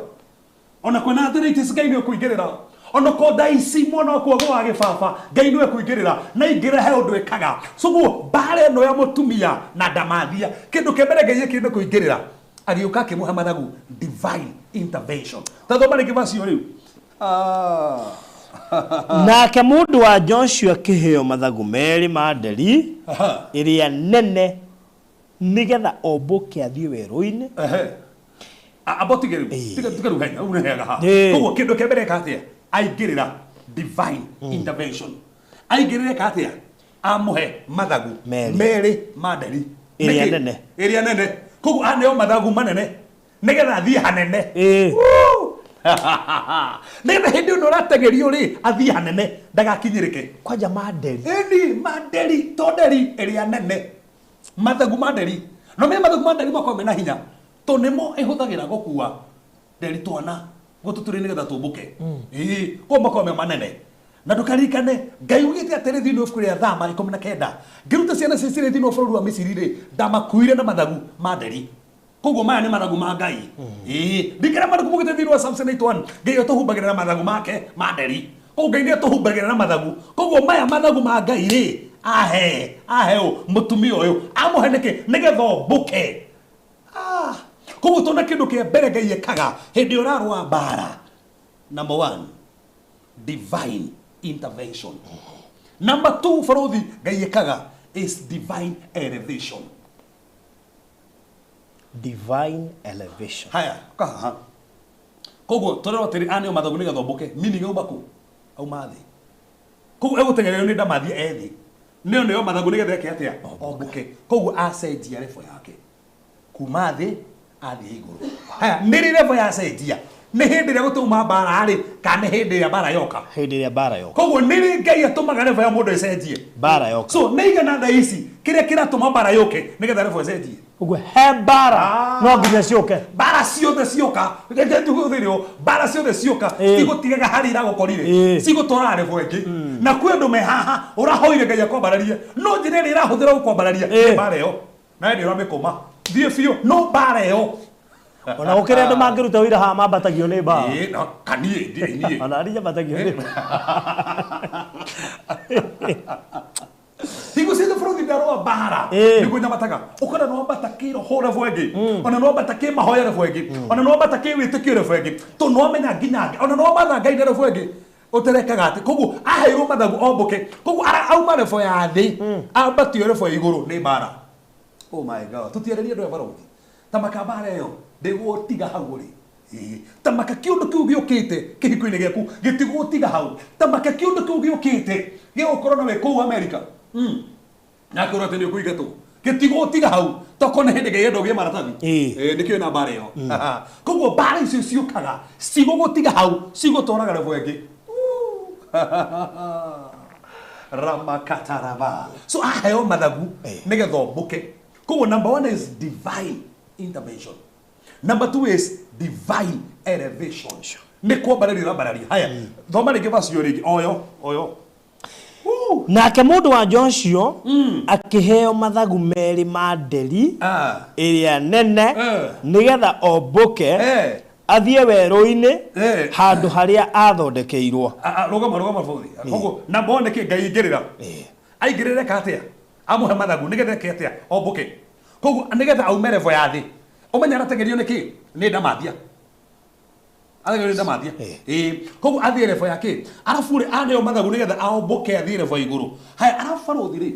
Ona kwĩna arthritis Ngai nĩ ũkũingĩrĩra. Ona ko ici mwana wakwa wa gĩbaba Ngai nĩwe kũingĩrĩra na ingĩra he ũndũ ĩkaga. So guo mbara ĩno ya mũtumia na ndamathia kĩndũ kĩa mbere Ngai ekĩrire kũingĩrĩra agĩũka akĩmũhe mathagu, divine intervention. Tathoma rĩngĩ verse ĩyo rĩu. Nake mũndũ wa Joshua akĩheo mathagu merĩ ma nderi ĩrĩa nene nĩgetha ombũke athiĩ werũ-inĩ. Ehe. Amba tige rĩu. Tiga rĩu henya, rĩu nĩ hega haha. Koguo kĩndũ kĩa mbere eka atĩa? Aingĩrĩra, divine intervention. Aingĩrĩra eka atĩa? Amũhe mathagu Merĩ. merĩ ma nderi Ĩrĩa Nĩkĩ? nene. Ĩrĩa nene. Koguo aneo mathagu manene nĩgetha athiĩ hanene. Woo! Nĩgetha hĩndĩ ĩno ũrateng'erio rĩ athiĩ hanene ndagakinyĩrĩke. Kwanja ma nderi. Ĩni ma nderi to nderi ĩrĩa nene. Mathagu ma nderi. No me mathagu ma nderi makoragwo mena hinya to nĩmo ĩhũthagĩra gũkua nderi twana gũtũtũrĩ nĩgetha tũmbũke. Ĩĩ, koguo makoragwo me manene. Na ndũkaririkane Ngai ugĩte atĩrĩ thĩinĩ wa ibuku rĩa Thama 19 ngĩruta ciana cia Isiraeli thĩinĩ wa bũrũri wa Misiri rĩ ndamakuire na mathagu ma nderi. Koguo maya nĩ mathagu ma Ngai. Ĩĩ, ndikĩra mathagu mugĩte thĩinĩ wa Psalm 81 Ngai atũhumbagĩra na mathagu make ma nderi. Koguo Ngai nĩ atũhumbagĩra na mathagu. Koguo maya mathagu ma Ngai rĩ ahe ũ mũtumia ũyũ amũhe nĩkĩ nĩgetha ombũke. Koguo tona kĩndũ kĩa mbere Ngai ekaga hĩndĩ ĩrĩa ũrarũa mbara. Number 1, divine intervention. Number 2, barothi Ngai ekaga is divine elevation. Divine elevation. Haya, kahaha. Koguo tũrerwo atĩrĩ aneo mathagu nĩgetha ombũke, meaning auma kũ? Auma thĩ. Koguo egũteng'erio nĩ ndamathia e thĩ. Nĩo nĩo mathagu nĩgetha eke atĩa? Ombũke. Koguo acenjia level yake. Kuma thĩ athiĩ igũrũ. Haya, nĩ rĩ level yacenjia? Nĩ hĩndĩ ĩrĩa gũtauma mbara rĩ, kana nĩ hĩndĩ ĩrĩa mbara yoka? Hĩndĩ ĩrĩa mbara yoka. Koguo nĩ rĩ Ngai atũmaga level ya mũndũ ĩcenjie? Mbara yoka. So nĩ igana thaa ici kĩrĩa kĩratũma mbara yũke nĩgetha level ĩcenjie. Ũguo he mbara no nginya ciũke. Mbara ciothe cioka, reke mbara ciothe cioka cigũtigaga harĩa iragũkorire, cigũtwaraga level ĩngĩ. Na kwĩ andũ me haha ũrahoire Ngai akwambararie, no njĩra ĩrĩa ĩrahũthĩra gũkwambararia nĩ mbara ĩyo. Na nĩ ũramĩkũma. Thiĩ biũ, no mbara ĩyo. Ona gũkĩrĩ andũ mangĩruta wĩra haha mambatagio nĩ mbara. Ĩĩ, no, kaniĩ, ndiĩ niĩ. Ona niĩ nyambatagio nĩ mbara. Hingo ciothe bũrũri ndarũa mbara nĩguo nyambataga. Ũkona no ambata kĩroho level ĩngĩ, ona no ambata kĩmahoya level ĩngĩ, ona no ambata kĩwĩtĩkio level ĩngĩ, tondũ nĩwamenya nginya ona nĩwamatha Ngai na level ĩngĩ ũterekaga atĩ. Koguo aheirwo mathagu ombũke, koguo auma level ya thĩ ambatio level ya igũrũ nĩ mbara. Oh my God, tũtiarĩrie andũ aya barothi. Ta maka mbara ĩyo ndĩgũtiga hau ũrĩ. Ta maka kĩũndũ kĩu gĩũkĩte kĩhiko-inĩ gĩaku gĩtigũtiga hau. Ta maka kĩũndũ kĩu gĩũkĩte gĩgũkorwo na wĩ kũu Amerika. Na kũrwo atĩ nĩ ũkũingatwo. Gĩtigũtiga hau. Toko nĩ hĩndĩ Ngai enda ũgĩe maratathi. Nĩkĩo ĩna mbara ĩyo. Koguo mbara icio ciũkaga cigũgũtiga hau, cigũtwaraga level ĩngĩ. Ramakataraba. So aheo mathagu nĩgetha ombũke. Koguo number 1 is divine intervention. Number 2 is divine elevation. Nĩ kwambararia ũrambararia. Haya, thoma rĩngĩ verse ĩyo rĩngĩ. Oyo, oyo. Nake mũndũ wa Joshua akĩheo mathagu merĩ ma nderi ĩrĩa nene nĩgetha ombũke athiĩ werũ-inĩ handũ harĩa athondekeirwo. Rũgama, rũgama bũrũri. Koguo number 1 nĩkĩ Ngai aingĩrĩra? Aingĩrĩra eka atĩa? Amũhe mathagu nĩgetha eke atĩa? Ombũke. Koguo nĩgetha aume level ya thĩ. Ũmenye arateng'erio nĩkĩ? Nĩ ndamathia. Arateng'erio nĩ ndamathia. Ĩĩ, koguo athiĩ level ya kĩ? Arabu rĩ aneo mathagu nĩgetha aombũke athiĩ level ya igũrũ. Haya, arabu barũthi rĩ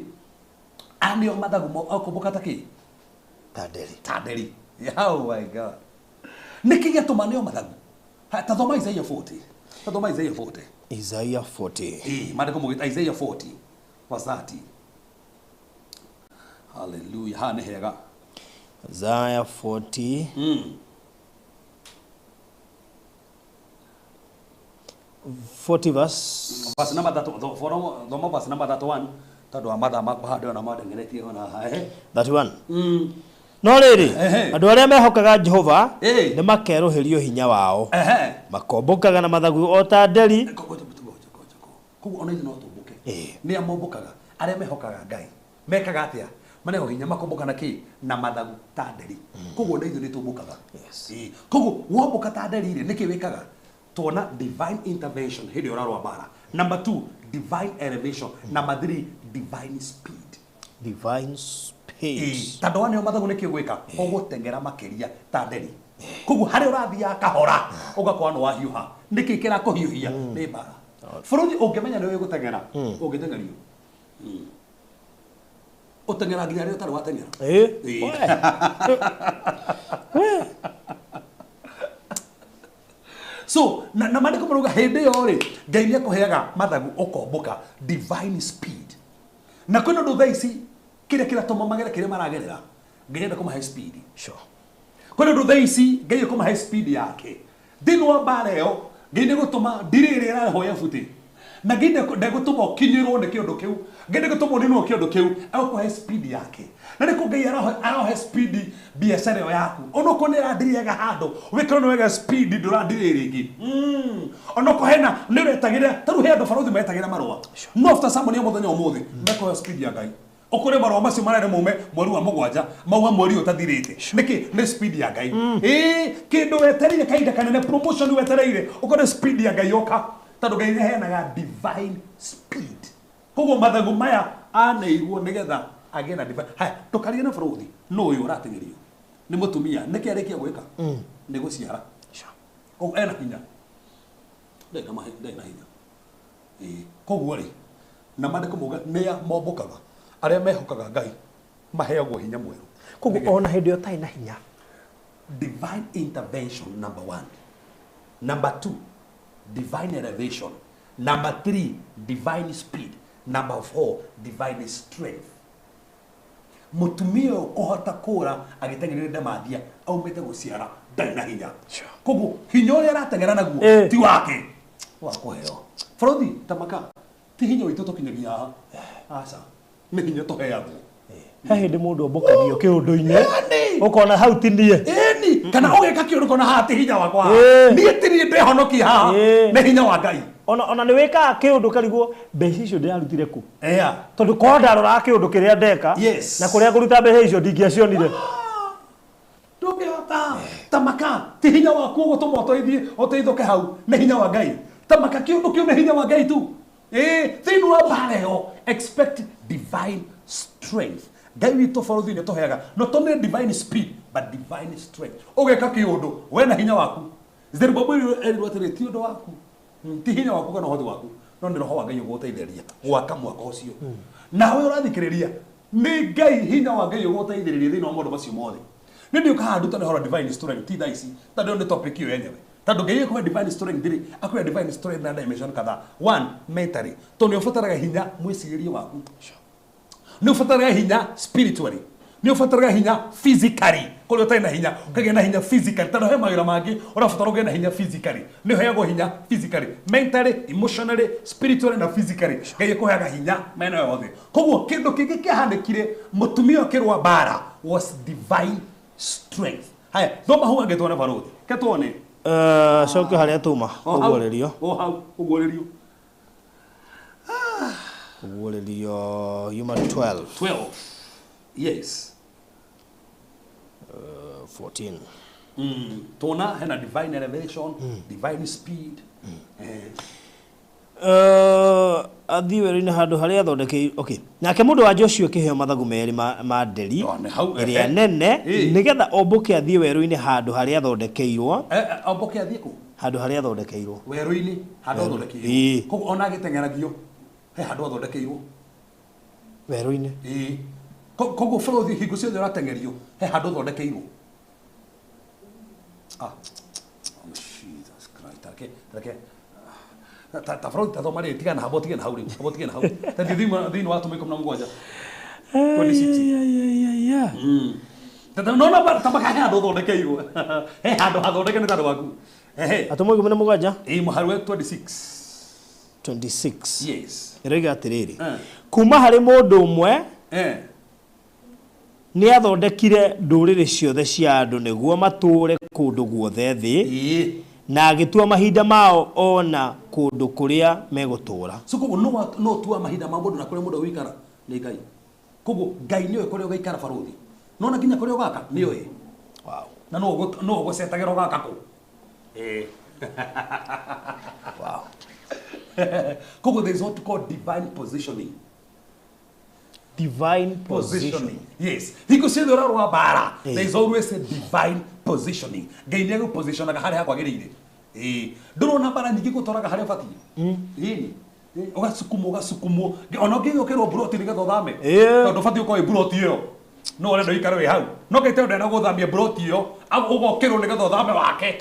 aneo mathagu akombũka ta kĩ? Ta nderi. Ta nderi. Oh my God. Nĩkĩ gĩatũma aneo mathagu? Haya, ta thoma Isaiah 40. Ta thoma Isaiah 40. Isaiah 40. Ĩĩ, maandĩko maugĩte Isaiah 40 verse 30. Hallelujah. Haha nĩ hega. Isaiah 40. 40 verse. Verse number 30, thoma verse number 31. Tondũ wa mathaa makwa haha ndĩrona mandengeretie ona haha. 31. No rĩrĩ, andũ arĩa mehokaga Jehova nĩ makerũhĩrio hinya wao. Makombũkaga na mathagu o ta nderi. Koguo ona ithuĩ no tũmbũke. Nĩ a mombũkaga? Arĩa mehokaga Ngai. Mekaga atĩa? Maneagwo hinya makombũka na kĩ? Na mathagu ta nderi. Koguo na ithuĩ nĩ tũmbũkaga. Yes. Ĩĩ. Koguo wombũka ta nderi rĩ, nĩkĩ wĩkaga? Tuona divine intervention hĩndĩ ĩrĩa ũrarũa mbara. Number two, divine elevation. Number three, divine speed. Divine speed. Ĩĩ, tondũ waneo mathagu nĩkĩ ũgwĩka? Ũgũteng'era makĩria ta nderi. Koguo harĩa ũrathiaga kahora ũgakora nĩ wahiũha. Nĩkĩ kĩrakũhiũhia? Nĩ mbara. Bũrũri ũngĩmenya nĩ ũĩ gũteng'era, ũngĩteng'erio. Ũteng'era nginya rĩrĩa ũtarĩ wateng'era. Ĩĩ. Ĩĩ. We. So na maandĩko marauga hĩndĩ ĩyo rĩ, Ngai nĩ akũheaga mathagu ũkombũka, divine speed. Na kwĩna ũndũ thaa ici kĩrĩa kĩratũma magere kĩrĩa maragerera, Ngai enda kũmahe speed. Sure. Kwĩna ũndũ thaa ici Ngai ekũmahe speed yake. Thĩinĩ wa mbara ĩyo, Ngai nĩgũtũma ndirĩ ĩrĩa ĩrahoya buti. Na Ngai ndegũtũma ũkinyĩrwo nĩ kĩũndũ kĩu. Ngai ndegũtũma ũninwo kĩũndũ kĩu, egũkũhe speed yake. Na nĩkũ Ngai arohe speed biacara ĩyo yaku. Onokorwo nĩ ĩrandiriaga handũ, wĩkĩrwo nĩ wega speed ndũrandirĩ rĩngĩ. Onokorwo hena nĩ ũretagĩrĩra, ta rĩu he andũ barũthi metagĩrĩra marũa. No after ceremony ya mũthenya ũmũthĩ, mekũheo speed ya Ngai. Ũkũrĩ marũa macio mararĩ maume mweri wa mũgwanja, mauma mweri ũyũ ũtathirĩte. Nĩkĩ? Nĩ speed ya Ngai. Ĩĩ, kĩndũ wetereire kahinda kanene, promotion wetereire, ũkore speed ya Ngai yoka. Tondũ Ngai nĩaheanaga divine speed. Koguo mathagu maya aneirwo nĩgetha agĩe na divine. Haya, ndũkarie na bũrũthi, nũ ũyũ ũrateng'erio? Nĩ mũtumia, nĩkĩ arĩkia gwĩka? Nĩ gũciara. Koguo ena hinya. Ndarĩ na ndarĩ na hinya. Ĩĩ, koguo rĩ, na maandĩko mauga nĩa mombũkaga, arĩa mehokaga Ngai maheagwo hinya mwerũ. Koguo ona hĩndĩ ĩyo ũtarĩ na hinya. Divine intervention number one. Number two, divine elevation. Number three, divine speed. Number four, divine strength. Mũtumia ũyũ kũhota kũra agĩteng'erire ndamathia aumĩte gũciara ndarĩ na hinya. Koguo hinya ũrĩa arateng'era naguo ti wake, wa kũheo. Bũrũthi tamaka, ti hinya witũ tũkinyagia haha. Aca, nĩ hinya tũheagwo. He hĩndĩ mũndũ ombũkagio kĩũndũ-inĩ, Ĩni. ũkona hau ti niĩ. Ĩni, kana ũgeka kĩũndũ ũkona haha ti hinya wakwa haha. Niĩ ti niĩ ndehonokia haha, nĩ hinya wa Ngai. Ona nĩ wĩkaga kĩũndũ ũkarigwo mbeca icio ndĩrarutire kũ? Ea. Tondũ korwo ndaroraga kĩũndũ kĩrĩa ndeka, Yes. na kũrĩa ngũruta mbeca icio ndingĩacionire. Ndũngĩhota. Tamaka, ti hinya waku ũgũtũma ũteithũke hau, nĩ hinya wa Ngai. Tamaka kĩũndũ kĩu nĩ hinya wa Ngai tu. Ĩĩ, thĩinĩ wa mbara ĩyo, expect divine strength. Ngai witũ bũrũri nĩ tũheaga not only divine speed but divine strength. Ũgeka kĩũndũ wena hinya waku. Zerubabeli erirwo atĩrĩ, ti ũndũ waku, ti hinya waku kana ũhoti waku, no nĩ roho wa Ngai ũgũgũteithĩrĩria gwaka mwaka ũcio. Nawe ũrathikĩrĩria, nĩ Ngai, hinya wa Ngai ũgũgũteithĩrĩria thĩinĩ wa maũndũ macio mothe. Nĩ ndiũka haha ndutane ũhoro wa divine strength, ti thaa ici, tondũ ĩyo nĩ topic ĩyo yenyewe. Tondũ Ngai akũhe divine strength rĩ, akũhe divine strength na dimension kadhaa. One, mentally, tondũ nĩ ũbataraga hinya mwĩcirĩrie waku. Nĩ ũbataraga hinya spiritually. Nĩ ũbataraga hinya physically. Kũrĩa ũtarĩ na hinya, ũkagĩa na hinya physically. Tondũ he mawĩra mangĩ ũrabatara ũgĩe na hinya physically. Nĩ ũheagwo hinya physically, mentally, emotionally, spiritually na physically. Ngai akũheaga hinya mena yothe. Koguo kĩndũ kĩngĩ kĩahanĩkire mũtumia ũkĩrũa mbara was divine strength. Haya, thoma hau angĩ tuone barũthi. Ke tuone. Coke harĩa tuma, O hau, ũguũrĩrio. O hau, ũguũrĩrio. Ũguũrĩrio yuma 12. 12. Yes. 14. Tuona hena divine elevation, divine speed. Athiĩ werũ-inĩ handũ harĩa athondekeirwo. Okay. Nake mũndũ wa nja ũcio akĩheo mathagu merĩ ma nderi Oh, nĩ hau, ĩrĩa nene, nĩgetha ombũke athiĩ werũ-inĩ handũ harĩa athondekeirwo. Ombũke athiĩ kũ? Handũ harĩa athondekeirwo. Werũ-inĩ, handũ athondekeirwo. Koguo ona agĩteng'eragio, he handũ athondekeirwo. Werũ-inĩ. Koguo bũrũri hingo ciothe ũrateng'erio, he handũ athondekeirwo. Oh, Jesus Christ. Reke, reke. Ta bũrũri ta thoma rĩrĩ, tigana hau, tigana hau rĩu, tigana hau. Ta thiĩ thĩinĩ wa Atũmwo ikũmi na mũgwanja. 26. Ta, ta, no, no, ta maka he handũ ũthondekeirwo. He handũ hathondeke nĩ tondũ waku. Ehe. Atũmwo ikũmi na mũgwanja? Ĩĩ, mũhari wa 26. 26. Yes. Ĩroiga atĩrĩrĩ. Kuma harĩ mũndũ ũmwe, nĩ athondekire ndũrĩrĩ ciothe cia andũ nĩguo matũũre kũndũ guothe thĩ, na agĩtua mahinda mao ona kũndũ kũrĩa megũtũũra. So koguo no tua mahinda ma mũndũ na kũrĩa mũndũ agũikara nĩ Ngai. Koguo Ngai nĩoĩ kũrĩa ũgaikara barũthi. Nona nginya kũrĩa ũgaka nĩoĩ. Wow. Na no ũgũcetagĩra ũgaka kũ. Eh. Wow. Koguo there is what called divine positioning. Divine positioning. Yes. Hingo ciothe ũrarũa mbara, there is always a divine positioning. Ngai nĩ agũpositionaga harĩa hakwagĩrĩire. Ĩĩ. Ndũrona mbara nyingĩ gũtwaraga harĩa ũbatiĩ. Ĩĩ. Ũgasukumwo ũgasukumwo. Ona ũngĩgĩũkĩrwo mburoti nĩgetha ũthame. Tondũ ũbatiĩ ũkorwo wĩ mburoti ĩyo. No ũrenda ũikare wĩ hau. No Ngai tondũ ndenda gũthamia mburoti ĩyo, ũgokĩrwo nĩgetha ũthame wake.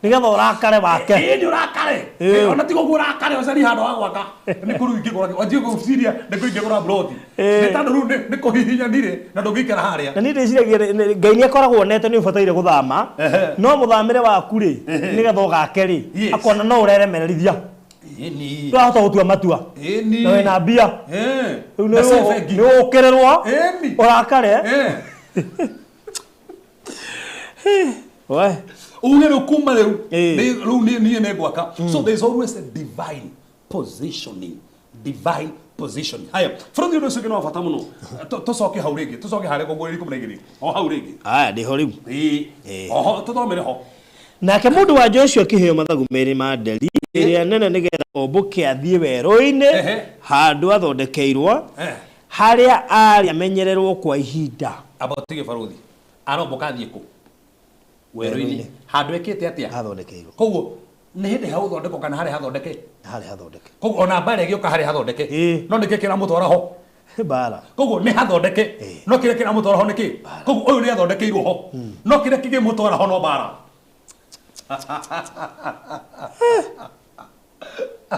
Nĩgetha ũrakare wake. Ĩĩ nĩ ũrakare. Ona tiga ũguo ũrakare ũcarie handũ ha gwaka. Nĩ kũrĩu ingĩgũra, wanjie gwĩciria nĩ kũ ingĩgũra mburoti. Nĩ tondũ rĩu nĩ kũhihinyanire na ndũngĩikara harĩa. Na niĩ ndĩciragia Ngai nĩ akoragwo onete nĩ ũbataire gũthama, no mũthamĩre waku rĩ, nĩgetha ũgake rĩ, akona no ũreremererithia. Ndũrahota gũtua matua. Na wĩna mbia. Rĩu nĩ ũgũkĩrĩrwo, ũrakare. We. Uge rĩu kuma rĩu rĩu niĩ nĩ ngwaka. So there is always a divine positioning. Divine positioning. Haya, bũrũri ũndũ ũcio ũngĩ nĩ wa bata mũno. Tũcoke hau rĩngĩ, tũcoke harĩa ngongoro 12. O hau rĩngĩ. Aya, ndĩho rĩu. Ĩĩ. Oho, tũthomere ho. Nake mũndũ wa nja ũcio akĩheo mathagu merĩ ma nderi ĩrĩa nene nĩgetha ombũke athiĩ werũ-inĩ handũ athondekeirwo harĩa arĩ amenyererwo kwa ihinda. Amba ũtige barũthi. Aromboka athiĩ kũ? Werũ-inĩ. Handũ ekĩte atĩa? Hathondekeirwo. Koguo nĩ hĩndĩ haũthondekwo kana harĩa hathondeke? Harĩa hathondeke. Koguo ona mbara ĩgĩũka harĩa hathondeke. No nĩkĩ kĩramũtwara ho? Mbara. Koguo nĩ hathondeke. No kĩrĩa kĩramũtwara ho nĩkĩ? Koguo ũyũ nĩ athondekeirwo ho. No kĩrĩa kĩngĩmũtwara ho no mbara.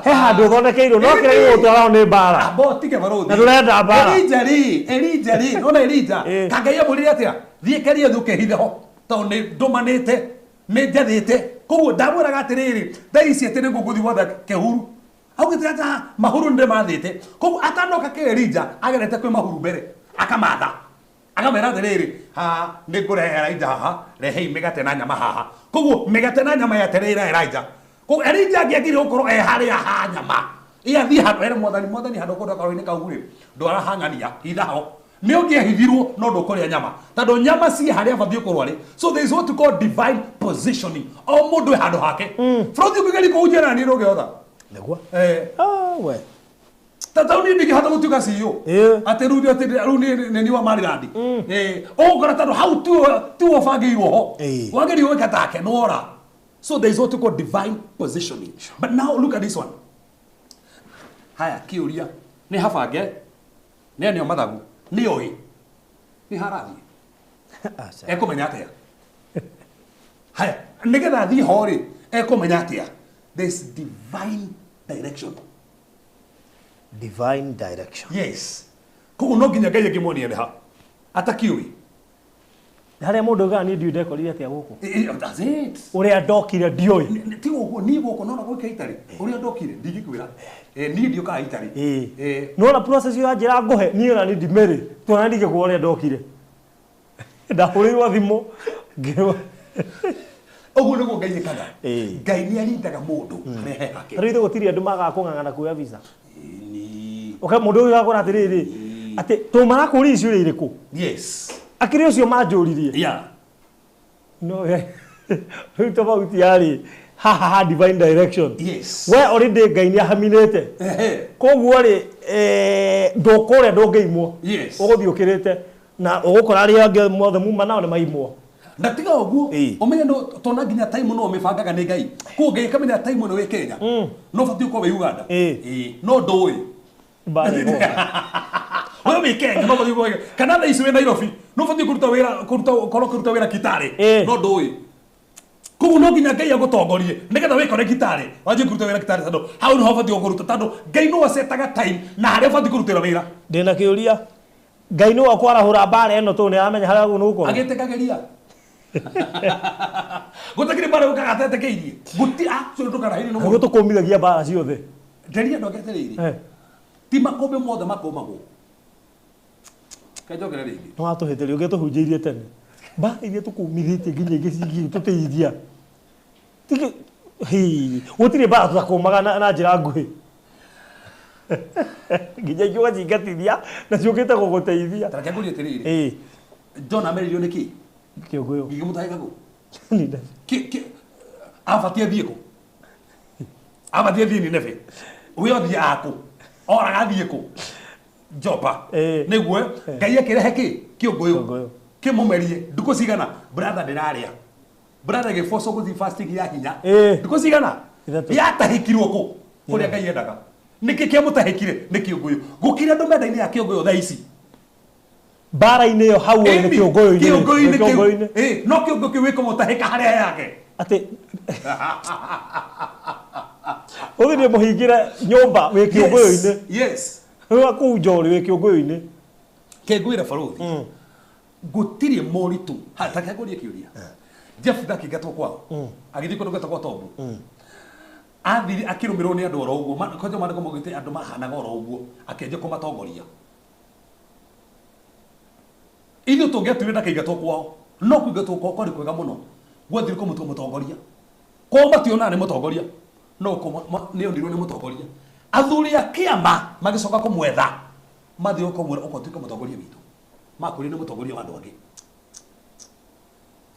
He handũ ũthondekeirwo no kĩrĩa gĩgũtwara ho nĩ mbara. Amba ũtige barũthi. Na ndũrenda mbara. Elija rĩ, Elija rĩ, nona Elija. Kangai amwĩrire atĩa? Thiĩ kerie thĩ ũkehithe ho. Tondũ nĩ ndũmanĩte, nĩ njathĩte. Koguo ndamwĩraga atĩrĩrĩ, thaa ici atĩ nĩguo ngũthiĩ gwatha kĩhuru. Augĩte ata mahuru nĩ ndĩmathĩte. Koguo atanoka kĩ Elija agerete kwĩ mahuru mbere, akamatha. Akamera atĩrĩrĩ, haha nĩ ngũrehe Elija haha, rehei mĩgate na nyama haha. Koguo mĩgate na nyama yetereire Elija. Koguo Elija angĩagire gũkorwo e harĩa ha nyama, ĩ athiĩ handũ ere mwathani, mwathani handũ kũndũ karũĩ-inĩ kau rĩ, ndwara hang'ania, hitha ho. Nĩ ũngĩahithirwo no ndũkũrĩa nyama. Tondũ nyama ciĩ harĩa abatiĩ gũkorwo arĩ. So there is what we call divine positioning. O mũndũ e handũ hake. Bũrũri ũngĩgeria kũhunjia na niĩ ndũngĩhota. Nĩguo. We. Tata niĩ ndingĩhota gũtuĩka CEO. Atĩ rĩu atĩ rĩu nĩ niĩ wa Maryland. Ũgũkora tondũ hau tiwe ũbangĩirwo ho. Wagĩrĩirwo gwĩka take nĩ wora. So there is what we call divine positioning. But now look at this one. Haya, kĩũria nĩ habange, nĩ aneo mathagu, nĩ oĩ, nĩ harathiĩ. Ekũmenya atĩa? Haya, nĩgetha athiĩ ho rĩ, ekũmenya atĩa? There is divine direction. Divine direction. Yes. Koguo no nginya Ngai angĩmuonia nĩ ha. Atakĩũĩ. Harĩa mũndũ augaga niĩ ndiũĩ ndekorire atĩa gũkũ. That's it. Ũrĩa ndokire ndiũĩ. Ti ũguo niĩ gũkũ nona gwĩka itarĩ. Ũrĩa ndokire ndingĩkwĩra. Niĩ ndiũkaga itarĩ. Nĩwona process ĩyo yanjĩra ngũhe niĩ ona niĩ ndimĩrĩ. Tondũ ndingĩkwĩra ũrĩa ndokire. Ndahũrĩirwo thimũ ngĩrwo. Ũguo nĩguo Ngai ĩkaga. Ngai nĩ arindaga mũndũ harĩa he hake. Rĩu ithuĩ gũtirĩ andũ magaga kũng'ang'ana kuoya visa. Ũka mũndũ ũyũ agakora atĩrĩrĩ, atĩ tũmarakũria icio irĩkũ? Yes. Akĩrĩ ũcio manjũririe. Yeah. No rĩu tofauti yarĩ haha ha divine direction. Yes. We already Ngai nĩ ahaminĩte. Koguo rĩ ndũkũrĩa ndũngĩimwo. Yes. Ũgũthiĩ ũkĩrĩte na ũgũkora arĩa angĩ mothe muma nao nĩ maimwo. Na tiga ũguo, ũmenye no tona nginya time no mĩbangaga nĩ Ngai. Koguo Ngai akamenya time ĩno wĩ Kenya. No ũbatiĩ ũkorwo wĩ Uganda. No ndũĩ. We wĩ Kenya no ũbatiĩ gũkorwo kana thaa ici wĩ Nairobi no ũbatiĩ kũruta wĩra kũruta ũkorwo ũkĩruta wĩra Kitale. No ndũĩ. Koguo no nginya Ngai agũtongorie nĩgetha wĩkore Kitale wanjie kũruta wĩra Kitale tondũ hau nĩho ũbatiĩ kũruta tondũ Ngai nĩwe ũcetaga time na harĩa ũbatiĩ kũrutĩra wĩra. Ndĩna kĩũria. Ngai nĩwe ũkwarahũra mbara ĩno tondũ nĩaramenya harĩa gũkorwo. Agĩtĩkagĩria. Gũtakĩrĩ mbara yũkaga atetĩkĩirie. Gũti actually ndũkanahinyio nĩ Nĩguo tũkũmithagia mbara ciothe. Nderia andũ angĩ atĩrĩrĩ. Ti makũmbĩ mothe makũmagwo. Kenjokere rĩngĩ. Nĩ watũhĩtĩria ũngĩtũhunjĩirie tene. Mbara iria tũkũmithĩtie nginya ingĩ cingĩtũteithia. Gũtirĩ mbara tũtakũmaga na njĩra nguhĩ. Nginya ingĩ ũgacingatithia na ciũkĩte gũgũteithia. Ta reke ngũrie atĩrĩrĩ. Ĩĩ. John ameririo nĩ kĩ? Kĩũngũyũ. Gĩkĩmũtahĩka kũ? Nineve. Abatie athiĩ kũ? Abatie athiĩ Nineve. We othiĩ akũ? Oraga athiĩ kũ? Jopa. Ĩĩ. Nĩguo Ngai akĩrehe kĩ? Kĩũngũyũ. Kĩũngũyũ. Kĩmũmerie. Ndukũ cigana? Brother ndĩrarĩa. Brother gĩboco gũthiĩ fasting ya hinya. Ĩĩ. Ndukũ cigana? 3. Yatahĩkirwo kũ? Kũrĩa Ngai endaga. Nĩkĩ kĩamũtahĩkire? Nĩ kĩũngũyũ. Gũkĩrĩ andũ mendaine ya kĩũngũyũ thaa ici. Mbara-inĩ ĩyo hau nĩ Ĩni, kĩũngũyũ-inĩ. kĩũngũyũ-inĩ Nĩ kĩu. kĩũngũyũ-inĩ. Ĩ, no kĩũngũyũ kĩu gĩkũmũtahĩka harĩa yake. Atĩ ũthiĩ mũhingĩre nyũmba wĩ kĩũngũyũ-inĩ. Yes. Rĩu kũu njorĩ wĩ kĩũngũyũ-inĩ. Kĩngwĩra barũthi. Gũtirĩ moritũ. Ha, ta reke ngũrie kĩũria. Jeff ndakĩingatwo kwao. Agĩthiĩ kũndũ gwĩtagwo Tobu. Athire akĩrũmĩrĩrwo nĩ andũ oro ũguo. Kwanja maandĩko maugĩte andũ mahanaga oro ũguo. Akĩanjia kũmatongoria. Ithuĩ tũngĩatuire ndakaingatwo kwao. No kũingatwo kwao kwarĩ kwega mũno. Gwathire kũmũtua mũtongoria. Kwao mationaga nĩ mũtongoria. No nĩonirwo nĩ mũtongoria. Athuri a kĩama magĩcoka kũmwetha. Mathiĩ kũmwĩra ũka ũtuĩke mũtongoria witũ. Makwĩrire nĩ mũtongoria wa andũ angĩ.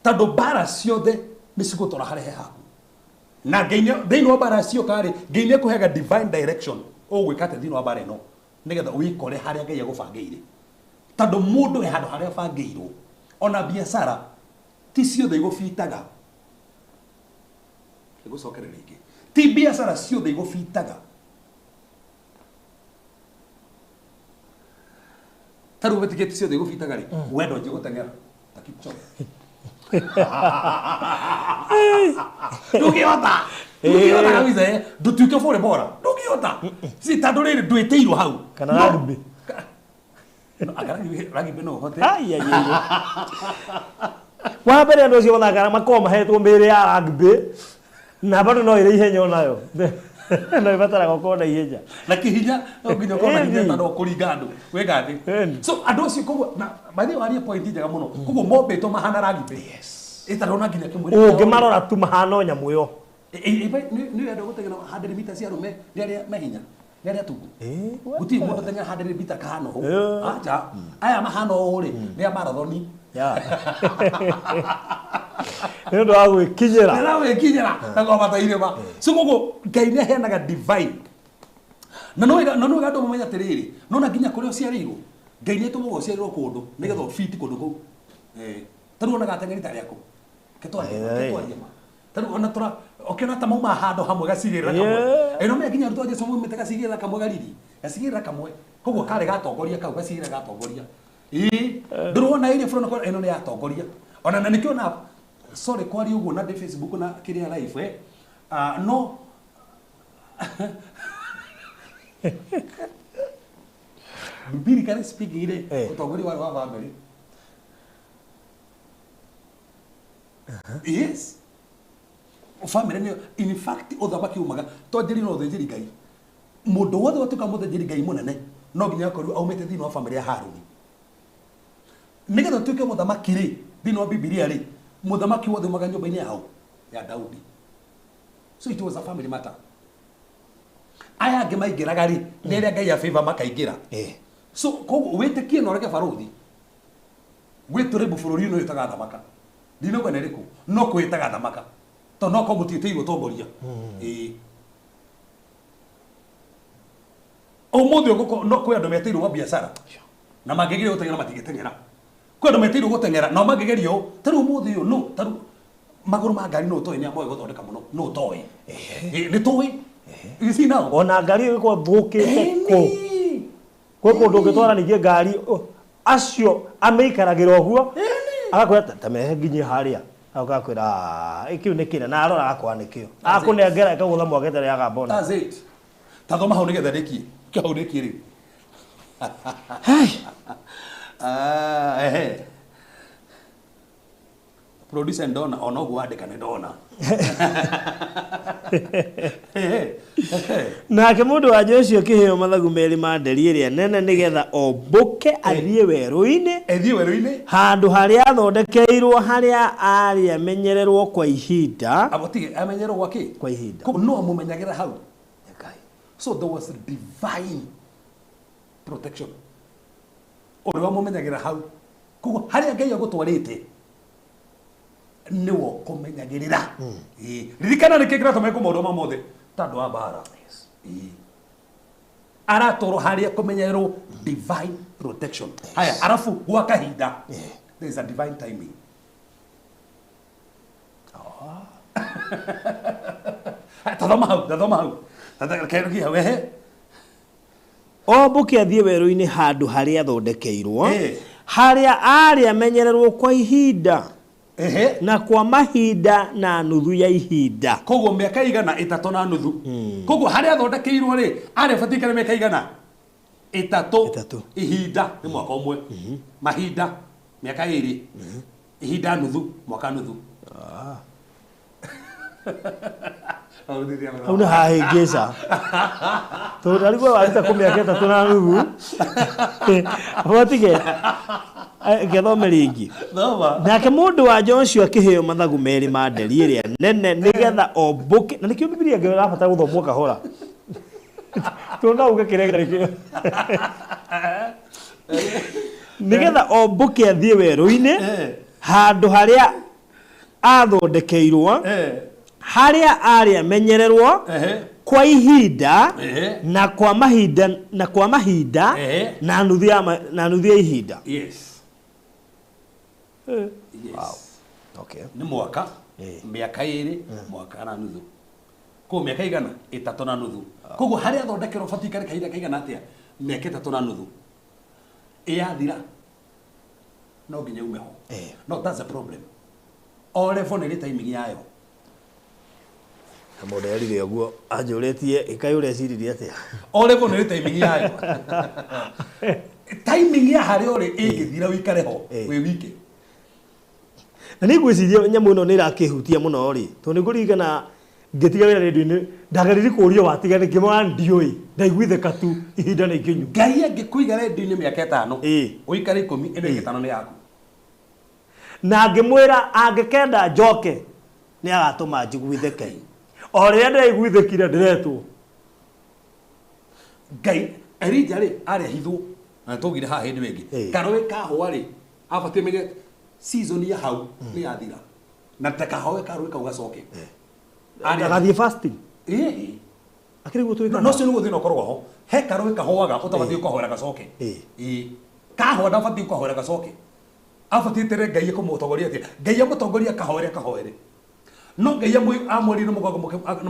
Tondũ mbara ciothe nĩ cigũtwara harĩa he haku. Na Ngai thĩinĩ wa mbara cioka rĩ, Ngai nĩ akũheaga divine direction. Ũgwĩka atĩa thĩinĩ wa mbara ĩno nĩgetha wĩkore harĩa Ngai agũbangĩire. Tondũ mũndũ e handũ harĩa abangĩirwo. Ona biacara ti ciothe igũbitaga. Ngũcokere rĩngĩ. Ti biacara ciothe igũbitaga. Ta rĩu wĩtĩkĩtie ti ciothe igũbitaga rĩ, wenda ũnjie gũteng'era ta Kipchoge. Ndũngĩhota. Ndũngĩhota kabisa eh. Ndũtuĩke bũrĩ bora. Ndũngĩhota. Si tondũ rĩrĩ ndwĩtĩirwo hau. Kana No. rugby. No, anga rugby no ũhote. Ai, ai, ai. Wa mbere andũ acio mathakaga makoragwo mahetwo mĩĩrĩ ya rugby na bado no ĩrĩ ihenya onayo. No ĩbataraga ũkorwo na ihenya. Na kĩhinya no nginya ũkorwo na hinya Ĩni. tondũ ũkũringa andũ wĩka atĩ. Ĩni. So andũ acio koguo na by the way waria point njega mũno. Koguo mombĩtwo mahana rugby. Yes. Ĩtarona nginya kĩmwĩrĩ. Ũngĩmarora tu mahana o nyamũ ĩyo. Nĩ wenda gũteng'era 100 mita cia arũme nĩ arĩa me hinya. Nĩ arĩa tungu. Gũtirĩ mũndũ ũteng'era 100 mita kahana ũũ. Acha. Aya mahana ũũ rĩ nĩ a marathoni. Nĩ ũndũ wa gwĩkinyĩra. Nĩ gwĩkinyĩra na kwambata irĩma. So koguo Ngai nĩ aheanaga divine. Na no wega andũ mamenye atĩrĩrĩ, nona nginya kũrĩa ũciarĩirwo, Ngai nĩ atũmaga ũciarĩrwo kũndũ nĩgetha ũbiti kũndũ kũu. Ta rĩu onaga ateng'eri ta arĩa akũ. Ketwarie ma. Ta rĩu ona tũra ũkĩona ta mauma handũ hamwe gacigĩrĩra kamwe. Ĩno menya nginya arutwo a Jesũ maumĩte gacigĩrĩra kamwe Galili. Gacigĩrĩra kamwe. Koguo karĩ gatongoria kau gacigĩrĩra gatongoria. Ĩĩ, ndũrona ĩrĩa bũrũri na ĩno nĩ yatongoria. Ona na nĩkĩo na sorry kwaria ũguo na ndĩ Facebook na kĩrĩa live eh. No biblically speaking rĩ, ũtongoria warĩ wa family. Yes. Family nĩyo in fact ũthamaki umaga twanjĩrĩire na ũthĩnjĩri Ngai. Mũndũ wothe watuĩka mũthĩnjĩri Ngai mũnene no nginya akorwo aumĩte thĩinĩ wa family ya Haruni. Nĩgetha ũtuĩke mũthamaki rĩ, thĩinĩ wa Bibilia rĩ, mũthamaki wothe umaga nyũmba-inĩ yao ya Daudi. So it was a family matter. Aya angĩ maingĩraga rĩ, nĩ arĩa Ngai a favor makaingĩra. So koguo wĩtĩkie na ũrege barũthi. Gwĩ tũrĩmbu bũrũri-inĩ ũyũ ũtagathamaka. Ndinauga nĩ rĩkũ, no kwĩ ĩtagathamaka. Tondũ no korwo mũtiĩtĩirwo ũtongoria. Ĩĩ. Ũmũthĩ ũgũkorwo no kwĩ andũ metĩirwo mabiacara. Na mangĩgeria gũteng'era matingĩteng'era. Kwĩ andũ metĩirwo gũteng'era nao mangĩgeria ũũ. Ta rĩu ũmũthĩ ũyũ no, ta rĩu magũrũ ma ngari no ũtoĩ nĩ amoĩ gũthondeka mũno, no ũtoĩ. Nĩ tũĩ. You see now? Ona ngari ĩgĩkorwo thũkĩte kũ. Kwĩ kũndũ ũngĩtwara ningĩ ngari acio amĩikaragĩra ũguo. Agakwĩra ta mehe nginyie harĩa. Agakwĩra kĩu nĩ kĩna na arora agakora nĩkĩo. Akũnengera ĩkagũtha mwaka ĩtarĩ yagamba ona. That's it. Ta thoma hau nĩgetha ndĩkie. Kĩ hau ndĩkie rĩu. Ehe. Producer ndona ona ũguo wandĩka nĩ ndona. Nake mũndũ wa nja ũcio akĩheo mathagu merĩ ma nderi ĩrĩa nene nĩgetha ombũke athiĩ werũ-inĩ. Athiĩ werũ-inĩ. Handũ harĩa athondekeirwo harĩa arĩ amenyererwo kwa ihinda. Abo tige amenyererwo gwa kĩ? Kwa ihinda. Koguo no amũmenyagĩra hau. Ngai. So there was divine protection ũrĩa wamũmenyagĩra hau. Koguo harĩa Ngai agũtwarĩte nĩwe ũkũmenyagĩrĩra. Ĩĩ. Ririkana nĩkĩ kĩratũma ekwo maũndũ ma mothe tondũ wa mbara. Ĩĩ. Aratwarwo harĩa kũmenyererwo, divine protection. Haya, arabu gwa kahinda, there is a divine timing. Tathoma hau, tathoma hau. Kĩndũ hau, ehe. Ombũke athiĩ werũ-inĩ handũ harĩa athondekeirwo, harĩa arĩ amenyererwo kwa ihinda na kwa mahinda na nuthu ya ihinda. Koguo mĩaka igana ĩtatũ na nuthu. Koguo harĩa athondekeirwo rĩ, arĩ abatiĩ ikare mĩaka igana ĩtatũ. Ĩtatũ. Ihinda nĩ mwaka ũmwe, mahinda mĩaka ĩrĩ, ihinda nuthu, mwaka nuthu. Hau nĩ hahĩngĩca tondũ arigwo waruta kũ mĩaka ĩtatũ na nuthu. Botige ngethome rĩngĩ. Thoma. Nake mũndũ wa nja ũcio akĩheo mathagu merĩ ma nderi ĩrĩa nene nĩgetha ombũke. Na nĩkĩo Bibilia ngĩo ĩrabatara gũthomwo kahora, tondũ no uge kĩrĩa kĩo nĩgetha ombũke athiĩ werũ-inĩ handũ harĩa athondekeirwo, harĩa arĩ amenyererwo kwa ihinda na kwa mahinda na kwa mahinda na nuthu ya na nuthu ya ihinda. Yes. Okay. Nĩ mwaka, mĩaka ĩrĩ, mwaka na nuthu. Koguo mĩaka igana ĩtatũ na nuthu. Koguo harĩa athondekerwo batiĩ ikare kahinda kaigana atĩa? Mĩaka ĩtatũ na nuthu. Ĩyathira no nginya ume ho. No that's a problem. O level nĩ ĩrĩ timing yayo. Na mũndũ erire ũguo anjũrĩtie ĩkaĩ ũreciririe atĩa? O level nĩ ĩrĩ timing yayo. Timing ya harĩa ũrĩ ĩngĩthira ũikare ho wĩ wike. Na nĩ ngwĩciria nyamũ ĩno nĩ ĩrakĩhutia mũno rĩ, tondũ nĩ ngũririkana ngĩtiga wĩra rĩndiũ-inĩ ndageririe kũũrio watiga nĩkĩ, ngĩmwĩra ndiũĩ, ndaiguithĩka tu ihinda nĩ ikinyu. Ngai angĩkũiga redio-inĩ mĩaka 5, ũikare 10, ĩno ĩngĩ 5 nĩ yaku. Na ngĩmwĩra angĩkenda njoke nĩ agatũma njiguithĩke. O rĩrĩa ndĩraiguithĩkire ndĩretwo. Ngai Elija rĩ arĩ ahithwo na tũgire haha hĩndĩ ĩngĩ. Karũĩ kahũa rĩ abatiĩ menye season ya hau nĩ yathira na ndakahoe karũĩ kau gacoke. Agathiĩ fasting. Akĩrĩ guo twĩkaga. No ũcio nĩguo thĩna ũkoragwo ho. He karũĩ kahũaga ũtabatiĩ ũkahoera gacoke. Ĩĩ. Kahũa ndabatiĩ ũkahoera gacoke. Abatiĩ tere Ngai ekũmũtongoria atĩa? Ngai amũtongoria kahoere kahoere. No Ngai amwĩrire nĩ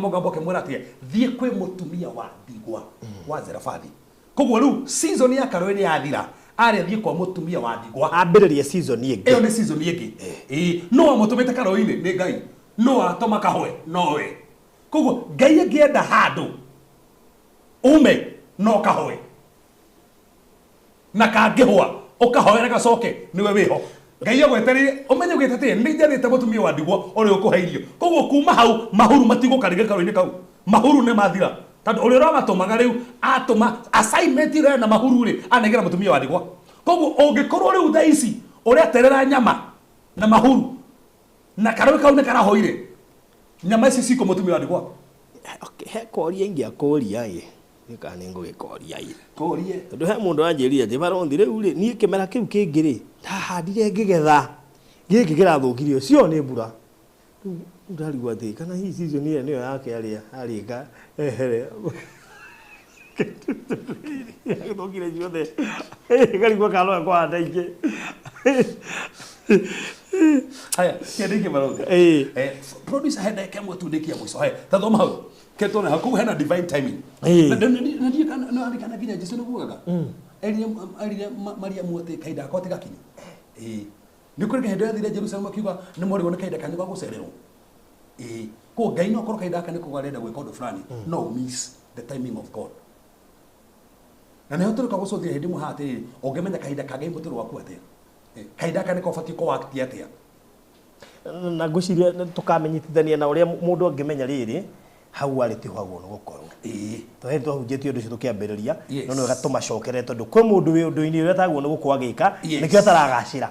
mũgambo akĩmwĩra atĩa? Thiĩ kwĩ mũtumia wa ndigwa wa Zerafathi. Koguo rĩu season ya karũĩ nĩ yathira. Arĩ athiĩ kwa mũtumia wa ndigwa. Ambĩrĩrie season ĩngĩ. Ĩyo nĩ season ĩngĩ. Ĩĩ. No amũtũmĩte karũĩ-inĩ nĩ Ngai. No atũma kahũe nowe. Koguo Ngai angĩenda handũ ume no kahũe. Na kangĩhũa ũkahoera gacoke nĩwe wĩho. Ngai agwetereire ũmenye ũgĩte atĩrĩ, nĩ njathĩte mũtumia wa ndigwa ũrĩa ũkũhe irio. Koguo kuma hau mahuru matigũka rĩngĩ karũĩ-inĩ kau. Mahuru nĩ mathira. Tondũ ũrĩa ũramatũmaga rĩu atũma assignment ĩrĩa ena mahuru rĩ anengera mũtumia wa ndigwa. Koguo ũngĩkorwo rĩu thaa ici ũreterera nyama na mahuru na karũĩ kau nĩ karahoire, nyama ici cikũ mũtumia wa ndigwa. Okay, he koria ingĩakũria ĩ. Nĩ kana nĩ ngũgĩkoria ĩ. Korie. Tondũ he mũndũ anjĩrire atĩ barothi rĩu rĩ niĩ kĩmera kĩu kĩngĩ rĩ ndahandire ngĩgetha gĩkĩ kĩrathũkirio cio nĩ mbura. Rĩu ndarigwo atĩ kana hihi season ĩyo nĩyo yake arĩa arĩka ehere. Agĩthũkire ciothe. Ngarigwo kana no ekũhanda ingĩ. Haya, kĩndũ kĩngĩ barothi. Producer he ndagĩka ĩmwe tu ndĩkia mũico. Haya, ta thoma hau. Ketone hau kũu hena divine timing. Na ndiĩ kana no andĩkana nginya Jesu nĩguo erire Mariamu atĩ kahinda gakwa ti gakinyu. Ĩĩ. Nĩ kũrĩ hĩndĩ yathire Jerusalem akiuga nĩ mwarigwo nĩ kahinda kanyu ga gũcererwo. Ĩĩ. Koguo Ngai no akorwo kahinda gaka nĩko arenda gwĩka ũndũ fulani, no miss the timing of God. Na nĩho tũrĩka gũcũthĩrĩria hĩndĩ ĩmwe haha atĩrĩrĩ, ũngĩmenya kahinda ka Ngai mũtũrĩre waku atĩa? Kahinda gaka nĩko ũbatiĩ kũwaktia atĩa? Na ngwĩciria tũkamenyithania na ũrĩa mũndũ angĩmenya rĩrĩ hau arĩ tiho agwo nĩ gũkorwo. Tondũ hĩndĩ twahunjĩtie ũndũ ũcio tũkĩambĩrĩria, no nĩ wega tũmacokerere tondũ kwĩ mũndũ wĩ ũndũ-inĩ ũrĩa atagwo nĩ gũkorwo agĩka, nĩkĩo ataragacĩra.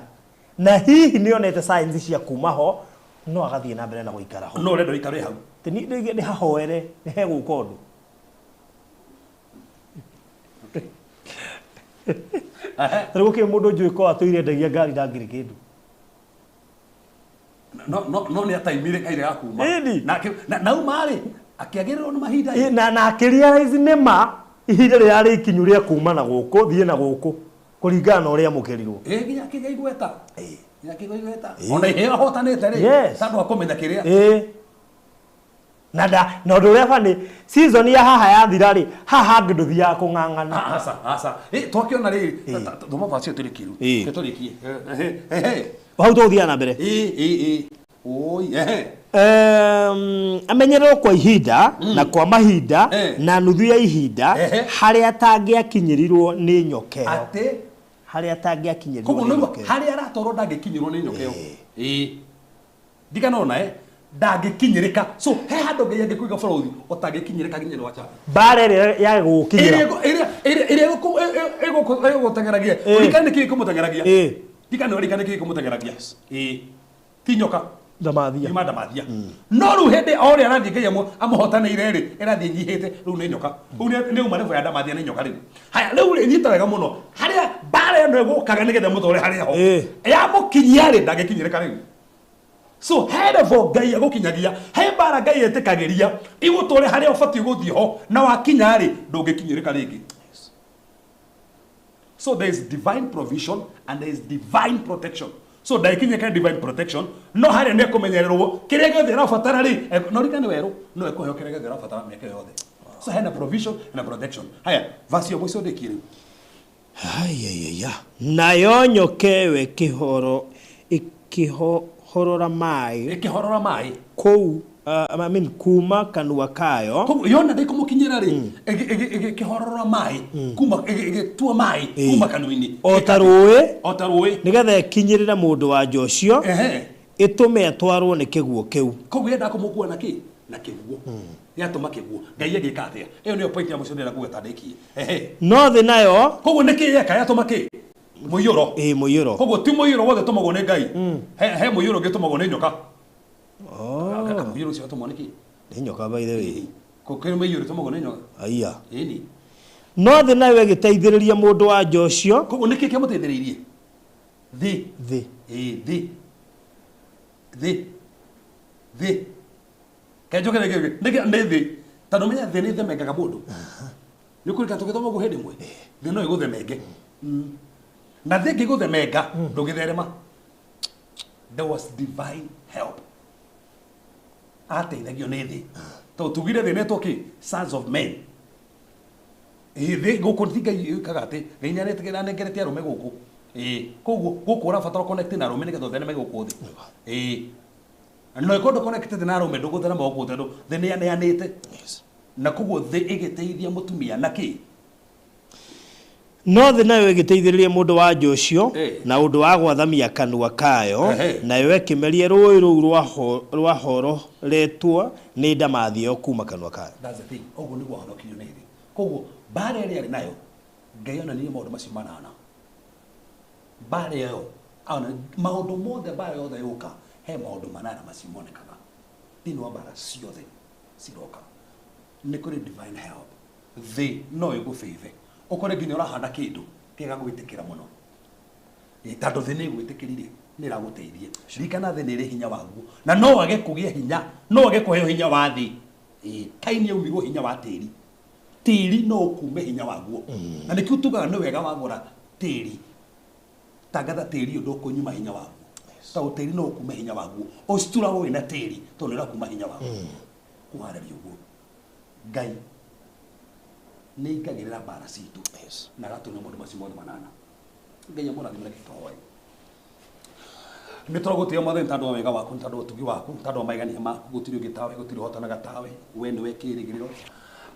Na hihi nĩ onete signs cia kuma ho, no agathiĩ na mbere na gũikara ho. No ũrenda ũikare hau. Nĩ hahoere, nĩ hegũka ũndũ. Rĩu gũkĩrĩ mũndũ njũĩ ko atũire endagia ngari ndangĩrĩ kĩndũ. No nĩ ataimire kaire ga kuma. Ĩni. Na nauma rĩ akĩagĩrĩrwo nĩ mahinda. Na akĩrealize nĩ ma ihinda rĩrarĩ ikinyu rĩa kuma na gũkũ thiĩ na gũkũ kũringana na ũrĩa amũkĩrirwo. Nginya akĩgĩa igweta. Nginya akĩgĩa igweta. Ona iheo ahotanĩte rĩ. Yes. Tondũ wa kũmenya kĩrĩa. Na ũndũ ũrĩa bani season ya haha yathira rĩ haha hangĩ ndũthiaga kũng'ang'ana. Aca aca. Twakĩona rĩ thoma vacio tũrĩkie rĩu. Tũrĩkie. Hau tũgũthiaga na mbere. Oi. Amenyererwo kwa ihinda na kwa mahinda na nuthu ya ihinda harĩa atangĩakinyĩrirwo nĩ nyoka ĩyo. Atĩ harĩa atangĩakinyĩrirwo nĩ nyoka ĩyo. Harĩa aratwarwo ndangĩkinyĩrwo nĩ nyoka ĩyo. Ndikanona ndangĩkinyĩrĩka. So he handũ Ngai angĩkũiga bũrũri ũtangĩkinyĩrĩka nginya nĩ wacha. Mbara ĩrĩa ya gũgũkinyĩra. Ĩrĩa ĩgũgũteng'eragia. Ũrikane nĩkĩ ĩkũmũteng'eragia. Ndikane ũrikane nĩkĩ ĩkũmũteng'eragia. Ti nyoka. Ndamathia. Yuma ndamathia. No rĩu hĩndĩ o ũrĩa arathiĩ Ngai amũhotanĩire rĩ, ĩrathiĩ ĩnyihĩte, rĩu nĩ nyoka. Rĩu nĩ uma level ya ndamathia nĩ nyoka rĩu. Haya rĩu rĩ nyita wega mũno. Harĩa mbara ĩno ĩgũkaga nĩgetha mũtware harĩa ho. Yamũkinyia rĩ ndangĩkinyĩrĩka rĩu. So he level Ngai agũkinyagia, he mbara Ngai etĩkagĩria, igũtware harĩa ũbatiĩ gũthiĩ ho, na wakinya rĩ ndũngĩkinyĩrĩka rĩngĩ. So there is divine provision and there is divine protection. So ndaikinyĩka divine protection, no harĩa nĩ ekũmenyererwo kĩrĩa gĩothe arabatara rĩ, no rikane werũ, no ekũheo kĩrĩa gĩothe arabatara mĩaka yothe. So hena provision na protection. Haya, verse ya mũico ndĩkie rĩu. Ayayaya. Nayo nyoka ĩyo ĩkĩhorora maĩ. Ĩkĩhorora maĩ. Kũu I mean kuma kanua kayo. Koguo yona ndĩkũmũkinyĩra rĩ, ĩkĩhorora maĩ, kuma ĩgĩtua maĩ kuma kanua-inĩ. O ta rũĩ. O ta rũĩ. Nĩgetha ĩkinyĩrĩre mũndũ wa nja ũcio. Ĩtũme atwarwo nĩ kĩguũ kĩu. Koguo yendaga kũmũkua na kĩ? Na kĩguũ. Yatũma kĩguũ. Ngai agĩka atĩa? Ĩyo nĩyo point ya mũico ndĩrenda kuga ta ndĩkie. No thĩ nayo. Koguo nĩkĩ yeka yatũma kĩ? Mũiyũro. Mũiyũro. Koguo ti mũiyũro wothe ũtũmagwo nĩ Ngai. He mũiyũro ũngĩ ũtũmagwo nĩ nyoka. Mũiyũro ũcio ũtũmagwo nĩ kĩ? Nĩ nyoka by the way. Kũrĩ mũiyũro ũtũmagwo nĩ nyoka. Aya. Ĩni. No thĩ nayo ĩgĩteithĩrĩria mũndũ wa nja ũcio. Koguo nĩkĩ kĩamũteithĩrĩirie? Thĩ. Thĩ. Thĩ. Thĩ. Thĩ. Kenjoke rĩngĩ nĩ thĩ. Tondũ menya thĩ nĩ ĩthemengaga mũndũ. Nĩ ũkũrika tũgĩthoma ũguo hĩndĩ ĩmwe. Thĩ no ĩgũthemenge. Na thĩ ĩngĩgũthemenga ndũngĩtherema. There was divine help. Ateithagio nĩ thĩ. Tondũ tugire thĩ nĩtwo kĩ? Sons of men. Thĩ gũkũ ti Ngai ĩkaga atĩ Ngai nĩanengerete arũme gũkũ. Koguo gũkũ ũrabatara connect na arũme nĩgetha ũthereme gũkũ thĩ. No ĩkorwo ndũ connected na arũme ndũgũtherema gũkũ tondũ thĩ nĩyaneanĩte. Na koguo thĩ ĩgĩteithia mũtumia na kĩ? No thĩ nayo ĩgĩteithĩrĩria mũndũ wa nja ũcio na ũndũ wa gwathamia kanua kayo, nayo ĩkĩmeria rũĩ rũu rwahororetwo nĩ ndamathia ĩyo kuma kanua kayo. That's the thing. Ũguo nĩguo ahonokirio nĩ thĩ. Koguo mbara ĩrĩa arĩ nayo Ngai onanirie maũndũ macio manana. Mbara ĩyo maũndũ mothe mbara yothe yũka he maũndũ manana macio monekaga thĩinĩ wa mbara ciothe ciroka. Nĩ kũrĩ divine help. Thĩ no ĩgũbĩbe. Ũkore nginya ũrahanda kĩndũ kĩgagwĩtĩkĩra mũno. Tondũ thĩ nĩ ĩgwĩtĩkĩrire nĩ ĩragũteithia. Ririkana thĩ nĩ ĩrĩ hinya waguo. Na no wage kũgĩa hinya, no wage kũheo hinya wa thĩ. Kaini aumirwo hinya wa tĩri. Tĩri no ũkume hinya waguo. Na nĩkĩo tugaga nĩ wega wagũra tĩri. Tangatha tĩri ũndũ ũkũnyuma hinya waguo. Tondũ tĩri no ũkume hinya waguo. Ũcituragwo wĩna tĩri tondũ nĩ ũrakuma hinya waguo. Kũharĩria ũguo. Ngai nĩ aingagĩrĩra mbara citũ. Na agatũnia maũndũ macio mothe manana. Ngai amũrathime reke tũhoe. Nĩ tũragũtĩĩa Mwathani tondũ wa wega waku, tondũ wa ũtugi waku, tondũ wa maigania maku, gũtirĩ ũngĩ tawe, gũtirĩ ũhotanaga tawe. We nĩwe kĩĩrĩgĩrĩro,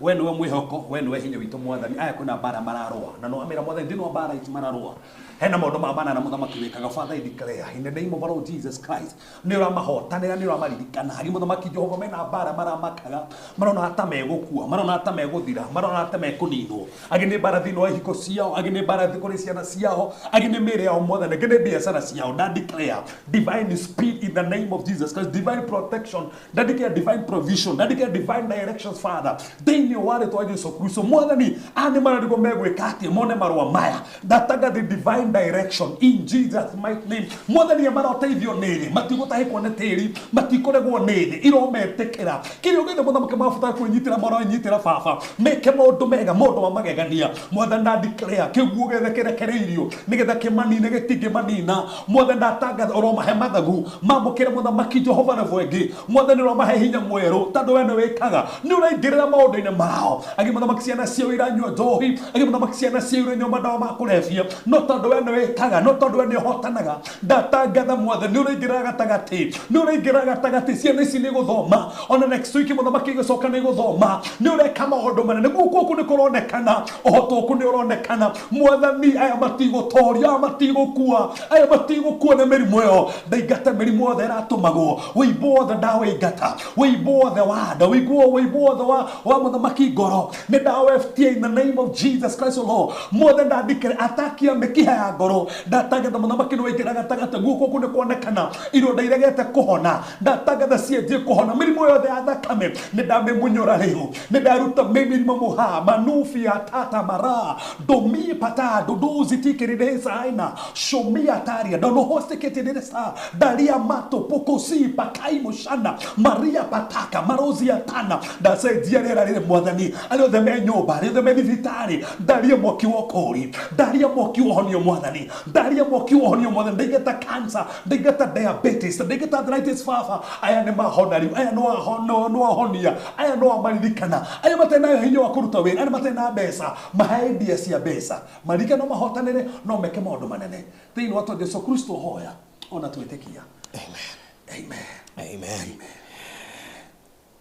we nĩwe mwĩhoko, we nĩwe hinya witũ Mwathani. Aya kwĩna mbara mararũa, na no amera Mwathani thĩinĩ wa mbara ici mararũa. Hena maũndũ ma manana mũthamaki wĩkaga. Father, I declare in the name of our Lord Jesus Christ, nĩ ũramahotanĩra, nĩ ũramaririkana. Hagi mũthamaki Jehova mena mbara maramakaga, marona ta megũkua, marona ta megũthira, marona ta mekũninwo. Angĩ nĩ mbara thĩinĩ wa ihiko ciao, angĩ nĩ mbara kũrĩ ciana ciao, angĩ nĩ mĩĩrĩ yao Mwathani, angĩ nĩ biacara ciao. Na declare divine speed in the name of Jesus Christ, divine protection, na declare divine provision, na declare divine directions, Father. Thĩinĩ Thĩinĩ wa rĩtwa Jesu Kristo mwathani aya nĩ mararigwo megwĩka atĩa mone marũa maya. Ndataga the divine direction in Jesus mighty name. Mwathani maroteithio nĩ thĩ, matigũtahĩkwo nĩ tĩri, matikũregwo nĩ thĩ, irometĩkĩra kĩrĩa gĩothe mũthamaki mabatara kwĩnyitĩra maroenyitĩra baba, meke maũndũ mega, maũndũ ma magegania. Mwathani nda declare kĩguo gĩothe kĩrekereirio nĩgetha kĩmanine gĩtingĩmanina. Mwathani ndatangatha ũromahe mathagu mamũkĩre mũthamaki Jehova na bwengi. Mwathani ũromahe hinya mwerũ tondũ we nĩ wĩkaga, nĩ ũraingĩrĩra maũndũ-inĩ mao. Angĩ mũthamaki ciana ciao iranyua njohi, angĩ mũthamaki ciana ciao iranyua madawa ma kũrebia, no tondũ we nĩ wĩkaga, no tondũ we nĩ ũhotanaga. Ndatangatha mwathani nĩ ũraingĩrĩra gatagatĩ, nĩ ũraingĩrĩra gatagatĩ. Ciana ici nĩ gũthoma, ona next week mũthamaki igĩcoka nĩ gũthoma. Nĩ ũreka maũndũ manene, guoko gwaku nĩ kũronekana, ũhoto waku nĩ ũronekana. Mwathani aya matigũtoria, aya matigũkua, aya matigũkua nĩ mĩrimũ ĩyo. Ndaingata mĩrimũ yothe ĩratũmagwo, wĩimbo wothe ndawĩingata, wĩimbo wothe wa nda, wĩimbo wothe wa mũthamaki ngoro nĩ ndawebutia in the name of Jesus Christ o Lord. Mwathani ndandikĩre atakia mĩkiha ya ngoro, ndatangatha mũthamaki nĩ waingĩra gatagatĩ, guoko gwaku nĩ kuonekana, ironda iregete kũhona, ndatangatha cianjie kũhona. Mĩrimũ yothe ya thakame nĩ ndamĩmunyũra rĩu, nĩ ndaruta mĩrimũ mũha manufi ya tata mara domi pata dodozi tikiride aina shomia taria donohoseketiresa daria mato pokosi pakai mushana maria pataka marozi ya tana ndacenjia rĩera rĩrĩ mwathani, arĩa othe me nyũmba, arĩa othe me thibitarĩ, ndaria mwaki wa ũkũũri, ndaria mwaki wa ũhonio mwathani, ndaria mwaki wa ũhonio mwathani. Ndaingata cancer, ndaingata diabetes, ndaingata arthritis baba, aya nĩ mahona rĩu, aya nĩ wahonia, aya nĩ wamaririkana, aya matarĩ na hinya wa kũruta wĩra, aya matarĩ na mbeca, mahe idea cia mbeca, maririkano mahotanĩre, no meke maũndũ manene. Thĩinĩ wa Jesu Kristo hoya ona twĩtĩkia. Amen. Amen. Amen.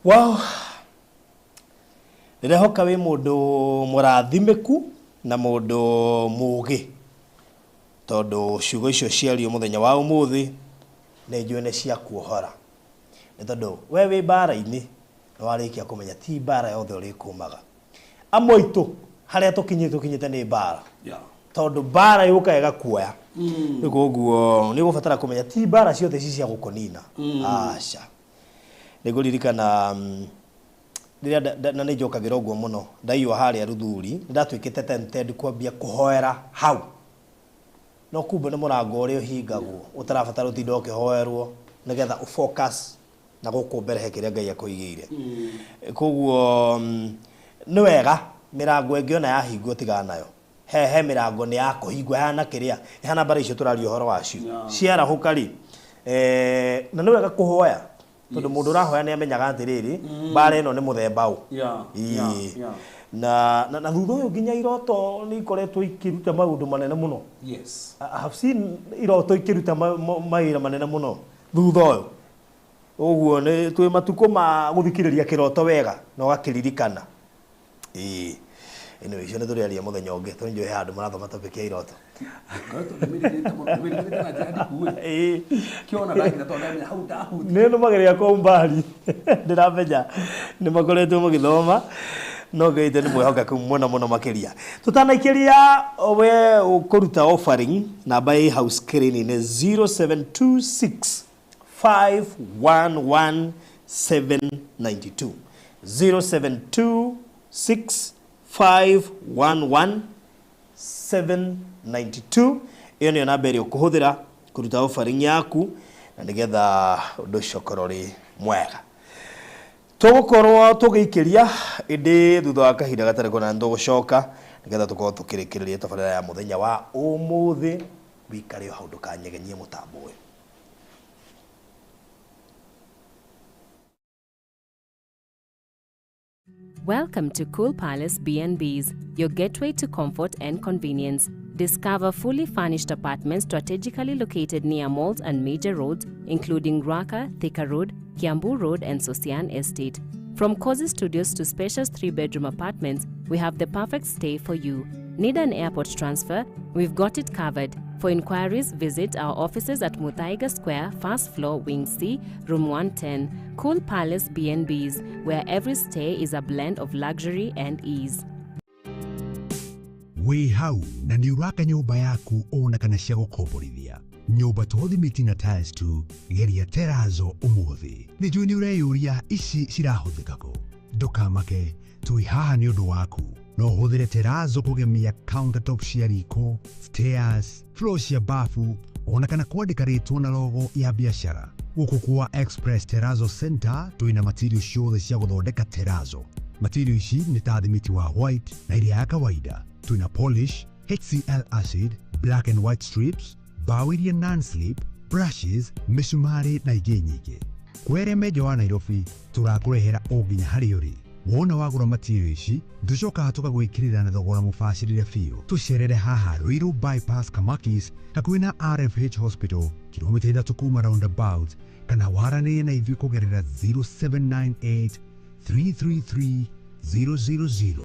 Wow. Ndĩrehoka wĩ mũndũ mũrathimĩku na mũndũ mũũgĩ, tondũ ciugo icio ciario mũthenya wa ũmũthĩ nĩ njũĩ nĩ cia kuohora. Nĩ tondũ we wĩ mbara-inĩ nĩ warĩkia kũmenya ti mbara yothe ũrĩkũmaga. Amwe aitũ harĩa tũkinyĩte nĩ mbara. Tondũ mbara yũkaga ĩgakuoya. Rĩu koguo nĩ ũgũbatara kũmenya ti mbara ciothe ci cia gũkũnina. Aca. Nĩ ngũririkana rĩrĩa na nĩ njokagĩra ũguo mũno, ndaiywo harĩa Ruthuri, nĩ ndatuĩkĩte tempted kwambia kũhoera hau. No kumbe nĩ mũrango ũrĩa ũhingagwo, ũtarabatara ũtinde ũkĩhoerwo nĩgetha ũfocus na gũkũ mbere he kĩrĩa Ngai akũigĩire. Koguo nĩ wega mĩrango ĩngĩ ona yahingwo tigana nayo. He mĩrango nĩ ya kũhingwo ĩhana kĩrĩa, ĩhana mbara icio tũraria ũhoro wacio. Ciarahũka rĩ, na nĩ wega kũhoya, tondũ mũndũ ũrahoya nĩ amenyaga atĩrĩrĩ, mbara ĩno nĩ mũthemba ũ. Na thutha ũyũ nginya iroto nĩ ikoretwo ikĩruta maũndũ manene mũno. Yes. I have seen iroto ikĩruta mawĩra manene mũno thutha ũyũ. Ũguo nĩ twĩ matukũ ma gũthikĩrĩria kĩroto wega na ũgakĩririkana. Anyway, icio nĩ tũrĩaria mũthenya ũngĩ, tondũ njũĩ he handũ marathoma topic ya iroto. Nĩ nũmagĩrĩria kwa umbali, ndĩramenya nĩ makoretwo magĩthoma, no Ngai witũ nĩ mwĩhokeku mũno mũno makĩria. Tũtanaikĩria we ũkũruta offering, namba ĩ hau screen-inĩ 0726 511 792. 0726 511 792. Ĩyo nĩyo namba ĩrĩa ũkũhũthĩra kũruta offering yaku na nĩgetha ũndũ ũcio ũkorwo ũrĩ mwega. Tũgũkorwo tũgĩikĩria ĩndĩ thutha wa kahinda gatarĩ kũnene nĩtũgũcoka nĩgetha tũkorwo tũkĩrĩkĩrĩria tabarĩra ya mũthenya wa ũmũthĩ. Wĩikare o hau ndũkanyegenyie mũtambo ũyũ. Welcome to Cool Palace B&Bs, your gateway to comfort and convenience. Discover fully furnished apartments strategically located near malls and major roads, including Ruaka, Thika Road, Kiambu Road, and Sosian Estate. From cozy studios to spacious 3-bedroom apartments, we have the perfect stay for you. Need an airport transfer? We've got it covered. For inquiries, visit our offices at Muthaiga Square, first floor, Wing C, Room 110. Cool Palace B&Bs, where every stay is a blend of luxury and ease. Wĩ hau na nĩ ũraka nyũmba yaku ona kana cia gũkomborithia. Nyũmba to thimiti na tiles tu, geria terazo ũmũthĩ. Nĩ njũĩ nĩ ũreyũria ici cirahũthĩka kũ. Ndũkamake, twĩ haha nĩ ũndũ waku. No ũhũthĩre terazo kũgemia countertop cia riko, stairs, floor cia bafu, ona kana kwandĩka rĩtwa na logo ya biacara. Gũkũ kwa Express Terrazzo Center twĩna material ciothe cia gũthondeka terazo. Material ici nĩ ta thimiti wa white na iria ya kawaida. Twĩna polish, HCl acid, black and white strips, mbaũ iria non-slip, brushes, mĩcumarĩ na ingĩ nyingĩ. Kwere menja wa Nairobi tũrakũrehera o nginya harĩa ũrĩ. Wona wagũra material ici, tũcokaga tũgagwĩkĩrĩra na thogora mũbacĩrĩre biũ. Tũcerere haha Ruiru Bypass Kamakis hakuhĩ na RFH Hospital, kilomita 3 kuma roundabout, kana waranĩrie na ithuĩ kũgerera 0798 333 000.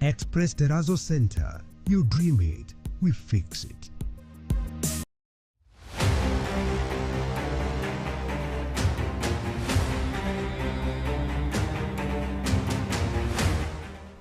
Express Terrazzo Center. You dream it, we fix it.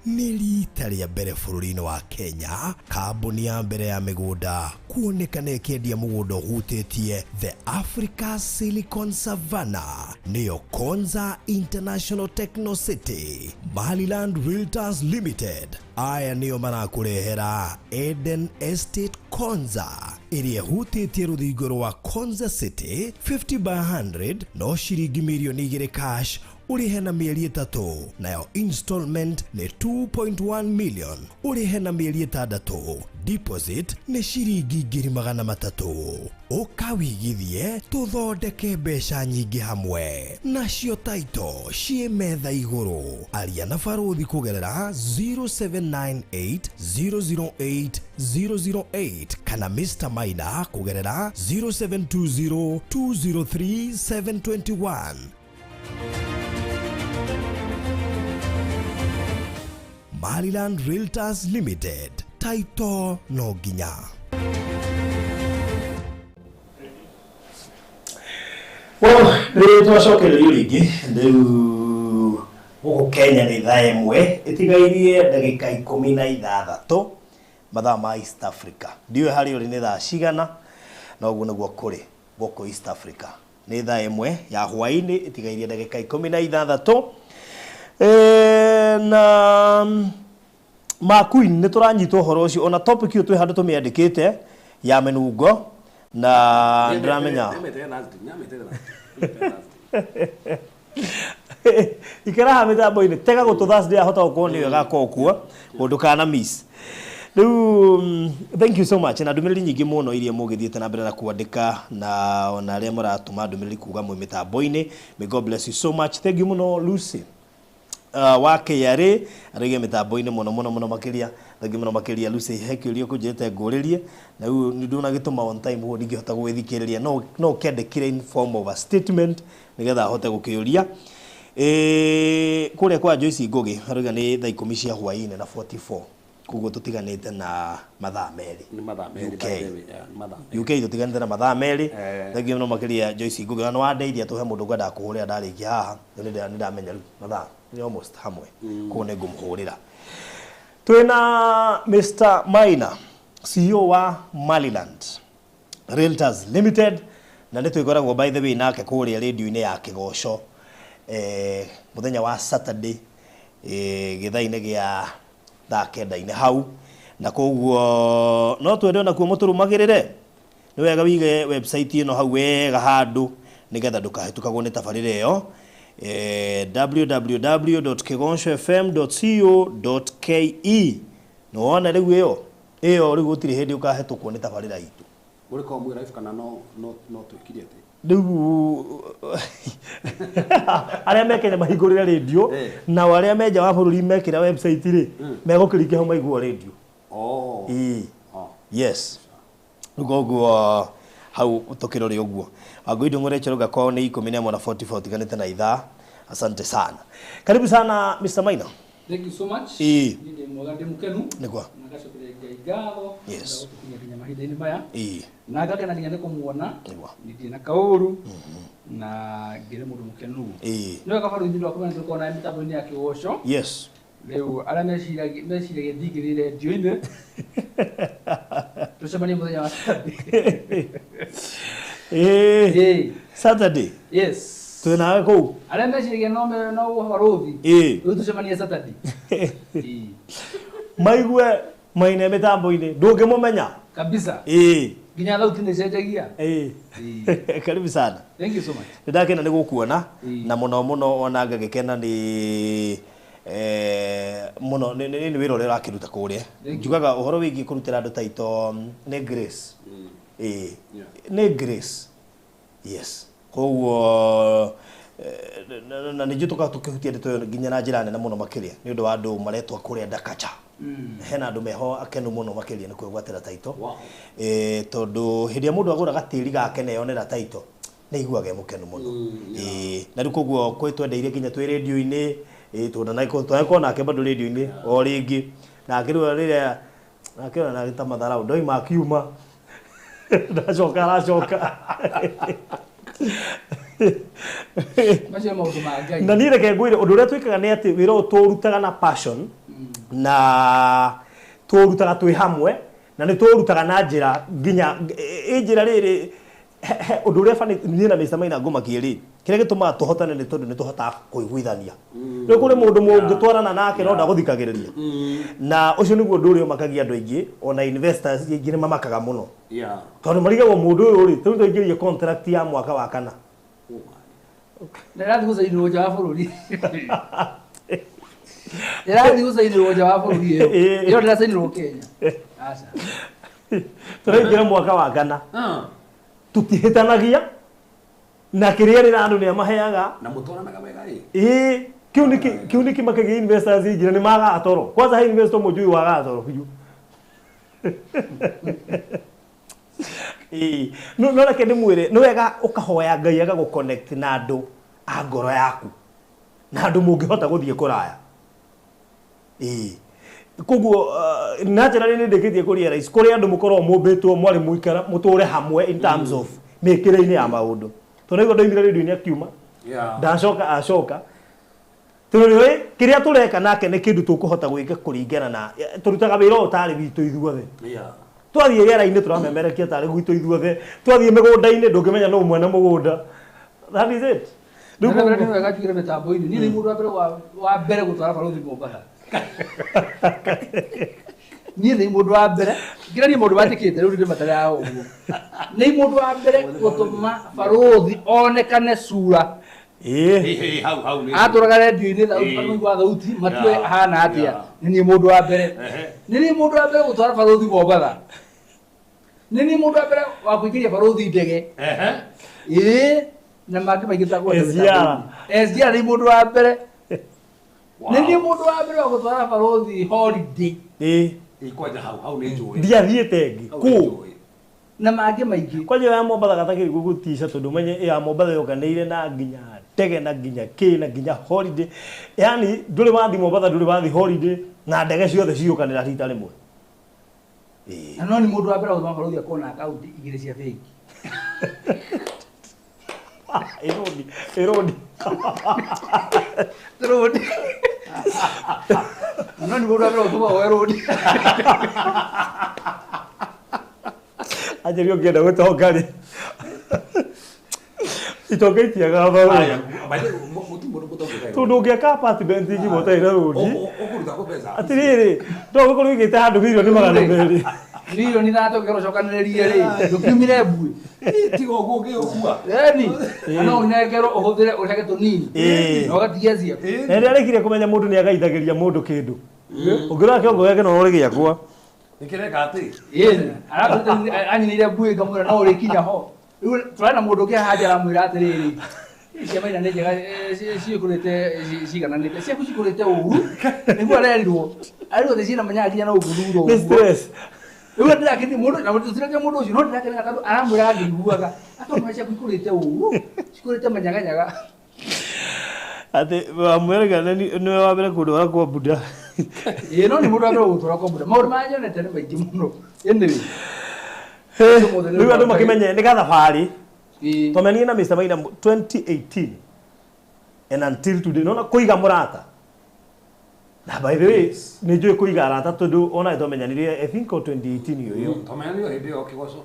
Nĩ rita rĩa mbere bũrũri-inĩ wa Kenya, kambuni ya mbere ya mĩgũnda kuonekana ĩkĩendia mũgũnda ũhutĩtie The Africa Silicon Savannah, nĩyo Konza International Techno City. Maryland Realtors Limited aya nĩo marakũrehera Eden Estate Konza ĩrĩa ĩhutĩtie rũthingo rwa Konza City 50 by 100 no ciringi mirioni 2 cash ũrĩhe na mĩeri 3, nayo installment nĩ 2.1 million ũrĩhe na mĩeri 6, deposit nĩ ciringi 300,000. Ũka wĩigithie tũthondeke mbeca nyingĩ hamwe, nacio taito ciĩ metha igũrũ. Aria na barũthi kũgerera 0798 008 008 kana Mr. Maina kũgerera 0720 203 721. Maryland Realtors Limited, taito no nginya. Well, rĩu twacokererio rĩngĩ rĩu gũkũ Kenya nĩ thaa 1 ĩtigairie ndagĩka 16 mathaa ma East Africa. Ndiũĩ harĩa ũrĩ nĩ thaa cigana, no ũguo nĩguo kũrĩ gũkũ East Africa. Nĩ thaa 1 ya hwaĩ-inĩ ĩtigairie ndagĩka 16. Na Makuin nĩ tũranyita ũhoro ũcio ona topic ĩyo twĩ handũ tũmĩandĩkĩte ya mĩnungo na ndĩramenya ikara haha mĩtambo-inĩ tega gũtũ Thursday ahota gũkorwo nĩyo ĩgakorwo kuo ũndũ kana miss. Rĩu thank you so much na ndũmĩrĩri nyingĩ mũno iria mũgĩthiĩte na mbere na kwandĩka na ona arĩa mũratũma ndũmĩrĩri kuga mwĩ mĩtambo-inĩ. May God bless you so much. Thank you mũno Lucy wa KRA arĩge mĩtambo-inĩ mũno mũno mũno makĩria. Thank you mũno makĩria Lucy, he kĩũria kũnjĩte ngũrĩrie na rĩu nĩ ndũnagĩtũma on time ũguo ndingĩhota gũgĩthikĩrĩria, no kĩandĩkire in form of a statement nĩgetha ahote gũkĩũria. Kũrĩa kwa Joyce Ngugi arauga nĩ thaa 10 cia hwaĩ-inĩ na 44, koguo tũtiganĩte na mathaa merĩ. Nĩ mathaa merĩ, by the way, yeah, nĩ mathaa merĩ. UK tũtiganĩte na mathaa merĩ. Thank you mũno makĩria Joyce Ngugi, na nĩwandeithia tũhe mũndũ ngwendaga kũhũrĩra ndarĩkia haha, nĩ ndamenya rĩu mathaa nĩ almost hamwe, koguo nĩ ngũmũhũrĩra. Twĩna Mr. Maina, CEO wa Maryland Realtors Limited, na nĩ twĩkoragwo by the way nake kũrĩa radio-inĩ ya Kĩgoco mũthenya wa Saturday gĩthaa-inĩ gĩa thaa 9 hau, na koguo no twende onakuo mũtũrũmagĩrĩre. Nĩ wega wige website ĩno hau wega handũ nĩgetha ndũkahĩtũkagwo nĩ tabarĩra ĩyo, www.kigocofm.co.ke. Nĩwona rĩu ĩyo rĩu gũtirĩ hĩndĩ ũkahĩtũkwo nĩ tabarĩra itũ. Ũrĩkorwo mwĩ live kana no twĩkire atĩ? Rĩu arĩa me Kenya mahingũrĩre radio, nao arĩa me nja wa bũrũri mekĩra website rĩ, megũkĩringa hau maiguo radio. Yes. Rĩu koguo hau tũkĩrore ũguo. Wangũi Ndung'u Rachel kwao nĩ 11 na 44 tiganĩte na ithaa. Asante sana. Karibu sana Mr. Maina. Thank you so much. Ni mwega ndi mukenu. Nĩguo. Na ngacokeria Ngai ngatho. Yes. Gũkinya nginya mahinda-inĩ maya. Na ngakena nginya nĩ kũmuona. Nĩguo. Nĩ na kaũru. Na ngĩrĩ mũndũ mũkenu. Nĩ wega barũthi rwa kũmenya tũkorwo na mĩtambo-inĩ ya Kĩgoco. Yes. Rĩu arĩa meciragia ndingĩrĩ redio-inĩ. Tũcemanie mũthenya wa Saturday. Ĩĩ. Ĩĩ. Saturday. Yes. Twĩ nawe kũu. Arĩa meciragia no no barũthi. Ĩĩ. Rĩu tũcemanie Saturday. Ĩĩ. Maigue maine mĩtambo-inĩ ndũngĩmũmenya. Kabisa. Ĩĩ. Nginya thauti nĩ cenjagia. Ĩĩ. Karibu sana. Thank you so much. Nĩ ndakena nĩ gũkuona Ĩĩ. na mũno mũno ona ngagĩkena nĩ mũno nĩ wĩra ũrĩa ũrakĩruta kũrĩa. Thank you. Njugaga ũhoro wĩgiĩ kũrutĩra andũ taito nĩ grace. Ĩĩ. Nĩ grace. Yes. Koguo na nĩ njũĩ tũkoragwo tũkĩhutia ndeto ĩyo nginya na njĩra nene mũno makĩria nĩ ũndũ wa andũ maretwo kũrĩa Ndakacha. Hena andũ meho akenu mũno makĩria nĩ kwĩgwatĩra taito. Wow. Tondũ hĩndĩ ĩrĩa mũndũ agũra gatĩri gake na eyonera taito nĩ aiguaga e mũkenu mũno. Na rĩu koguo kwĩ twendeire nginya twĩ rĩndiũ-inĩ, tũnagĩkorwo nake bado rĩndiũ-inĩ o rĩngĩ. Nake rĩu rĩrĩa nake ona ta matharau ndoima akiuma ndacoka aracoka. Macio nĩ maũndũ ma Ngai. Na niĩ reke ngwĩre ũndũ ũrĩa twĩkaga nĩ atĩ wĩra ũyũ tũũrutaga na passion na tũũrutaga twĩ hamwe na nĩ tũũrutaga na njĩra nginya ĩ njĩra rĩrĩ ũndũ ũrĩa bani niĩ na Mr. Maina ngũmakie rĩ kĩrĩa gĩtũmaga tũhotane nĩ tondũ nĩ tũhotaga kũiguithania. Rĩu kũrĩ mũndũ mũngĩtwarana nake no ndagũthikagĩrĩria na ũcio nĩguo ũndũ ũrĩa ũmakagia andũ aingĩ ona investors aingĩ nĩ mamakaga mũno Yeah. tondũ marigagwo mũndũ ũyũ rĩ tũrĩu twaingĩrie contract ya mwaka wa kana. Na ĩrathiĩ gũcainĩrwo nja wa bũrũri. Ĩrathiĩ gũcainĩrwo nja wa bũrũri ĩyo. Ĩĩ. Ĩyo ndĩracainĩrwo Kenya. Aca. Tũraingĩra mwaka wa kana tutihĩtanagia na kĩrĩa rĩra andũ nĩ amaheaga. Na mũtwaranaga wega ĩ. Ĩĩ kĩu nĩ kĩmakagia investors aingĩ na nĩ magaga toro. Kwanza he investor ũmwe njũĩ wagaga toro biũ. Ĩĩ no reke ndĩmwĩre nĩ wega ũkahoya Ngai agagũ connect na andũ a ngoro yaku na andũ mũngĩhota gũthiĩ kũraya. Ĩĩ koguo naturally nĩ ndĩkĩtie kũ realize kũrĩ andũ mũkoragwo mũmbĩtwo mwarĩ mũikara mũtũre hamwe in terms of mĩkĩre-inĩ ya maũndũ. Tondũ nĩguo ndoimire rĩndiũ-inĩ akiuma ndacoka acoka tondũ nĩũĩ kĩrĩa tũreka nake nĩ kĩndũ tũkũhota gwĩka kũringana na tũrutaga wĩra ũyũ tarĩ witũ ithuothe. Twathiĩ rĩera-inĩ tũramemerekia tarĩ gwitũ ithuothe, twathiĩ mĩgũnda-inĩ ndũngĩmenya nũ mwene mũgũnda. That is it. Rĩu Na nĩ wega njugire mĩtambo-inĩ. Niĩ nĩ mũndũ wa mbere wa mbere gũtwara barũthi Mombasa. Niĩ nĩ mũndũ wa mbere ngira niĩ mũndũ wandĩkĩte rĩu ndĩ matarĩ ya ũguo. Nĩ mũndũ wa mbere gũtũma barũthi onekane cura. Ĩĩ. Hau hau nĩ. Atũraga rendio-inĩ thauti maigua thauti matue ahana atĩa. Nĩ niĩ mũndũ wa mbere. Nĩ niĩ mũndũ wa mbere gũtwara barũthi Mombasa. Nĩ niĩ mũndũ wa mbere wa kũingĩria barũthi ndege. Ĩĩ na mangĩ maingĩ tagweta SGR. SGR nĩ mũndũ wa mbere. Nĩ niĩ mũndũ wa mbere wa gũtwara barũthi holiday. Ĩĩ. Kwanja hau hau nĩ njũĩ. Ndiathiĩte ĩngĩ kũ Na mangĩ maingĩ. Kwanja ya Mombatha gatakĩrĩ gũgũtica tondũ menye ya Mombatha yũkanĩire na nginya ndege na nginya kĩ na nginya holiday. Yaani ndũrĩ wathi Mombatha ndũrĩ wathi holiday na ndege ciothe ciũkanĩra rita rĩmwe. Ĩĩ. Na no nĩ mũndũ wa mbere gũtũma barũthi akorwo na akaunti igĩrĩ cia bengi. Ĩrũndi, ĩrũndi. Rũndi. Na no nĩ mũndũ wa mbere gũtũma oe rũndi. Anjĩri ũngĩenda gũtonga rĩ. Itonga itiagaga barũthi. Tondũ ũngĩaka apartment ngima ũtarĩ na rũndi. Ũkũruta kũ mbeca? Atĩrĩrĩ, no ũgũkorwo ũigĩte handũ mirioni 200. Mirioni 3 ũngĩkorwo ũcokanĩrĩrie rĩ, ndũkiumire mbuĩ. Tiga ũguo ũngĩũkua. Ĩni, na no ũnengerwo ũhũthĩre ũrehage tũnini. Ĩĩ. Na ũgatigia ciaku. Na rĩrĩa arĩkirie kũmenya mũndũ nĩ agaithagĩria mũndũ kĩndũ. Ũngĩrora kĩongo gĩake no ũrore gĩakwa. Nĩkĩreka atĩ? Ĩni, aratwĩte anyinĩire mbuĩ ngamwĩra no ũrĩkinya ho. Rĩu tũrarĩ na mũndũ ũngĩ haha nja aramwĩra atĩrĩrĩ, cia Maina nĩ njega ciĩkũrĩte cigananĩte ciaku cikũrĩte ũru nĩguo arerirwo arerirwo atĩ ciĩna manyaga nginya no ũngĩthura Nĩ ũguo. stress. Rĩu ndĩrakenia mũndũ na tũtirakia mũndũ ũcio no ndĩrakenaga tondũ aramwĩra ngĩiguaga akamwĩra ciaku ikũrĩte ũru cikũrĩte manyaganyaga. Atĩ wamwĩraga nĩwe wa mbere kũndwara kwa Buddha. Ĩĩ no nĩ mũndũ wa mbere gũtwara kwa Buddha. Maũndũ marĩa nyonete nĩ maingĩ mũno. Anyway. Rĩu andũ makĩmenye nĩ gathabarĩ. Ĩĩ. Twamenyire na Mr. Maina 2018 and until today nona kũiga mũrata. Na by the way, nĩ njũĩ kũiga arata tondũ ona twamenyanire I think o 2018 ũyũ. Twamenyanire hĩndĩ ĩyo kĩgoco.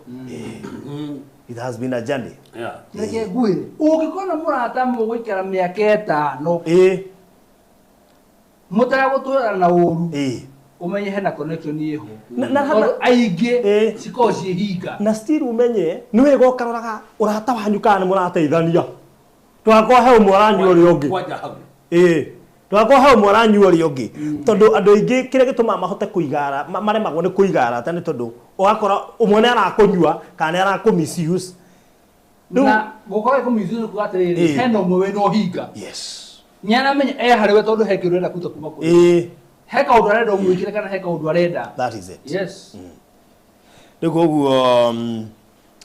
It has been a journey. Yeah. Reke ngwĩre, ũngĩkorwo na mũrata mũgũikara mĩaka 5 mũtagũtũrana na ũru, ũmenye hena connection ĩho. Tondũ aingĩ cikoragwo ciĩ hinga. Na still umenye nĩ wega ũkaroraga ũrata wanyu kana nĩ mũrateithania. Ndũgakorwo he ũmwe aranyua ũrĩa ũngĩ. Kwanja hau. Ndũgakorwo he ũmwe aranyua ũrĩa ũngĩ. Tondũ andũ aingĩ kĩrĩa gĩtũmaga mahote kũiga maremagwo nĩ kũiga arata nĩ tondũ ũgakora ũmwe nĩ arakũnyua kana nĩ arakũ misuse. Na gũkorwo ĩkũ misuse nĩ kuga atĩrĩrĩ, hena ũmwe wĩna ũhinga. Yes. Nĩ aramenya e harĩ we tondũ he kĩndũ arenda kũruta kuma kũrĩ. He kaũndũ arenda ũmwĩkĩre kana he kaũndũ arenda. That is it. Yes. Rĩu koguo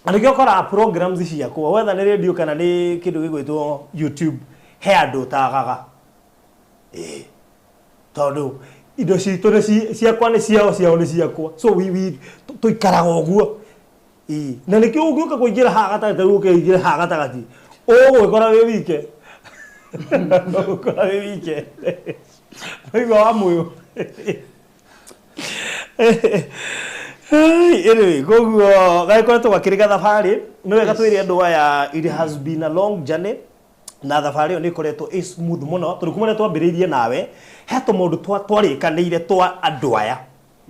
nĩkĩo ũkoraga programs ciakwa whether nĩ radio kana nĩ kĩndũ gĩgwĩtwo YouTube he andũ ũtagaga. Tondũ indo citũ nĩ ciakwa nĩ ciao, ciao nĩ ciakwa. So we tũikaraga ũguo. Na nĩkĩo ũngĩũka kũingĩra haha gatagatĩ, rĩu ũke ũingĩre haha gatagatĩ, ũgũgĩkora wĩ wike. Ũgũkora wĩ wike. Waigua wa mũyũ. Anyway, koguo gagĩkoretwo gakĩrĩ gathabarĩ, nĩ wega twĩre andũ aya it has been a long journey. Na thabarĩ ĩyo nĩ ĩkoretwo ĩ smooth mũno, tondũ kuma rĩrĩa twambĩrĩirie nawe, he tũmaũndũ twarĩkanĩire twa andũ aya.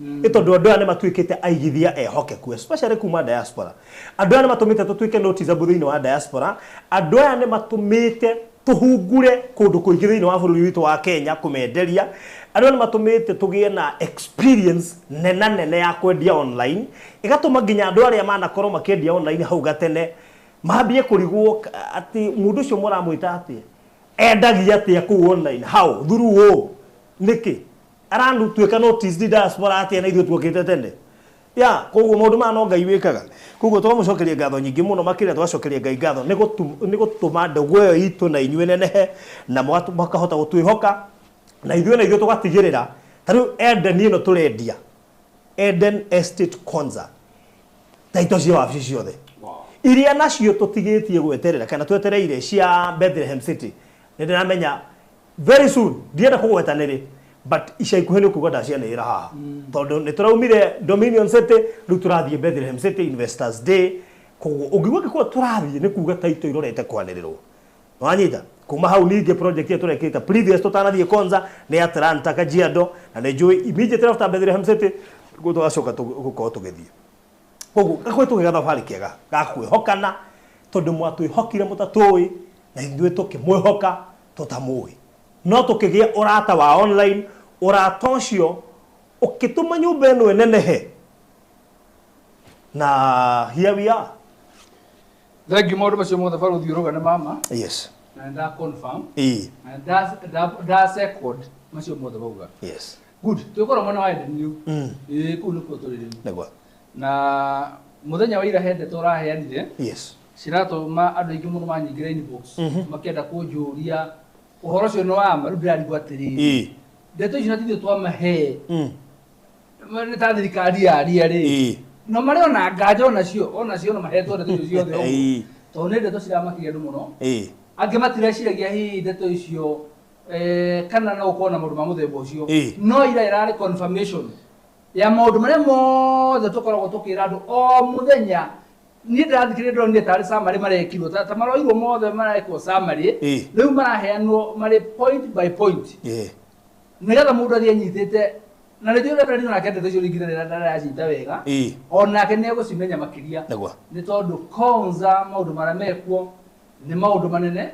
Nĩ tondũ andũ aya nĩ matuĩkĩte aigithia ehokeku, especially kuma diaspora. Andũ aya nĩ matũmĩte tũtuĩke noticeable thĩinĩ wa diaspora. Andũ aya nĩ matũmĩte tũhungure kũndũ kũingĩ thĩinĩ wa bũrũri witũ wa Kenya kũmenderia. Andũ aya nĩ matũmĩte tũgĩe na experience nena nene ya kwendia online, ĩgatũma nginya andũ arĩa manakorwo makĩendia online hau gatene mambie kũrigwo atĩ mũndũ ũcio mũramwĩta atĩa, endagia atĩa kũu online, how, through ũũ, nĩkĩ arantuĩka notice diaspora atĩa na ithuĩ tuokĩte tene. Ya, koguo maũndũ maya no Ngai wĩkaga. Koguo twamũcokeria ngatho nyingĩ mũno makĩria, twacokeria Ngai ngatho nĩ gũtũma ndũgũ ĩyo itũ na inyuĩ nenehe, na makahota gũtwĩhoka, na ithuĩ tũgatigĩrĩra. Ta rĩu Eden ĩno tũrendia, Eden Estate Konza, taito cia wabici ciothe iria nacio tũtigĩtie gweterera kana twetereire cia Bethlehem City, nĩ ndĩramenya very soon, ndienda kũgweta nĩrĩ, but ica ikuhĩ nĩ ũkuga ndacianĩrĩra haha. Tondũ nĩ tũraumire Dominion City, rĩu tũrathiĩ Bethlehem City Investors Day. Koguo ũngĩigua ngĩkuga tũrathiĩ nĩ kuga taito irorete kwanĩrĩrwo. Wanyita? Kuma hau ningĩ project ĩyo tũrekĩte previous tũtanathiĩ Konza nĩ Atlanta Kajiado, na nĩ njũĩ immediately after Bethlehem City nĩguo tũgacoka gũkorwo tũgĩthiĩ. Koguo gakoretwo gĩ gathabarĩ kega ga kwĩhokana, tondũ mwatwĩhokire mũtatũĩ na ithuĩ tũkĩmwĩhoka tũtamũĩ. No tũkĩgĩa ũrata wa online, ũrata ũcio ũkĩtũma nyũmba ĩno ĩnenehe. Na here we are. Thank you maũndũ macio mothe barũthi ũrauga nĩ mama. Yes. Na nda confirm. Na nda second macio mothe bauga. Yes. Good. Twĩkorwo mwena wa Eden rĩu. Kũu nĩkuo tũrĩ rĩu. Nĩguo. Na mũthenya wa ira he ndeto ũraheanire. Yes. Ciratũma andũ aingĩ mũno manyingĩra inbox. Makĩenda kũnjũria ũhoro ũcio nĩ wa ma, rĩu ndĩrarigwo atĩrĩrĩ. Ndeto icio na tithuĩ twamahe. Nĩ ta thirikari yaria rĩ. No marĩ ona nganja onacio no mahetwo ndeto icio ciothe ũguo. Tondũ nĩ ndeto ciramakirie andũ mũno. Angĩ matireciiragia hihi ndeto icio, kana no gũkorwo na maũndũ ma mũthemba ũcio. No ira ĩrarĩ confirmation ya maũndũ marĩa mothe tũkoragwo tũkĩra andũ o mũthenya. Niĩ ndĩrathikĩrĩria ndĩronire tarĩ summary marekirwo, ta maroirwo mothe marekwo summary. Rĩu maraheanwo marĩ point by point. Nĩgetha mũndũ athiĩ anyitĩte, na nĩ njũĩ Reverend onake ndeto icio rĩngĩ ndaracita wega. Onake nĩ egũcimenya makĩria. Nĩ tondũ Konza maũndũ marĩa mekuo nĩ maũndũ manene,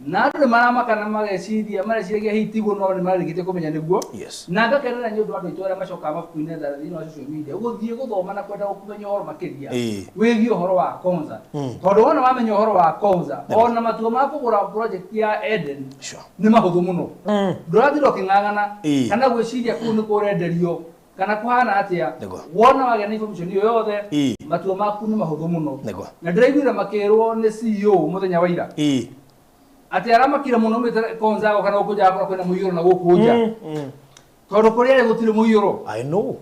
na andũ nĩ maramaka na mageciria, mareciragia hihi tiguo, no nĩ mararĩkĩtie kũmenya nĩguo. Yes. Na ngakenera nĩ ũndũ wa andũ aitũ arĩa macokaga mabuku-inĩ na thĩinĩ wa social media, gũthiĩ gũthoma na kwenda kũmenya ũhoro makĩria wĩgiĩ ũhoro wa Konza. Tondũ wona wamenya ũhoro wa Konza, ona matua ma kũgũra project ya Eden nĩ mahũthũ mũno. Ndũratinda ũkĩng'ang'ana kana gwĩciria kũu nĩ kũrenderio kana kũhana atĩa. Wona wagĩa na information ĩyo yothe, matua maku nĩ mahũthũ mũno. Na ndĩraiguire makĩrwo nĩ CEO mũthenya wa ira. Atĩ aramakire mũno mĩte Konza kana gũkũ nja akorwo kwĩna mũiyũro na gũkũ nja. Tondũ kũrĩa arĩ gũtirĩ mũiyũro. I know.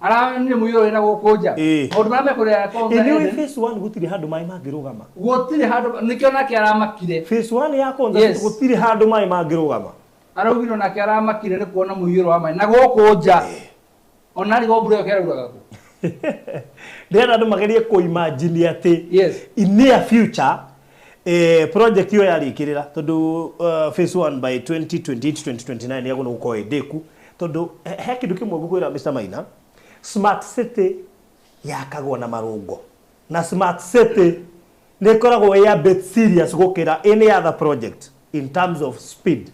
Aranire mũiyũro wĩna gũkũ nja. Maũndũ marĩa mekũrĩa Konza Anyway, Eden. phase 1 gũtirĩ handũ maĩ mangĩrũgama. Gũtirĩ handũ, nĩkĩo nake aramakire. Phase 1 ya Konza gũtirĩ handũ maĩ mangĩrũgama. Araugire onake aramakire nĩ kuona mũiyũro wa maĩ na gũkũ nja ona arigwo mbura ĩyo kĩrauraga kũ. Ndĩrenda andũ magerie kũ-imagine atĩ Yes. in near future project ĩyo yarĩkĩrĩra, tondũ phase 1 by 2028 2029 yagũrĩirwo gũkorwo ĩ ndĩku, tondũ he kĩndũ kĩmwe ngũkwĩra, Mr. Maina, smart city yakagwo na marũngo, na smart city nĩ ĩkoragwo ĩ a bit serious gũkĩra any other project in terms of speed.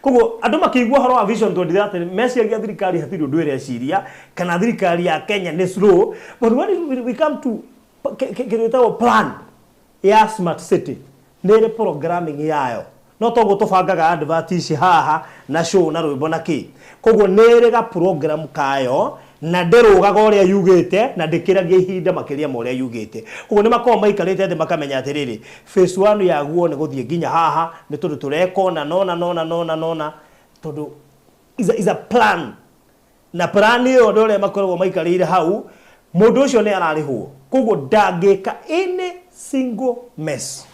Koguo andũ makĩigua ũhoro wa Vision 2030 meciragia thirikari hatirĩ ũndũ ĩreciria, kana thirikari ya Kenya nĩ slow, but when we come to kĩndũ gĩtagwo plan ya smart city, nĩ ĩrĩ programming yayo. No toguo tũbangaga advert ici haha na show na rwĩmbo na kĩ. Koguo nĩ ĩrĩ ga program kayo, na ndĩrũgaga ũrĩa yugĩte na ndĩkĩragia ihinda makĩria ma ũrĩa yugĩte. Koguo nĩ makoragwo maikarĩte thĩ makamenya atĩrĩrĩ, phase 1 yaguo nĩ gũthiĩ nginya haha, nĩ tondũ tũreka ũna nona nona nona nona, tondũ is a plan, na plan ĩyo andũ arĩa makoragwo maikarĩire hau, mũndũ ũcio nĩ ararĩhwo, koguo ndangĩka any single mess.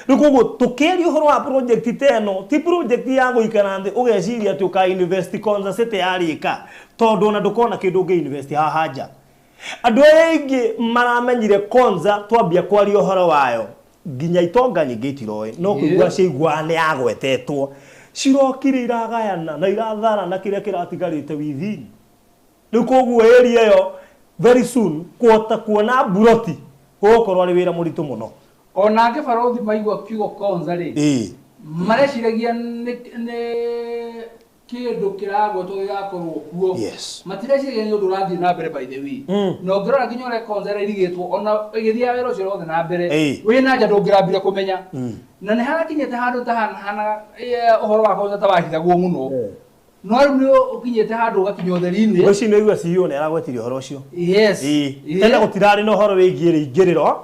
Rĩu koguo tũkĩaria ũhoro wa project ta ĩno, ti project ya gũikara thĩ ũgeciria atĩ ũka invest Konza City yarĩka, tondũ ona ndũkona kĩndũ ũngĩ invest haha nja. Andũ aingĩ maramenyire Konza twambia kwaria ũhoro wayo, nginya itonga nyingĩ itiroĩ, no kũigua ciaiguaga nĩ yagwetetwo, cirokire iragayana na iratharana kĩrĩa kĩratigarĩte within. Rĩu koguo area ĩyo very soon kũhota kuona mburoti gũgũkorwo arĩ wĩra mũritũ mũno. Onake barothi maigua kiugo Konza rĩ, mareciragia nĩ kĩndũ kĩragwetwo gĩgakorwo kuo. Matireciragia nĩ ũndũ ũrathiĩ na mbere, by the way. Na ũngĩrora nginya ũrĩa Konza ĩrĩa ĩrigĩtwo, ona ĩgĩthiaga wĩra ũcio wothe na mbere, wĩna nja ndũngĩrambire kũmenya. Na nĩ harakinyĩte handũ ta hana ũhoro wa Konza ta wahithagwo mũno, no rĩu nĩ ũkinyĩte handũ ũgakinya ũtheri-inĩ. Ngwĩciria nĩ aigua CEO nĩ aragwetirie ũhoro ũcio. Ĩĩ. Tene gũtirarĩ na ũhoro wĩgiĩ rĩingĩrĩro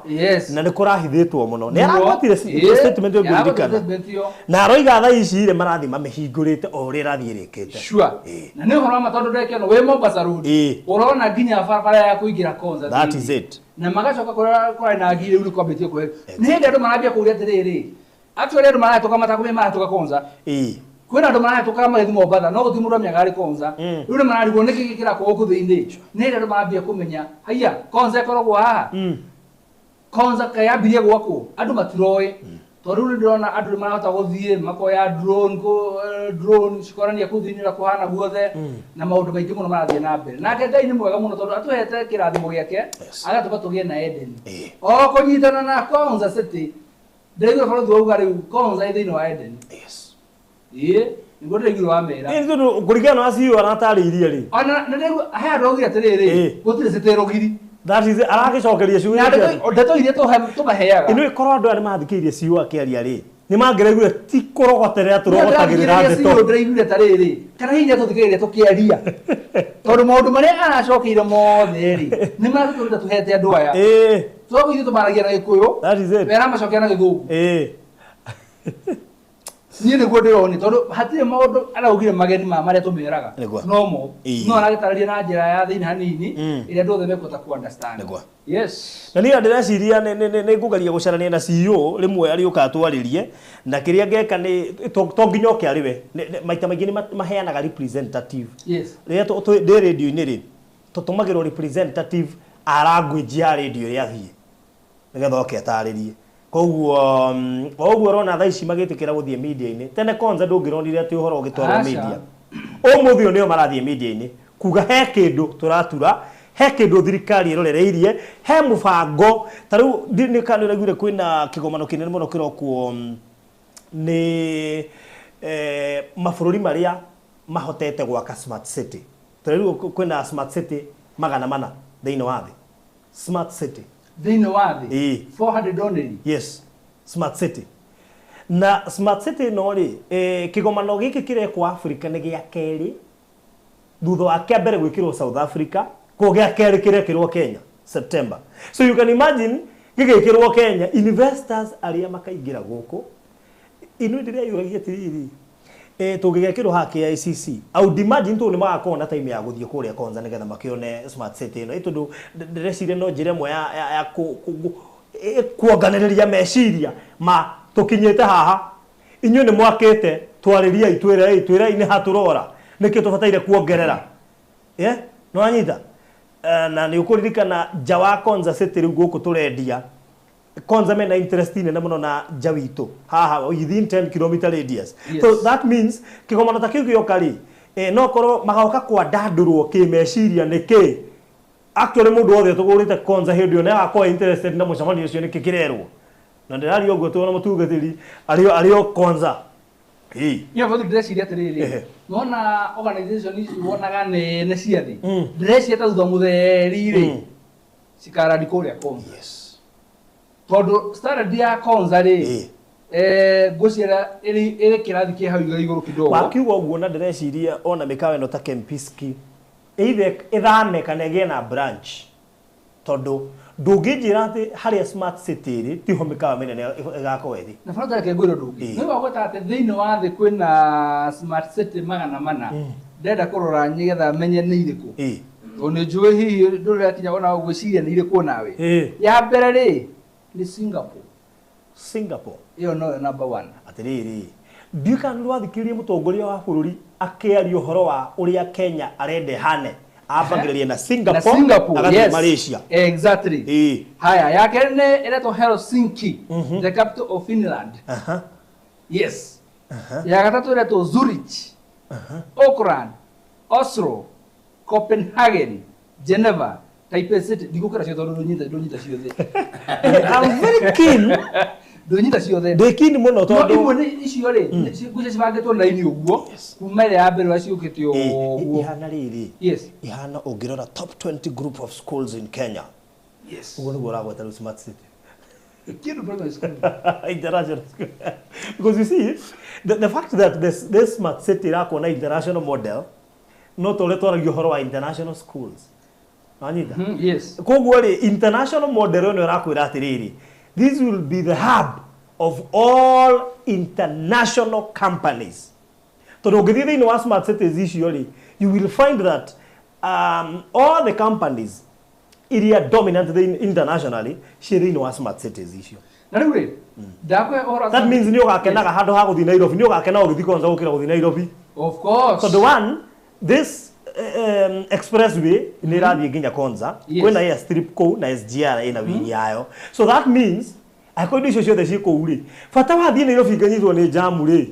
na nĩ kũrahithĩtwo mũno. Nĩ aragwetire statement ĩyo ngũririkana. Statement ĩyo. Na aroiga thaa ici rĩ, marathiĩ mamĩhingũrĩte o ũrĩa ĩrathiĩ ĩrĩkĩte. Sure. Na nĩ ũhoro wa ma, tondũ ndeka ĩno wĩ Mombasa Road, ũrona nginya barabara ya kũingĩra Konza That thĩinĩ. is it. Na magacoka kũrĩa kũrarĩ na ngiri, rĩu nĩ kwambĩtie kũhe nĩ hĩndĩ andũ marambia kũũria atĩrĩrĩ, actually andũ marahĩtũka matakũmenya marahĩtũka Konza. Kwĩna andũ marahĩtũka magĩthiĩ Mombatha, no gũtirĩ mũndũ amenyaga arĩ Konza. Rĩu nĩ mararigwo nĩkĩ gĩkĩrakwo gũkũ thĩinĩ. Nĩ hĩndĩ andũ marambia kũmenya haiya, Konza ĩkoragwo haha. Konza kayambirie gwakwo andũ matiroĩ, tondũ rĩu nĩndĩrona andũ nĩ marahota gũthiĩ makoya drone, drone cikonania kũu thĩinĩ ũrĩa kũhana guothe, na maũndũ maingĩ mũno marathiĩ na mbere. Nake Ngai nĩ mwega mũno, tondũ atũhete kĩrathimo gĩake, agatũma tũgĩe na Eden. O kũnyitana na Konza City, ndĩraigua barothi wauga rĩu Konza ĩ thĩinĩ wa Eden. Ĩĩ, nĩguo ndĩraiguire wamera. Ĩĩ, tondũ kũringana na CEO aratarĩirie rĩ, ona nĩ ndĩraigua he andũ augire atĩrĩrĩ, gũtirĩ city rũgiri. That is it. Aragĩcokeria ciugo Na icio. ndeto iria tũmaheaga. Ĩno ĩkorwo andũ aya nĩ mathikĩrĩirie CEO akĩaria rĩ, nĩ mangĩraiguire ti kũrogoterera tũrogotagĩrĩra ndeto. Ndĩraiguire ta rĩrĩ, kana hihi nĩatũthikĩrĩria tũkĩaria, tondũ maũndũ marĩa aracokeire mothe rĩ, nĩ marĩa tũtũrĩte tũhete andũ aya. Tondũ ithuĩ tũmaragia na Gĩkũyũ, That is it. we aramacokia na Gĩthũngũ. Niĩ nĩguo ndĩroni, tondũ hatirĩ maũndũ araugire mageni ma marĩa tũmeraga. Nomo no aragĩtarĩria na njĩra ya thĩinĩ hanini, ĩrĩa andũ othe mekũhota ku understand. Yes. Na niĩ ndĩreciria nĩ ngũgeria gũcarania na CEO rĩmwe arĩũka atwarĩrie, na kĩrĩa ngeka nĩ to nginya oke arĩ we. Maita maingĩ nĩ maheanaga representative. Rĩrĩa ndĩ radio-inĩ rĩ, tũtũmagĩrwo representative a language ya radio ĩrĩa athiĩ nĩgetha oke atarĩrie. Koguo o ũguo ũrona thaa ici magĩtĩkĩra gũthiĩ media-inĩ, tene Konza ndũngĩronire atĩ ũhoro ũgĩtwarwo Aca. media. Ũmũthĩ ũyũ nĩo marathiĩ media-inĩ kuga he kĩndũ tũratura, he kĩndũ thirikari ĩrorereirie, he mũbango. Ta rĩu nĩ kana nĩ ũraiguire kwĩna kĩgomano kĩnene mũno kĩrokwo nĩ mabũrũri marĩa mahotete gwaka smart city. Tũraigua kwĩna smart city 400 thĩinĩ wa thĩ. Smart city thĩinĩ wa thĩ? 400 only? Yes, smart city. Na smart city ĩno rĩ, kĩgomano gĩkĩ kĩrekwo Africa nĩ gĩa kerĩ, thutha wa kĩa mbere gwĩkĩrwo South Africa. Koguo gĩa kerĩ kĩrekĩrwo Kenya September. So you can imagine gĩgĩkĩrwo Kenya, investors arĩa makaingĩra gũkũ. Inuĩ ndĩreyũragia atĩrĩrĩ, tũngĩgekĩrwo haha KICC, I would imagine tondũ nĩ magakorwo na time ya gũthiĩ kũrĩa Konza nĩgetha makĩone smart city ĩno. Tondũ ndĩreciria no njĩra ĩmwe ya kuonganĩrĩria meciria ma tũkinyĩte haha, inyuĩ nĩ mwakĩte, Twarĩriai twĩrei twĩrei nĩ hatũrora nĩkĩ tũbataire kuongerera. Yeah? No anyita. Na nĩ ũkũririkana nja wa Konza City rĩu gũkũ tũrendia Konza mena interest nene mũno na nja witũ haha within 10 km radius. Yes. So that means kĩgomano ta kĩu gĩoka rĩ no korwo magoka kwandandũrwo kĩmeciria nĩkĩ actually mũndũ wothe tũgũrĩte Konza hĩndĩ ĩyo nĩ agakorwo interested na mũcemanio ũcio nĩkĩ kĩrerwo na ndĩraria ũguo tuona mũtungatĩri arĩ o Konza. Ĩĩ. Niĩ bado ndĩreciria atĩrĩrĩ, Ehe. nona organization ici wonaga nene cia thĩ, Mm. ndĩreciria ta thutha mũtheri rĩ, cikarandi kũrĩa Konza. Yes. Tondũ standard ya Konza rĩ, Ĩĩ. ngwĩciria ĩrĩ kĩrathi kĩ hau igũrũ kidogo. Wakiuga ũguo na ndĩreciria ona mĩkawa ĩno ta Kempiski either ĩthame kana ĩgĩe na branch tondũ ndũngĩnjĩra atĩ harĩa smart city ĩrĩ tiho mĩkawa mĩnene ĩgakorwo ĩrĩ. Na bado reke ngwĩre ũndũ ũngĩ. Ĩĩ. Nĩ wagweta atĩ thĩinĩ wa thĩ kwĩna smart city 400. Ndĩrenda kũrora nĩgetha menye nĩ irĩkũ. Ĩĩ. Tondũ nĩ njũĩ hihi ndũrakinya ona gwĩciria nĩ irĩkũ nawe. Ĩĩ. Ya mbere rĩ nĩ Singapore. Singapore. Ĩyo noyo number 1. Atĩrĩrĩ, ndiũĩ kana nĩ wathikĩrĩria mũtongoria wa bũrũri akĩaria ũhoro wa ũrĩa Kenya arenda ĩhane ambagĩrĩria na Na Singapore, Singapore, agathiĩ yes. Malaysia. Exactly. Ĩĩ. Haya, ya kerĩ nĩ ĩretwo Helsinki, the capital of Finland. Aha. Yes. Ya gatatũ ĩretwo Zurich, Auckland, Oslo, Copenhagen, Geneva, Taipei City. Ndigũkĩra ciothe tondũ ndũnyita ciothe. I'm very keen. Ndũnyita ciothe. Ndĩ keen mũno No tondũ imwe nĩ icio rĩ, ngwĩciria cibangĩtwo na raini ũguo, kuma ĩrĩa ya mbere ũrĩa ciũkĩte ũguo. Ihana rĩrĩ. Yes. Ihana ũngĩrora top 20 group of schools in Kenya. Yes. Ũguo nĩguo ũragweta rĩu smart city. Kĩndũ primary school. International school. Because you see, the fact that this smart city irakuona na international model, no ta ũrĩa twaragia ũhoro wa international schools. Wanyita? Yes. Koguo rĩ, international model ĩno ĩrakwĩra atĩrĩrĩ, this will be the hub of all international companies. Tondũ ũngĩthiĩ thĩinĩ wa smart cities icio rĩ, you will find that all the companies iria dominant internationally ciĩ thĩinĩ wa smart cities icio. Na rĩu rĩ, ndakũhe ũhoro wa That means nĩ ũgakenaga handũ ha gũthiĩ Nairobi, nĩ ũgakena ũgĩthiĩ Konza gũkĩra gũthiĩ Nairobi. Of course. Tondũ one, this expressway nĩ ĩrathiĩ nginya Konza. Yes. Kwĩna airstrip kũu na SGR ĩna wing yayo. So that means angĩkorwo indo icio ciothe ciĩ kũu rĩ, bata wathiĩ Nairobi nganyitwo nĩ jamu rĩ,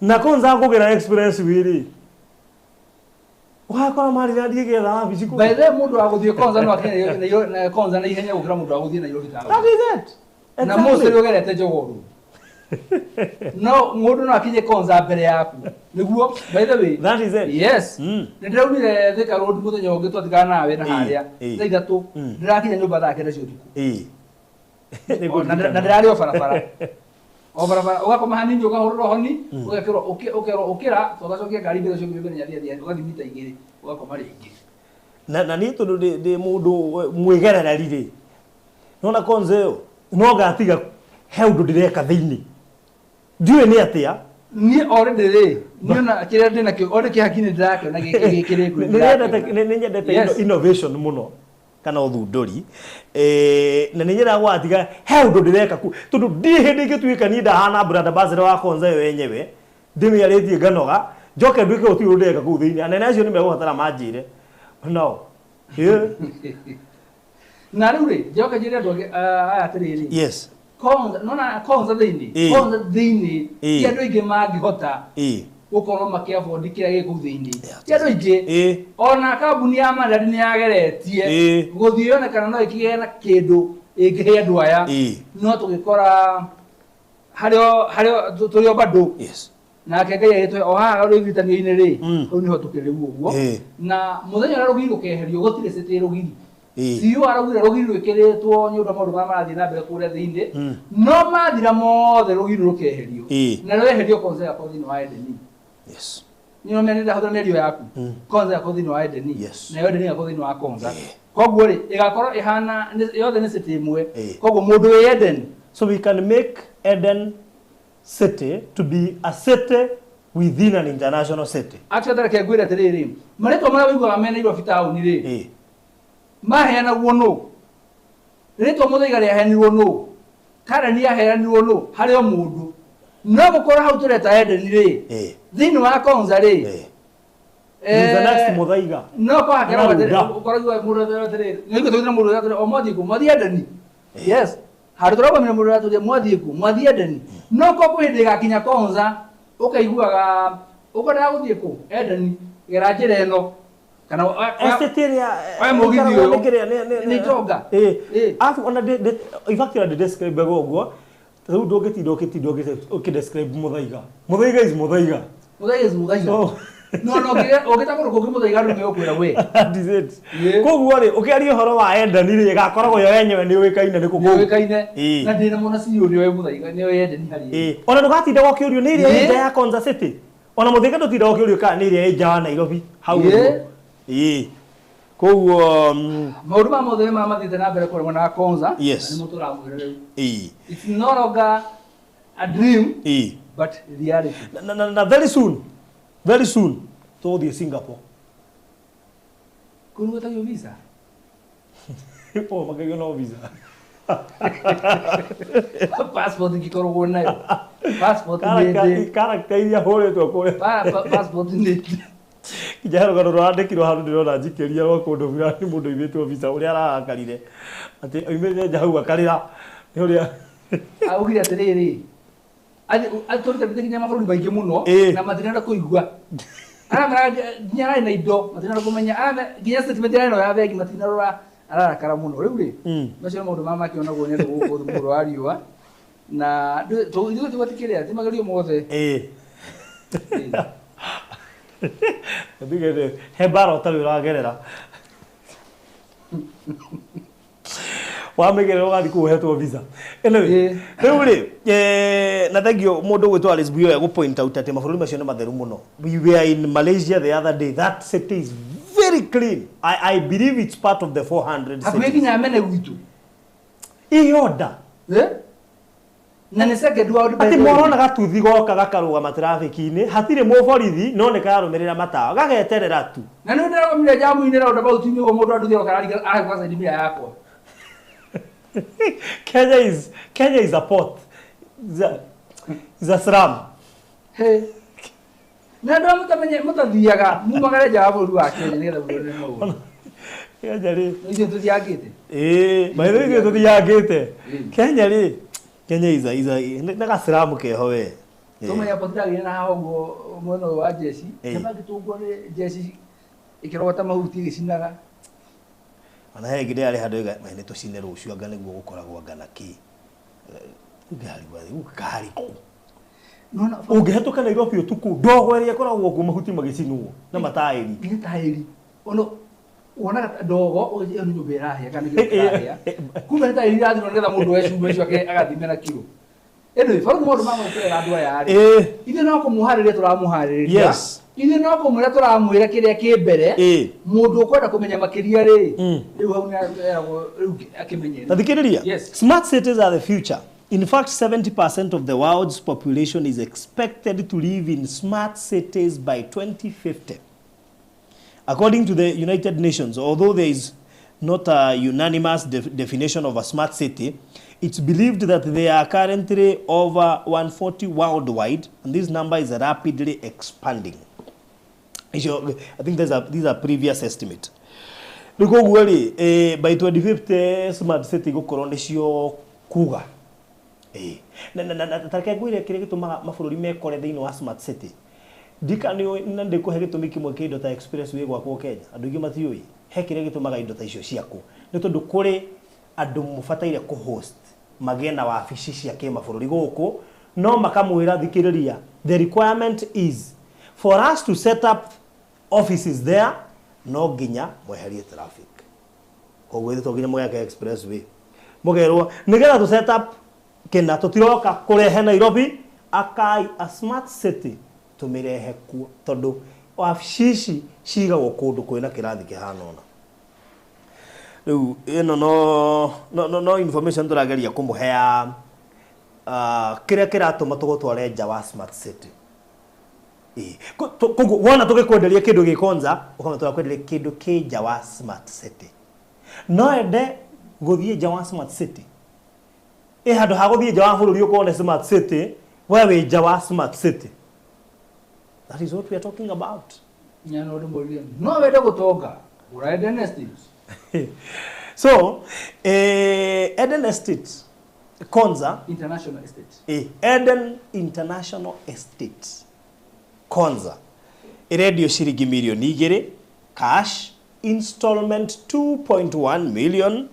na Konza ngũgĩra expressway rĩ, ũgakora marĩ thiĩ getha wabici kũu. By the way, mũndũ wa gũthiĩ Konza no akinye Konza na ihenya gũkĩra mũndũ wa gũthiĩ Nairobi taũni. That is it. Na Exactly. mostly ũgerete Jogoo. No mũndũ no akinye Konza mbere yaku. Nĩguo, by the way. That is it. Yes. Mm. Nĩ ndĩraumire Thika Road mũthenya ũngĩ twatigana nawe na Ĩĩ, harĩa. ĩĩ. Thaa ithatũ. Ndĩrakinya nyũmba thaa 9 cia ũtukũ. Ĩĩ. Na ndĩrarĩ o barabara. O barabara ũgakoma hanini ũkahũrĩrwo honi, ũgekĩrwo ũkerwo ũkĩra, ũgacokia ngari mbere ũcio ũngĩ nginya thiĩ ũgathiĩ mita 2 ũgakoma rĩngĩ. Na niĩ tondũ ndĩ mũndũ mwĩgerereri rĩ, nona Konza ĩyo no ngatiga he ũndũ ndĩreka thĩinĩ. Ndiũĩ nĩ atĩa. Niĩ already rĩ, niĩ ona kĩrĩa ndĩ nakĩo, already kĩhaki-inĩ ndĩrakĩona gĩkĩ kĩrĩ Nĩ nyendete innovation mũno kana ũthundũri. Na nĩ nyendaga gwatiga he ũndũ ndĩreka ku tondũ ndirĩ hĩndĩ ingĩtuĩka niĩ ndahana brand ambassador wa Konza ĩyo yenyewe, ndĩmĩarĩtie nganoga, njoke nduĩke gũtirĩ ũndũ ndĩreka kũu thĩinĩ. Anene acio nĩ megũbatara manjĩre. No. Yeah. Na rĩu rĩ, njoke njĩre andũ angĩ aya atĩrĩrĩ. Yes. Konza, nona Konza thĩinĩ, Ĩĩ. Konza thĩinĩ, Ĩĩ. ti andũ aingĩ mangĩhota Ĩĩ. gũkorwo makĩabondi kĩrĩa gĩ kũu thĩinĩ. Yeah. Ti andũ aingĩ. Ĩĩ. Ona kambuni ya Mandari nĩ yageretie Ĩĩ. gũthiĩ yone kana no ĩkĩgĩe na kĩndũ ĩngĩhe andũ aya. Ĩĩ. No tũgĩkora harĩ tũrĩ o bado. Yes. Nake Ngai agĩtũhe o haha rũgiritanio-inĩ rĩ, Mm. hau nĩho tũkĩrĩ rĩu ũguo. Ĩĩ. Na mũthenya ũrĩa rũgiri rũkeherio gũtirĩ city rũgiri. Ĩĩ. CEO araugire rũgiri rwĩkĩrĩtwo nĩ ũndũ wa maũndũ marĩa marathiĩ na mbere kũrĩa thĩinĩ. Mm. No mathira mothe rũgiri rũkeherio. Ĩĩ. Na rweherio Konza ĩgakorwo thĩinĩ wa Edeni. Yes. Nĩ ũramenya ndahũthĩra mĩario yaku. Konza ĩgakorwo thĩinĩ wa Edeni. Yes. Nayo Edeni ĩgakorwo thĩinĩ wa Konza. Koguo rĩ, ĩgakorwo ĩhana yothe nĩ city ĩmwe. Ĩĩ. Koguo mũndũ wĩ Eden So we can make Eden City to be a city within an international city. Actually reke ngwĩre atĩrĩrĩ, marĩtwa marĩa ũiguaga me Nairobi taũni rĩ, Ĩĩ. maheanagwo nũ? Rĩtwa Mũthaiga rĩaheanirwo nũ? Karen yaheanirwo nũ? Harĩ o mũndũ. No gũkorwo hau tũreta Eden rĩ, thĩinĩ wa Konza rĩ, Is the next Muthaiga. No kwa Kana Runda. ũkoragwo mũndũ atĩrĩrĩ, nĩguo tũgĩtĩra mũndũ atĩrĩrĩ, o mwathiĩ kũ? Mwathiĩ Edeni. Yes. Handũ tũragomire mũndũ atĩrĩrĩ, mwathiĩ kũ? Mwathiĩ Edeni. No ko kwĩ hĩndĩ ĩgakinya Konza, ũkaiguaga ũkwendaga gũthiĩ kũ? Edeni. Gera njĩra ĩno. Kana Estate ĩrĩa oya mũgithi ũyũ. nĩ kĩrĩa Nĩ itonga. Alafu ona in fact ona ndĩ-describe ũguo rĩu ndũngĩtinda ũkĩtinda ũkĩ-describe Muthaiga. Muthaiga is Muthaiga. Muthaiga is Muthaiga. So No ũngĩta kũndũ kũngĩ Muthaiga andũ nĩgũkwĩra we. That is it. Koguo rĩ, ũkĩaria ũhoro wa Eden rĩ, ĩgakoragwo yo yenyewe nĩ ũĩkaine nĩ kũ kũu. Nĩũĩkaine. Na ndĩna mũnabii ũyũ nĩoĩ Muthaiga, nĩoĩ Edeni harĩ. Ona ndũgatinda ũkĩũrio nĩ ĩrĩa ĩ nja ya Konza City. Ona Muthaiga ndũtindaga ũkĩũrio kana nĩ ĩrĩa ĩ nja wa Nairobi hau ũguo. Koguo Maũndũ maya mothe nĩ mathiĩte na mbere kũrĩa mwena wa Konza. Yes. Na nĩmo tũramwĩra rĩu. It's no longer a dream, but reality. Na very soon, very soon tũgũthiĩ Singapore. Kũu gwĩtagio visa. Oh, makagio no visa. Passport ingĩkoragwo nayo. Passport nĩ ndĩ. Character iria hũrĩtwo kũrĩa. Passport nĩ ndĩ. Nginya he rũgano rũrandĩkirwo handũ ndĩrona njikĩria rwa kũndũ fulani mũndũ oimĩtwo visa ũrĩa ararakarire atĩ oimĩte nja hau akarĩra nĩ ũrĩa Augire atĩrĩrĩ, atũrutĩte nginya mabũrũri maingĩ mũno na matirenda kũigua. Aramera nginya ararĩ na indo matirenda kũmenya, nginya statement ĩno ya bengi matinarora, ararakara mũno. Rĩu rĩ, macio nĩ maũndũ marĩa makĩonagwo nĩ andũ gũkũ mũhuro wa riũa. Na ithuĩ tũgatikĩrĩa ti magerio mothe. Ndigere he mbara ũtarĩ ũragerera. Wamĩgerera ũgathiĩ kũu ũhetwo visa. Anyway, rĩu rĩ, na thengio mũndũ ũgwĩtwo Alice Buyoya gũ point out atĩ mabũrũri macio nĩ matheru mũno. We were in Malaysia the other day. That city is very clean. I believe it's part of the 400 Hakuhĩ cities. nginya mene gwitũ. Ĩyonda. Na nĩ second world Atĩ by the way. mwarona gatuthi goka gakarũgama traffic-inĩ, hatirĩ mũborithi no nĩ kararũmĩrĩra matawa, gageterera tu. Na nĩ ndĩragomire jamu-inĩ roundabout-inĩ ũguo mũndũ anduthĩ oka arariga agũka side mirror yakwa. Kenya is a port. Is a slum. Hey. Na andũ arĩa mũtathiaga mumagare nja wa bũrũri wa Kenya nĩgetha muone maũndũ. Kenya rĩ. Ithuĩ tũthiangĩte. Maitho ithuĩ tũthiangĩte. Kenya rĩ. Kenya is a nĩ gaciramu keho we. Tũmenya potiragia na haha ũguo mwena ũyũ wa jeshi. Nĩmangĩtũngwo nĩ jeshi ĩkĩrogota mahuti ĩgĩcinaga. Ona he ngire arĩ handũ ĩga nĩ tũcine rũciũ anga nĩguo gũkoragwo anga na kĩ. Ngari wathi ngari kũ. Ũngĩhetũka Nairobi ũtukũ ndogo ĩrĩa ĩkoragwo kuo mahuti magĩcinwo na mataĩri. Nginya taĩri. Ono wonaga ndogo ũgĩciria nĩ nyũmba ĩrahĩa kana nĩ kĩndũ kĩrahĩa. Kumbe nĩ taĩri irathirwo nĩgetha mũndũ oe cuma icio agathime na kiro. Anyway, barũthi maũndũ ma gũkĩrera andũ aya rĩ. Ithuĩ no kũmũharĩria tũramũharĩrĩria. Yes. Ithuĩ no kũmwĩra tũramwĩra kĩrĩa kĩ mbere. Mũndũ ũkwenda kũmenya makĩria rĩ, rĩu hau nĩeragwo rĩu akĩmenye. Na thikĩrĩria. Yes. Smart cities are the future. In fact, 70% of the world's population is expected to live in smart cities by 2050. According to the United Nations, although there is not a unanimous definition of a smart city, it's believed that there are currently over 140 worldwide, and this number is rapidly expanding. I think these are previous estimate. By 2050, smart city gũkorwo nĩcio kuga. Na tareke ngwĩre kĩrĩa gĩtũmaga mabũrũri mekore thĩinĩ wa smart city. Ndika nĩ na ndĩkũhe gĩtũmi kĩmwe kĩa indo ta expressway gwakwo Kenya. Andũ aingĩ matiũĩ. He kĩrĩa gĩtũmaga indo ta icio ciakwo. Nĩ tondũ kũrĩ andũ mũbataire kũ-host magĩe na wabici cia kĩmabũrũri gũkũ, no makamwĩra thikĩrĩria. The requirement is for us to set up offices there, no nginya mweherie traffic. Koguo ithuĩ to nginya mũgeke expressway. Mũkerwo nĩgetha tũ set up kĩna tũtiroka kũrehe Nairobi, akai a smart city tũmĩrehe kuo tondũ wabici ici cigagwo kũndũ kwĩna kĩrathi kĩhana ũna. Rĩu ĩno no information tũrageria kũmũhea kĩrĩa kĩratũma tũgũtware nja wa smart city. Koguo wona tũgĩkwenderia kĩndũ gĩ Konza, ũkona tũrakwenderia kĩndũ kĩ nja wa smart city. No ende gũthiĩ nja wa smart city. Handũ ha gũthiĩ nja wa bũrũri ũkone smart city, We wĩ nja wa smart city. That is what we are talking about. Nyana ũndũ mũrire. No wende gũtonga. Gũra Eden Estate. So, Eden Estate Konza, International Estate. Eden International Estate Konza ĩrendio ciringi mirioni 2 cash, installment 2.1 million.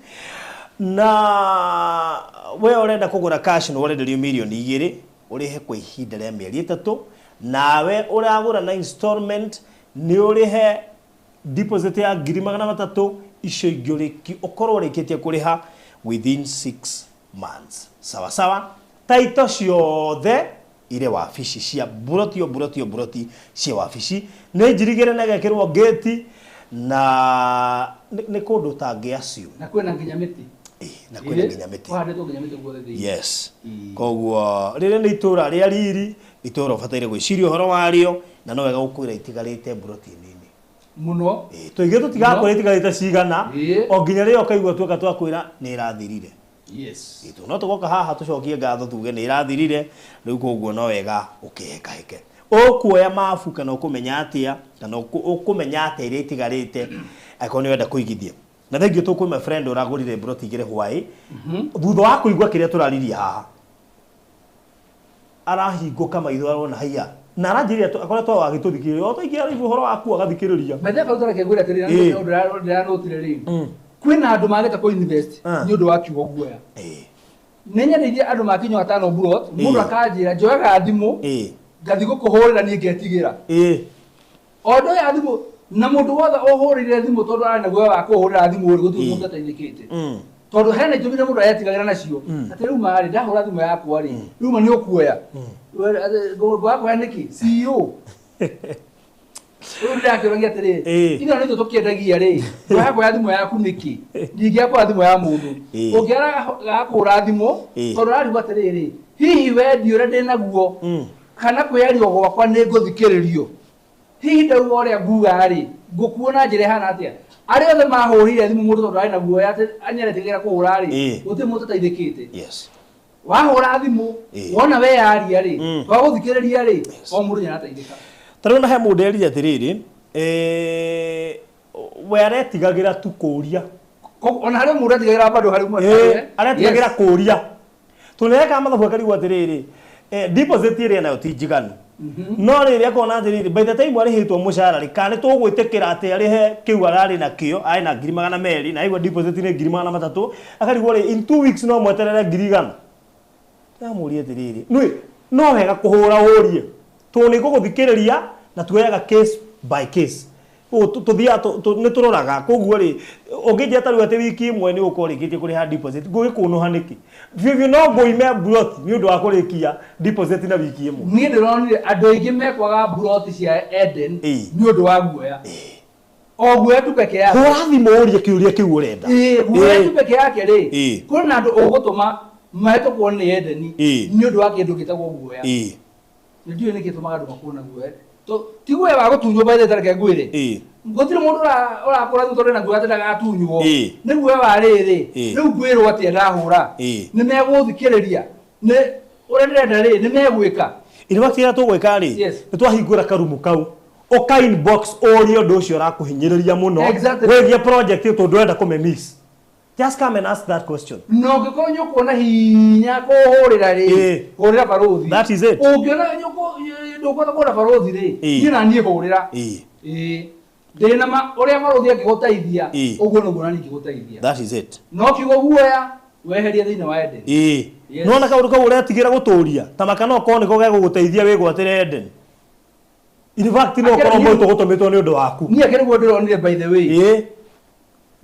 Na we ũrenda kũgũra cash nĩ ũrenderio mirioni 2 ũrĩhe kwa ihinda rĩa mĩeri 3. Nawe ũragũra na installment nĩ ũrĩhe deposit ya 300,000, icio ingĩ ũkorwo ũrĩkĩtie kũrĩha within 6 months. Sawa sawa. Taito ciothe irĩ wabici cia buroti, o buroti, o buroti cia wabici nĩ njirigĩre na ĩgekĩrwo ngĩti na nĩ kũndũ ũtangĩ assume. Na kwĩna nginya mĩtĩ. Na kwĩna nginya mĩtĩ. Kũhandĩtwo nginya mĩtĩ guothe thĩinĩ. Yes. Koguo rĩrĩ nĩ itũra rĩa riri, itũra ũbataire gwĩciria ũhoro warĩo, na no wega gũkwĩra itigarĩte buroti nini Mũno. Tũingĩ tũtigakwĩra itigarĩte cigana, o nginya rĩrĩa ũkaigua tuoka twakwĩra nĩ ĩrathirire. Itũ no tũgoka haha tũcokie ngatho tuge nĩ ĩrathirire rĩu. Koguo no wega ũkĩhĩkahĩke ũkuoya mabu kana ũkũmenya atĩa, kana ũkũmenya atĩa iria itigarĩte angĩkorwo nĩ ũrenda kũigithia. Na thengiũ tũkwĩ friend ũragũrire mburoti 2 hwaĩ thutha wa kũigua kĩrĩa tũraririe haha, arahingũka maitho arona haiya na aranjĩrĩria akoretwo agĩtũthikĩrĩria o tũingĩ araibu ũhoro waku agathikĩrĩria. Bethe bau reke ngwĩre atĩrĩrĩ, na ũndũ ndĩranotire rĩ. Kwĩna andũ magĩte kũ invest nĩ ũndũ wa kiugo guoya. Nĩ nyendeirie andũ makinya 5 plot, mũndũ akanjĩra njoyaga thimũ ngathi gũkũhũrĩra niĩ ngetigĩra. O ndoya thimũ na mũndũ wothe ũhũrĩire thimũ tondũ arĩ na guoya wa kũhũrĩra thimũ rĩ, gũtirĩ mũndũ ateithĩkĩte. Tondũ hena itũmi iria mũndũ aretigagĩra nacio. Atĩ rĩu marĩ ndahũra thimũ yakwa rĩ, rĩu ma nĩ ũkuoya. Ngwaga kuoya nĩkĩ? CEO. Rĩu ndĩrakĩũragia atĩrĩrĩ, ithuĩ nĩ ithuĩ tũkĩendagia rĩ, ngwaga kuoya thimũ yaku nĩkĩ? Ndingĩaga kuoya thimũ ya mũndũ. Ũngĩaga kũhũra thimũ, tondũ ũrarigwo atĩrĩrĩ, hihi wendi ũrĩa ndĩnaguo kana kwĩyario gwakwa nĩ ngũthikĩrĩrio. Hihi ndauga ũrĩa nguga rĩ, ngũkuo na njĩra ĩhana atĩa? Arĩa othe mahũrire thimũ mũndũ tondũ arĩ na guoya atĩ nĩaretigĩra kũhũra rĩ, gũtirĩ mũndũ ũteithĩkĩte. Wahũra thimũ, wona weyaria rĩ, twagũthikĩrĩria rĩ, o mũndũ nĩarateithĩka. Ta rĩu na he mũndũ erire atĩrĩrĩ, we aretigagĩra tu kũũria. Ona harĩ mũndũ aretigagĩra bado harĩ mũndũ. Aretigagĩra kũũria. Tondũ nĩarekaga mathabu akarigwo atĩrĩrĩ, deposit ĩrĩa nayo ti njiganu. No rĩrĩ akona atĩrĩrĩ, by the time arĩhĩtwo mũcara rĩ, kana nĩtũgwĩtĩkĩra atĩ arĩhe kĩu ararĩ nakĩo, arĩ na 200,000, na aigua deposit nĩ 300,000, akarigwo rĩ, in 2 weeks no mweterere 100,000. Ndamũria atĩrĩrĩ, nĩ no wega kũhũra ũrie, tondũ nĩ ngũgũthikĩrĩria na tuoyaga case by case. Ũguo tũthiaga nĩ tũroraga. Koguo rĩ, ũngĩnjĩra ta rĩu atĩ wiki ĩmwe nĩ ũgũkorwo ũrĩkĩtie kũrĩha deposit, ngũgĩkũnũha nĩkĩ? Biũ biũ no ngũime mburoti nĩ ũndũ wa kũrĩkia deposit na wiki ĩmwe. Niĩ ndĩronire andũ aingĩ mekwaga mburoti cia Eden nĩ ũndũ wa guoya. O guoya tu peke yake. Hũra thimũ ũrie kĩũria kĩu ũrenda. Guoya tu peke yake rĩ, kwĩna andũ ũgũtũma mahĩtũkwo nĩ Edeni nĩ ũndũ wa kĩndũ gĩtagwo guoya. Nĩ ndiũĩ nĩkĩ gĩtũmaga andũ makuo na guoya. Ti guoya wa gũtunywo by the way, reke ngwĩre. Gũtirĩ mũndũ ũrakũra thutha ũrĩ na guoya atĩ ndagatunywo. Nĩ guoya wa rĩrĩ, rĩu ngwĩrwo atĩa ndahũra? Nĩ megũthikĩrĩria. Nĩ ũrĩa ndĩrenda rĩ, nĩ megwĩka. In fact, rĩrĩa tũgwĩka rĩ, nĩ twahingũra karumu kau. Ũka inbox ũrie ũndũ ũcio ũrakũhinyĩrĩria mũno. Wĩgiĩ project ĩyo tondũ ndũrenda kũmĩ-miss. Just come and ask that question. Na ũngĩkorwo nĩ ũkuona hinya kũhũrĩra rĩ, hũrĩra barũthi. That is it. Ũngĩona ndũkũhota kũhũra barũthi rĩ, niĩ na niĩ hũrĩra. Ndĩ na ma ũrĩa barũthi angĩgũteithia, ũguo noguo na niĩ ingĩgũteithia. That is it. No kiugo guoya weherie thĩinĩ wa Eden. Nona kaũndũ kau ũretigĩra gũtũria, ta maka no korwo nĩko gegũgũteithia wĩgwatĩre Eden. In fact, no ũkorwo mũndũ ũgũtũmĩtwo nĩ ũndũ waku. Niĩ akĩrĩ guo ndĩronire by the way.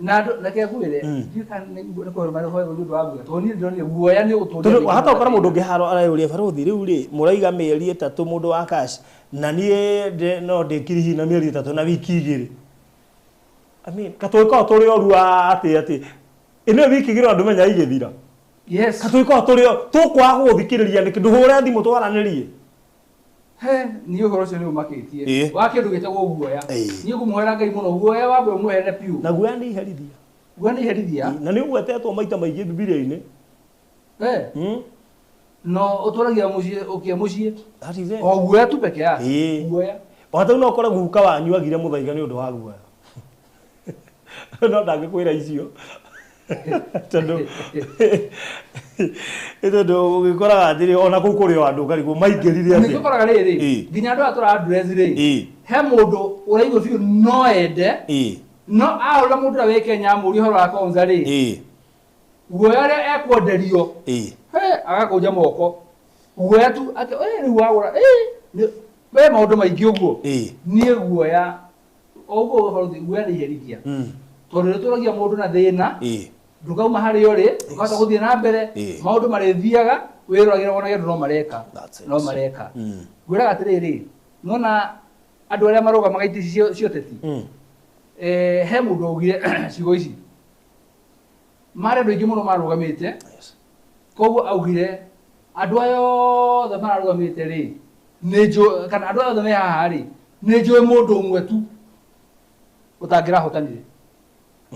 Na andũ, reke ngwĩre, ndiũĩ kana nĩ kũheo marĩhoyagwo nĩ ũndũ wa guoya, tondũ niĩ ndĩronire guoya nĩ ũgũtũria Tondũ thĩinĩ wa hata ũkora thĩna. mũndũ ũngĩ haro areyũria barũthi rĩu rĩ, mũraiga mĩeri 3 mũndũ wa cash, na niĩ no ndĩkiri hihi na mĩeri 3 na wiki 2. I mean, katũgĩkorwo tũrĩ oru atĩ atĩ ĩno wiki 2 andũ menya igĩthira. Katũgĩkorwo tũrĩ tũkwaga gũgũthikĩrĩria nĩkĩ? Ndũhũre thimũ twaranĩrie. He, niĩ ũhoro ũcio nĩ ũmakĩtie. Wa kĩndũ gĩtagwo guoya. Niĩ ngũmũhoera Ngai mũno, guoya wambe ũmwehere biũ. Na guoya nĩ iherithia. Guoya nĩ iherithia. Na nĩ ũgwetetwo maita maingĩ Bibilia-inĩ. No ũtũragia mũciĩ ũkia mũciĩ. That is it. O guoya tu peke yake. Ĩĩ. Guoya. Ona no ũkore guka wanyu agire mũthaiga nĩ ũndũ wa guoya. No ndangĩkwĩra icio. Tondũ tondũ ũgĩkoraga atĩrĩ ona kũu kũrĩ o andũ ũkarigwo maingĩrire Ningĩ atĩa. ũkoraga rĩrĩ Ĩĩ. nginya andũ aya tũra address rĩ Ĩĩ. he mũndũ ũraigua biũ no ende Ĩĩ. no ahũra mũndũ ũrĩa wĩ Kenya amũrie ũhoro wa konza rĩ Ĩĩ. guoya ũrĩa ekwenderio Ĩĩ. he agakũnja moko guoya tu atĩ "Eh, rĩu wagũra eh, we maũndũ maingĩ ũguo Ĩĩ. niĩ guoya o ũguo ũhoro ũcio, guoya nĩ iherithia tondũ rĩtũragia mũndũ na thĩna Ĩĩ. ndũkauma harĩa ũrĩ ndũkahota gũthiĩ na mbere Ĩĩ. maũndũ marĩthiaga wĩroragĩra wonage andũ no mareka That's it. no mareka Mm. ngwĩraga atĩrĩrĩ nona andũ arĩa marũgamaga itĩ ici cia ũteti eh, he mũndũ augire ciugo ici marĩ andũ aingĩ mũno marũgamĩte Yes. koguo augire andũ aya othe mararũgamĩte rĩ nĩ njũĩ kana andũ aya othe me haha rĩ nĩ njũĩ mũndũ ũmwe tu ũtangĩrahotanire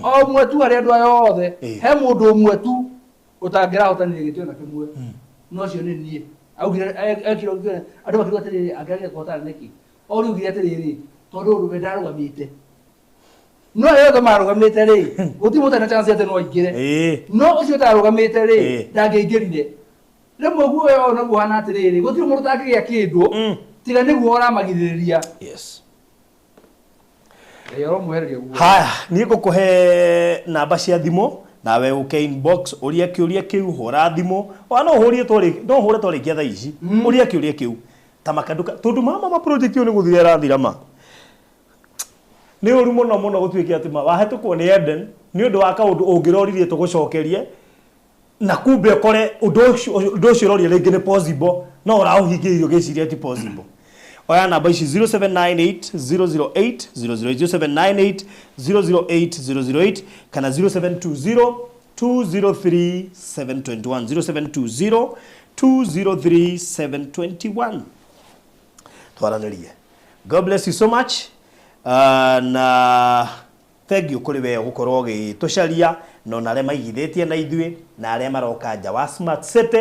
o ũmwe tu harĩ andũ aya othe Ĩĩ. he mũndũ ũmwe tu ũtangĩrahotanire gĩtĩ ona kĩmwe no ũcio nĩ niĩ augire ekire augire andũ makiuga atĩrĩrĩ angĩagire kũhotana nĩkĩ o rĩu augire atĩrĩrĩ tondũ ũyũ we ndarũgamĩte no arĩa othe marũgamĩte rĩ gũtirĩ mũndũ na chance atĩ no aingĩre Ĩĩ. no ũcio ũtarũgamĩte rĩ Ĩĩ. ndangĩaingĩrire rĩmwe guoya ũyũ naguo hana atĩrĩrĩ gũtirĩ mũndũ ũtangĩgĩa kĩndũ tiga nĩguo ũramagirĩrĩria Yes. Ngai aromwehereria guoya Haya, niĩ ngũkũhe namba cia thimũ nawe ũke inbox ũrie kĩũria kĩu hũra thimũ ona no ũhũrie twarĩ no ũhũre twarĩkia thaa ici ũrie kĩũria kĩu ta makanduka tondũ mama ma project ĩyo nĩ gũthira ĩrathira ma nĩ ũru mũno mũno gũtuĩke atĩ ma wahĩtũkwo nĩ Eden nĩ ũndũ wa kaũndũ ũngĩroririe tũgũcokerie na kumbe ũkore ũndũ ũcio ũroria rĩngĩ nĩ possible no ũraũhingĩrĩirie ũgĩciria ti possible. Oya namba ici 0798 008 008 0798 008 008 kana 0720 203 721 0720 203 721 twaranĩrie. God bless you so much. Na thank you kũrĩ we gũkorwo ũgĩtũcaria na ona arĩa maigithĩtie na ithuĩ na arĩa maroka nja wa Smart City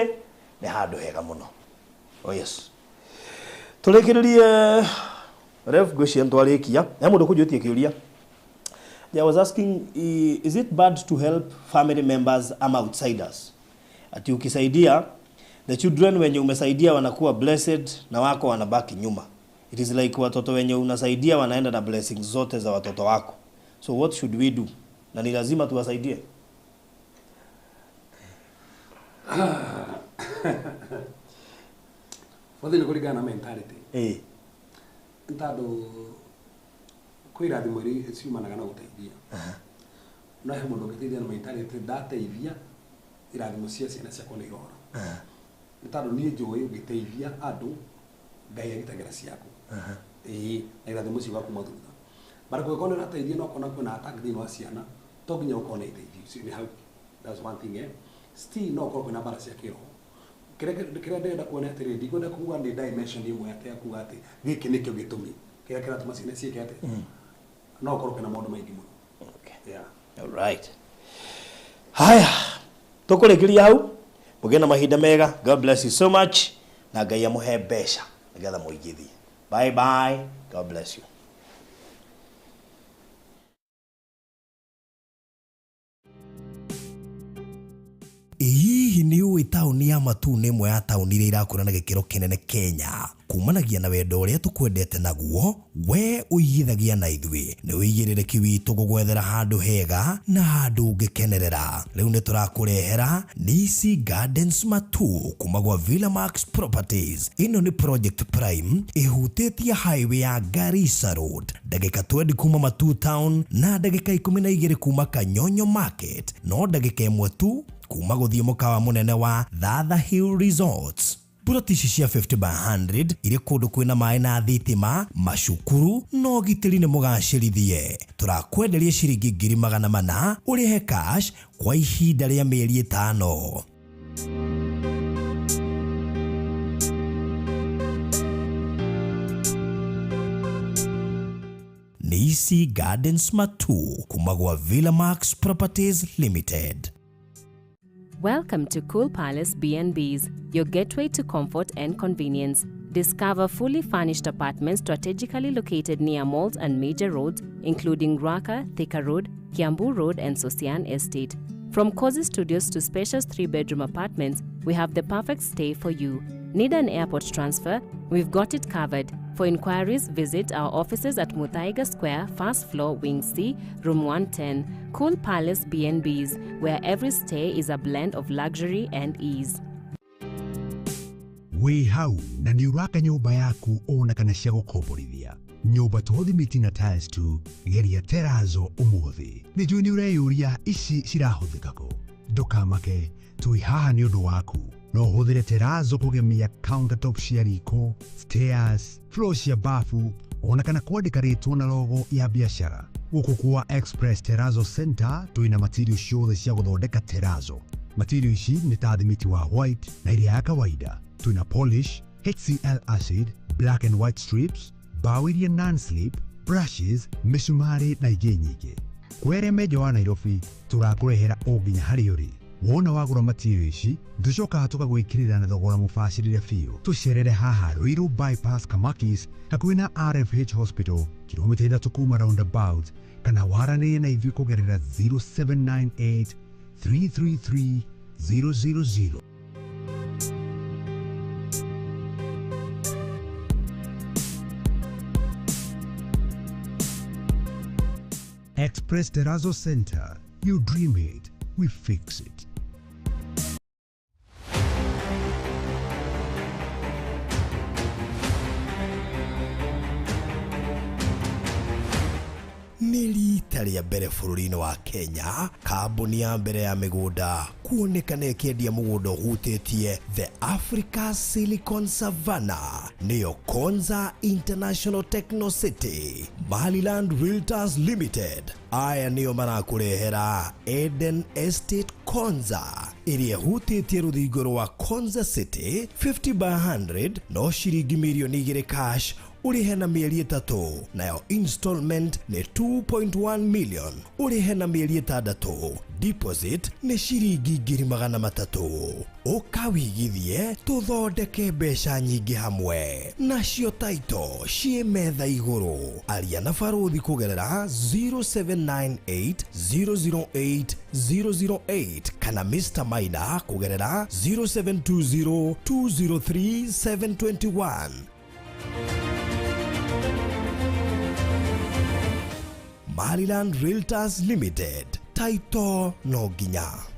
nĩ handũ hega mũno. Oh yes. Tũrĩkĩrĩrie Rev ngwĩciria nĩtwarĩkia. He mũndũ ũkũnjũtie kĩũria. I was asking, is it bad to help family members ama outsiders? Ati ukisaidia the children wenye umesaidia wanakuwa blessed na wako wanabaki nyuma. It is like watoto wenye unasaidia wanaenda na blessings zote za watoto wako. So what should we do? Na ni lazima tuwasaidie. Bothe nĩ kũringana na mentality. Eh. Nĩ tondũ kwĩ irathimo iria ciumanaga na gũteithia. No he mũndũ ũngĩteithia na mentality ndateithia irathimo cia ciana ciakwa nĩ irora. Nĩ tondũ niĩ njũĩ ũngĩteithia andũ Ngai agitagĩra ciaku. Ĩĩ, na irathimo icio igakuma thutha. But kũngĩkorwo nĩ ũrateithia na ũkona kwĩna attack thĩinĩ wa ciana, to nginya ũkorwo na iteithio icio nĩ hau. That's one thing eh. Still no ũkorwo kwĩna mbara cia kĩroho. Kĩrĩa ndĩrenda kuona atĩrĩrĩ, ndikwenda kuga nĩ dimension ĩmwe atĩ ya kuga atĩ gĩkĩ nĩkĩo gĩtũmi kĩrĩa kĩratũma ciana ciĩke atĩ no ũkorwo kwĩna maũndũ maingĩ mũno. Okay. Yeah. All right. Haya, tũkũrĩkĩria hau mũgĩe na mahinda mega. God bless you so much na Ngai amũhe mbeca nĩgetha mũigithie. Bye bye. God bless you. Hihi nĩ ũĩ taũni ya Matuu nĩ ĩmwe ya taũni iria irakũra na gĩkĩro kĩnene Kenya kumanagia na wendo ũrĩa tũkwendete naguo we ũigithagia na ithuĩ nĩ ũigĩrĩrĩki witũ gũgwethera handũ hega na handũ ũngĩkenerera. Rĩu nĩ tũrakũrehera Nisi Gardens Matuu kuma gwa Villa Max Properties. Ĩno nĩ Project Prime ĩhutĩtie highway ya Garissa Road, ndagĩka 20 kuma Matuu Town na ndagĩka 12 kuma Kanyonyo Market, no ndagĩka ĩmwe tu kuma gũthiĩ mũkawa mũnene wa Thatha Hill Resorts. Ploti ici cia 50 by 100 irĩ kũndũ kwĩna maĩ na thitima, macukuru na ũgitĩri nĩ mũgacĩrithie. Tũrakwenderia ciringi 400,000 ũrĩhe cash kwa ihinda rĩa mĩeri 5. Nisi Gardens Matuu kuma gwa Villa Max Properties Limited. Welcome to Cool Palace B&Bs, your gateway to comfort and convenience. Discover fully furnished apartments strategically located near malls and major roads, including Ruaka, Thika Road, Kiambu Road, and Sosian Estate. From cozy studios to spacious 3-bedroom apartments, we have the perfect stay for you. Need an airport transfer? We've got it covered. For inquiries, visit our offices at Muthaiga Square, first floor, Wing C, Room 110. Cool Palace B&Bs, where every stay is a blend of luxury and ease. Wĩ hau na nĩ ũraka nyũmba yaku ona kana cia gũkomborithia nyũmba to thimiti na tiles tu, geria terazo ũmũthĩ. Nĩ njũĩ nĩ ũreyũria ici cirahũthĩka kũ. Ndũkamake, twĩ haha nĩ ũndũ waku. No ũhũthĩre terazo kũgemia countertop cia riko, stairs, floor cia bafu ona kana kwandĩka rĩtwa na logo ya biacara. Gũkũ kwa Express Terrazzo Center twĩna material ciothe cia gũthondeka terazo. Material ici nĩ ta thimiti wa white na iria ya kawaida. Twĩna polish, HCl acid, black and white strips, mbaũ iria non-slip, brushes, mĩcumarĩ na ingĩ nyingĩ. Kwĩ arĩa me nja wa Nairobi tũrakũrehera o nginya harĩa ũrĩ. Wona wagũra material ici tũcokaga tũkagwĩkĩrĩra na thogora mũbacĩrĩre biũ. Tũcerere haha Ruiru Bypass Kamakis hakuhĩ na RFH Hospital, kilomita 3 kuma roundabout, kana waranĩrie na ithuĩ kũgerera 0798 333 000. Express Terrazzo Center. You dream it, we fix it. Nĩ rita rĩa mbere bũrũri-inĩ wa Kenya kambuni ya mbere ya mĩgũnda kuonekana ĩkĩendia mũgũnda ũhutĩtie The Africa Silicon Savannah, nĩyo Konza International Techno City. Maryland Realtors Limited aya nĩo marakũrehera Eden Estate Konza ĩrĩa ĩhutĩtie rũthingo rwa Konza City 50 by 100 no ciringi mirioni 2 cash ũrĩhe na mĩeri 3, nayo installment nĩ 2.1 million ũrĩhe na mĩeri 6, deposit nĩ ciringi 300,000. Ũka wĩigithie tũthondeke mbeca nyingĩ hamwe, nacio taito ciĩ metha igũrũ. Aria na barũthi kũgerera 0798 008 008 kana Mr. Maina kũgerera 0720 203 721. Maryland Realtors Limited, taito no nginya.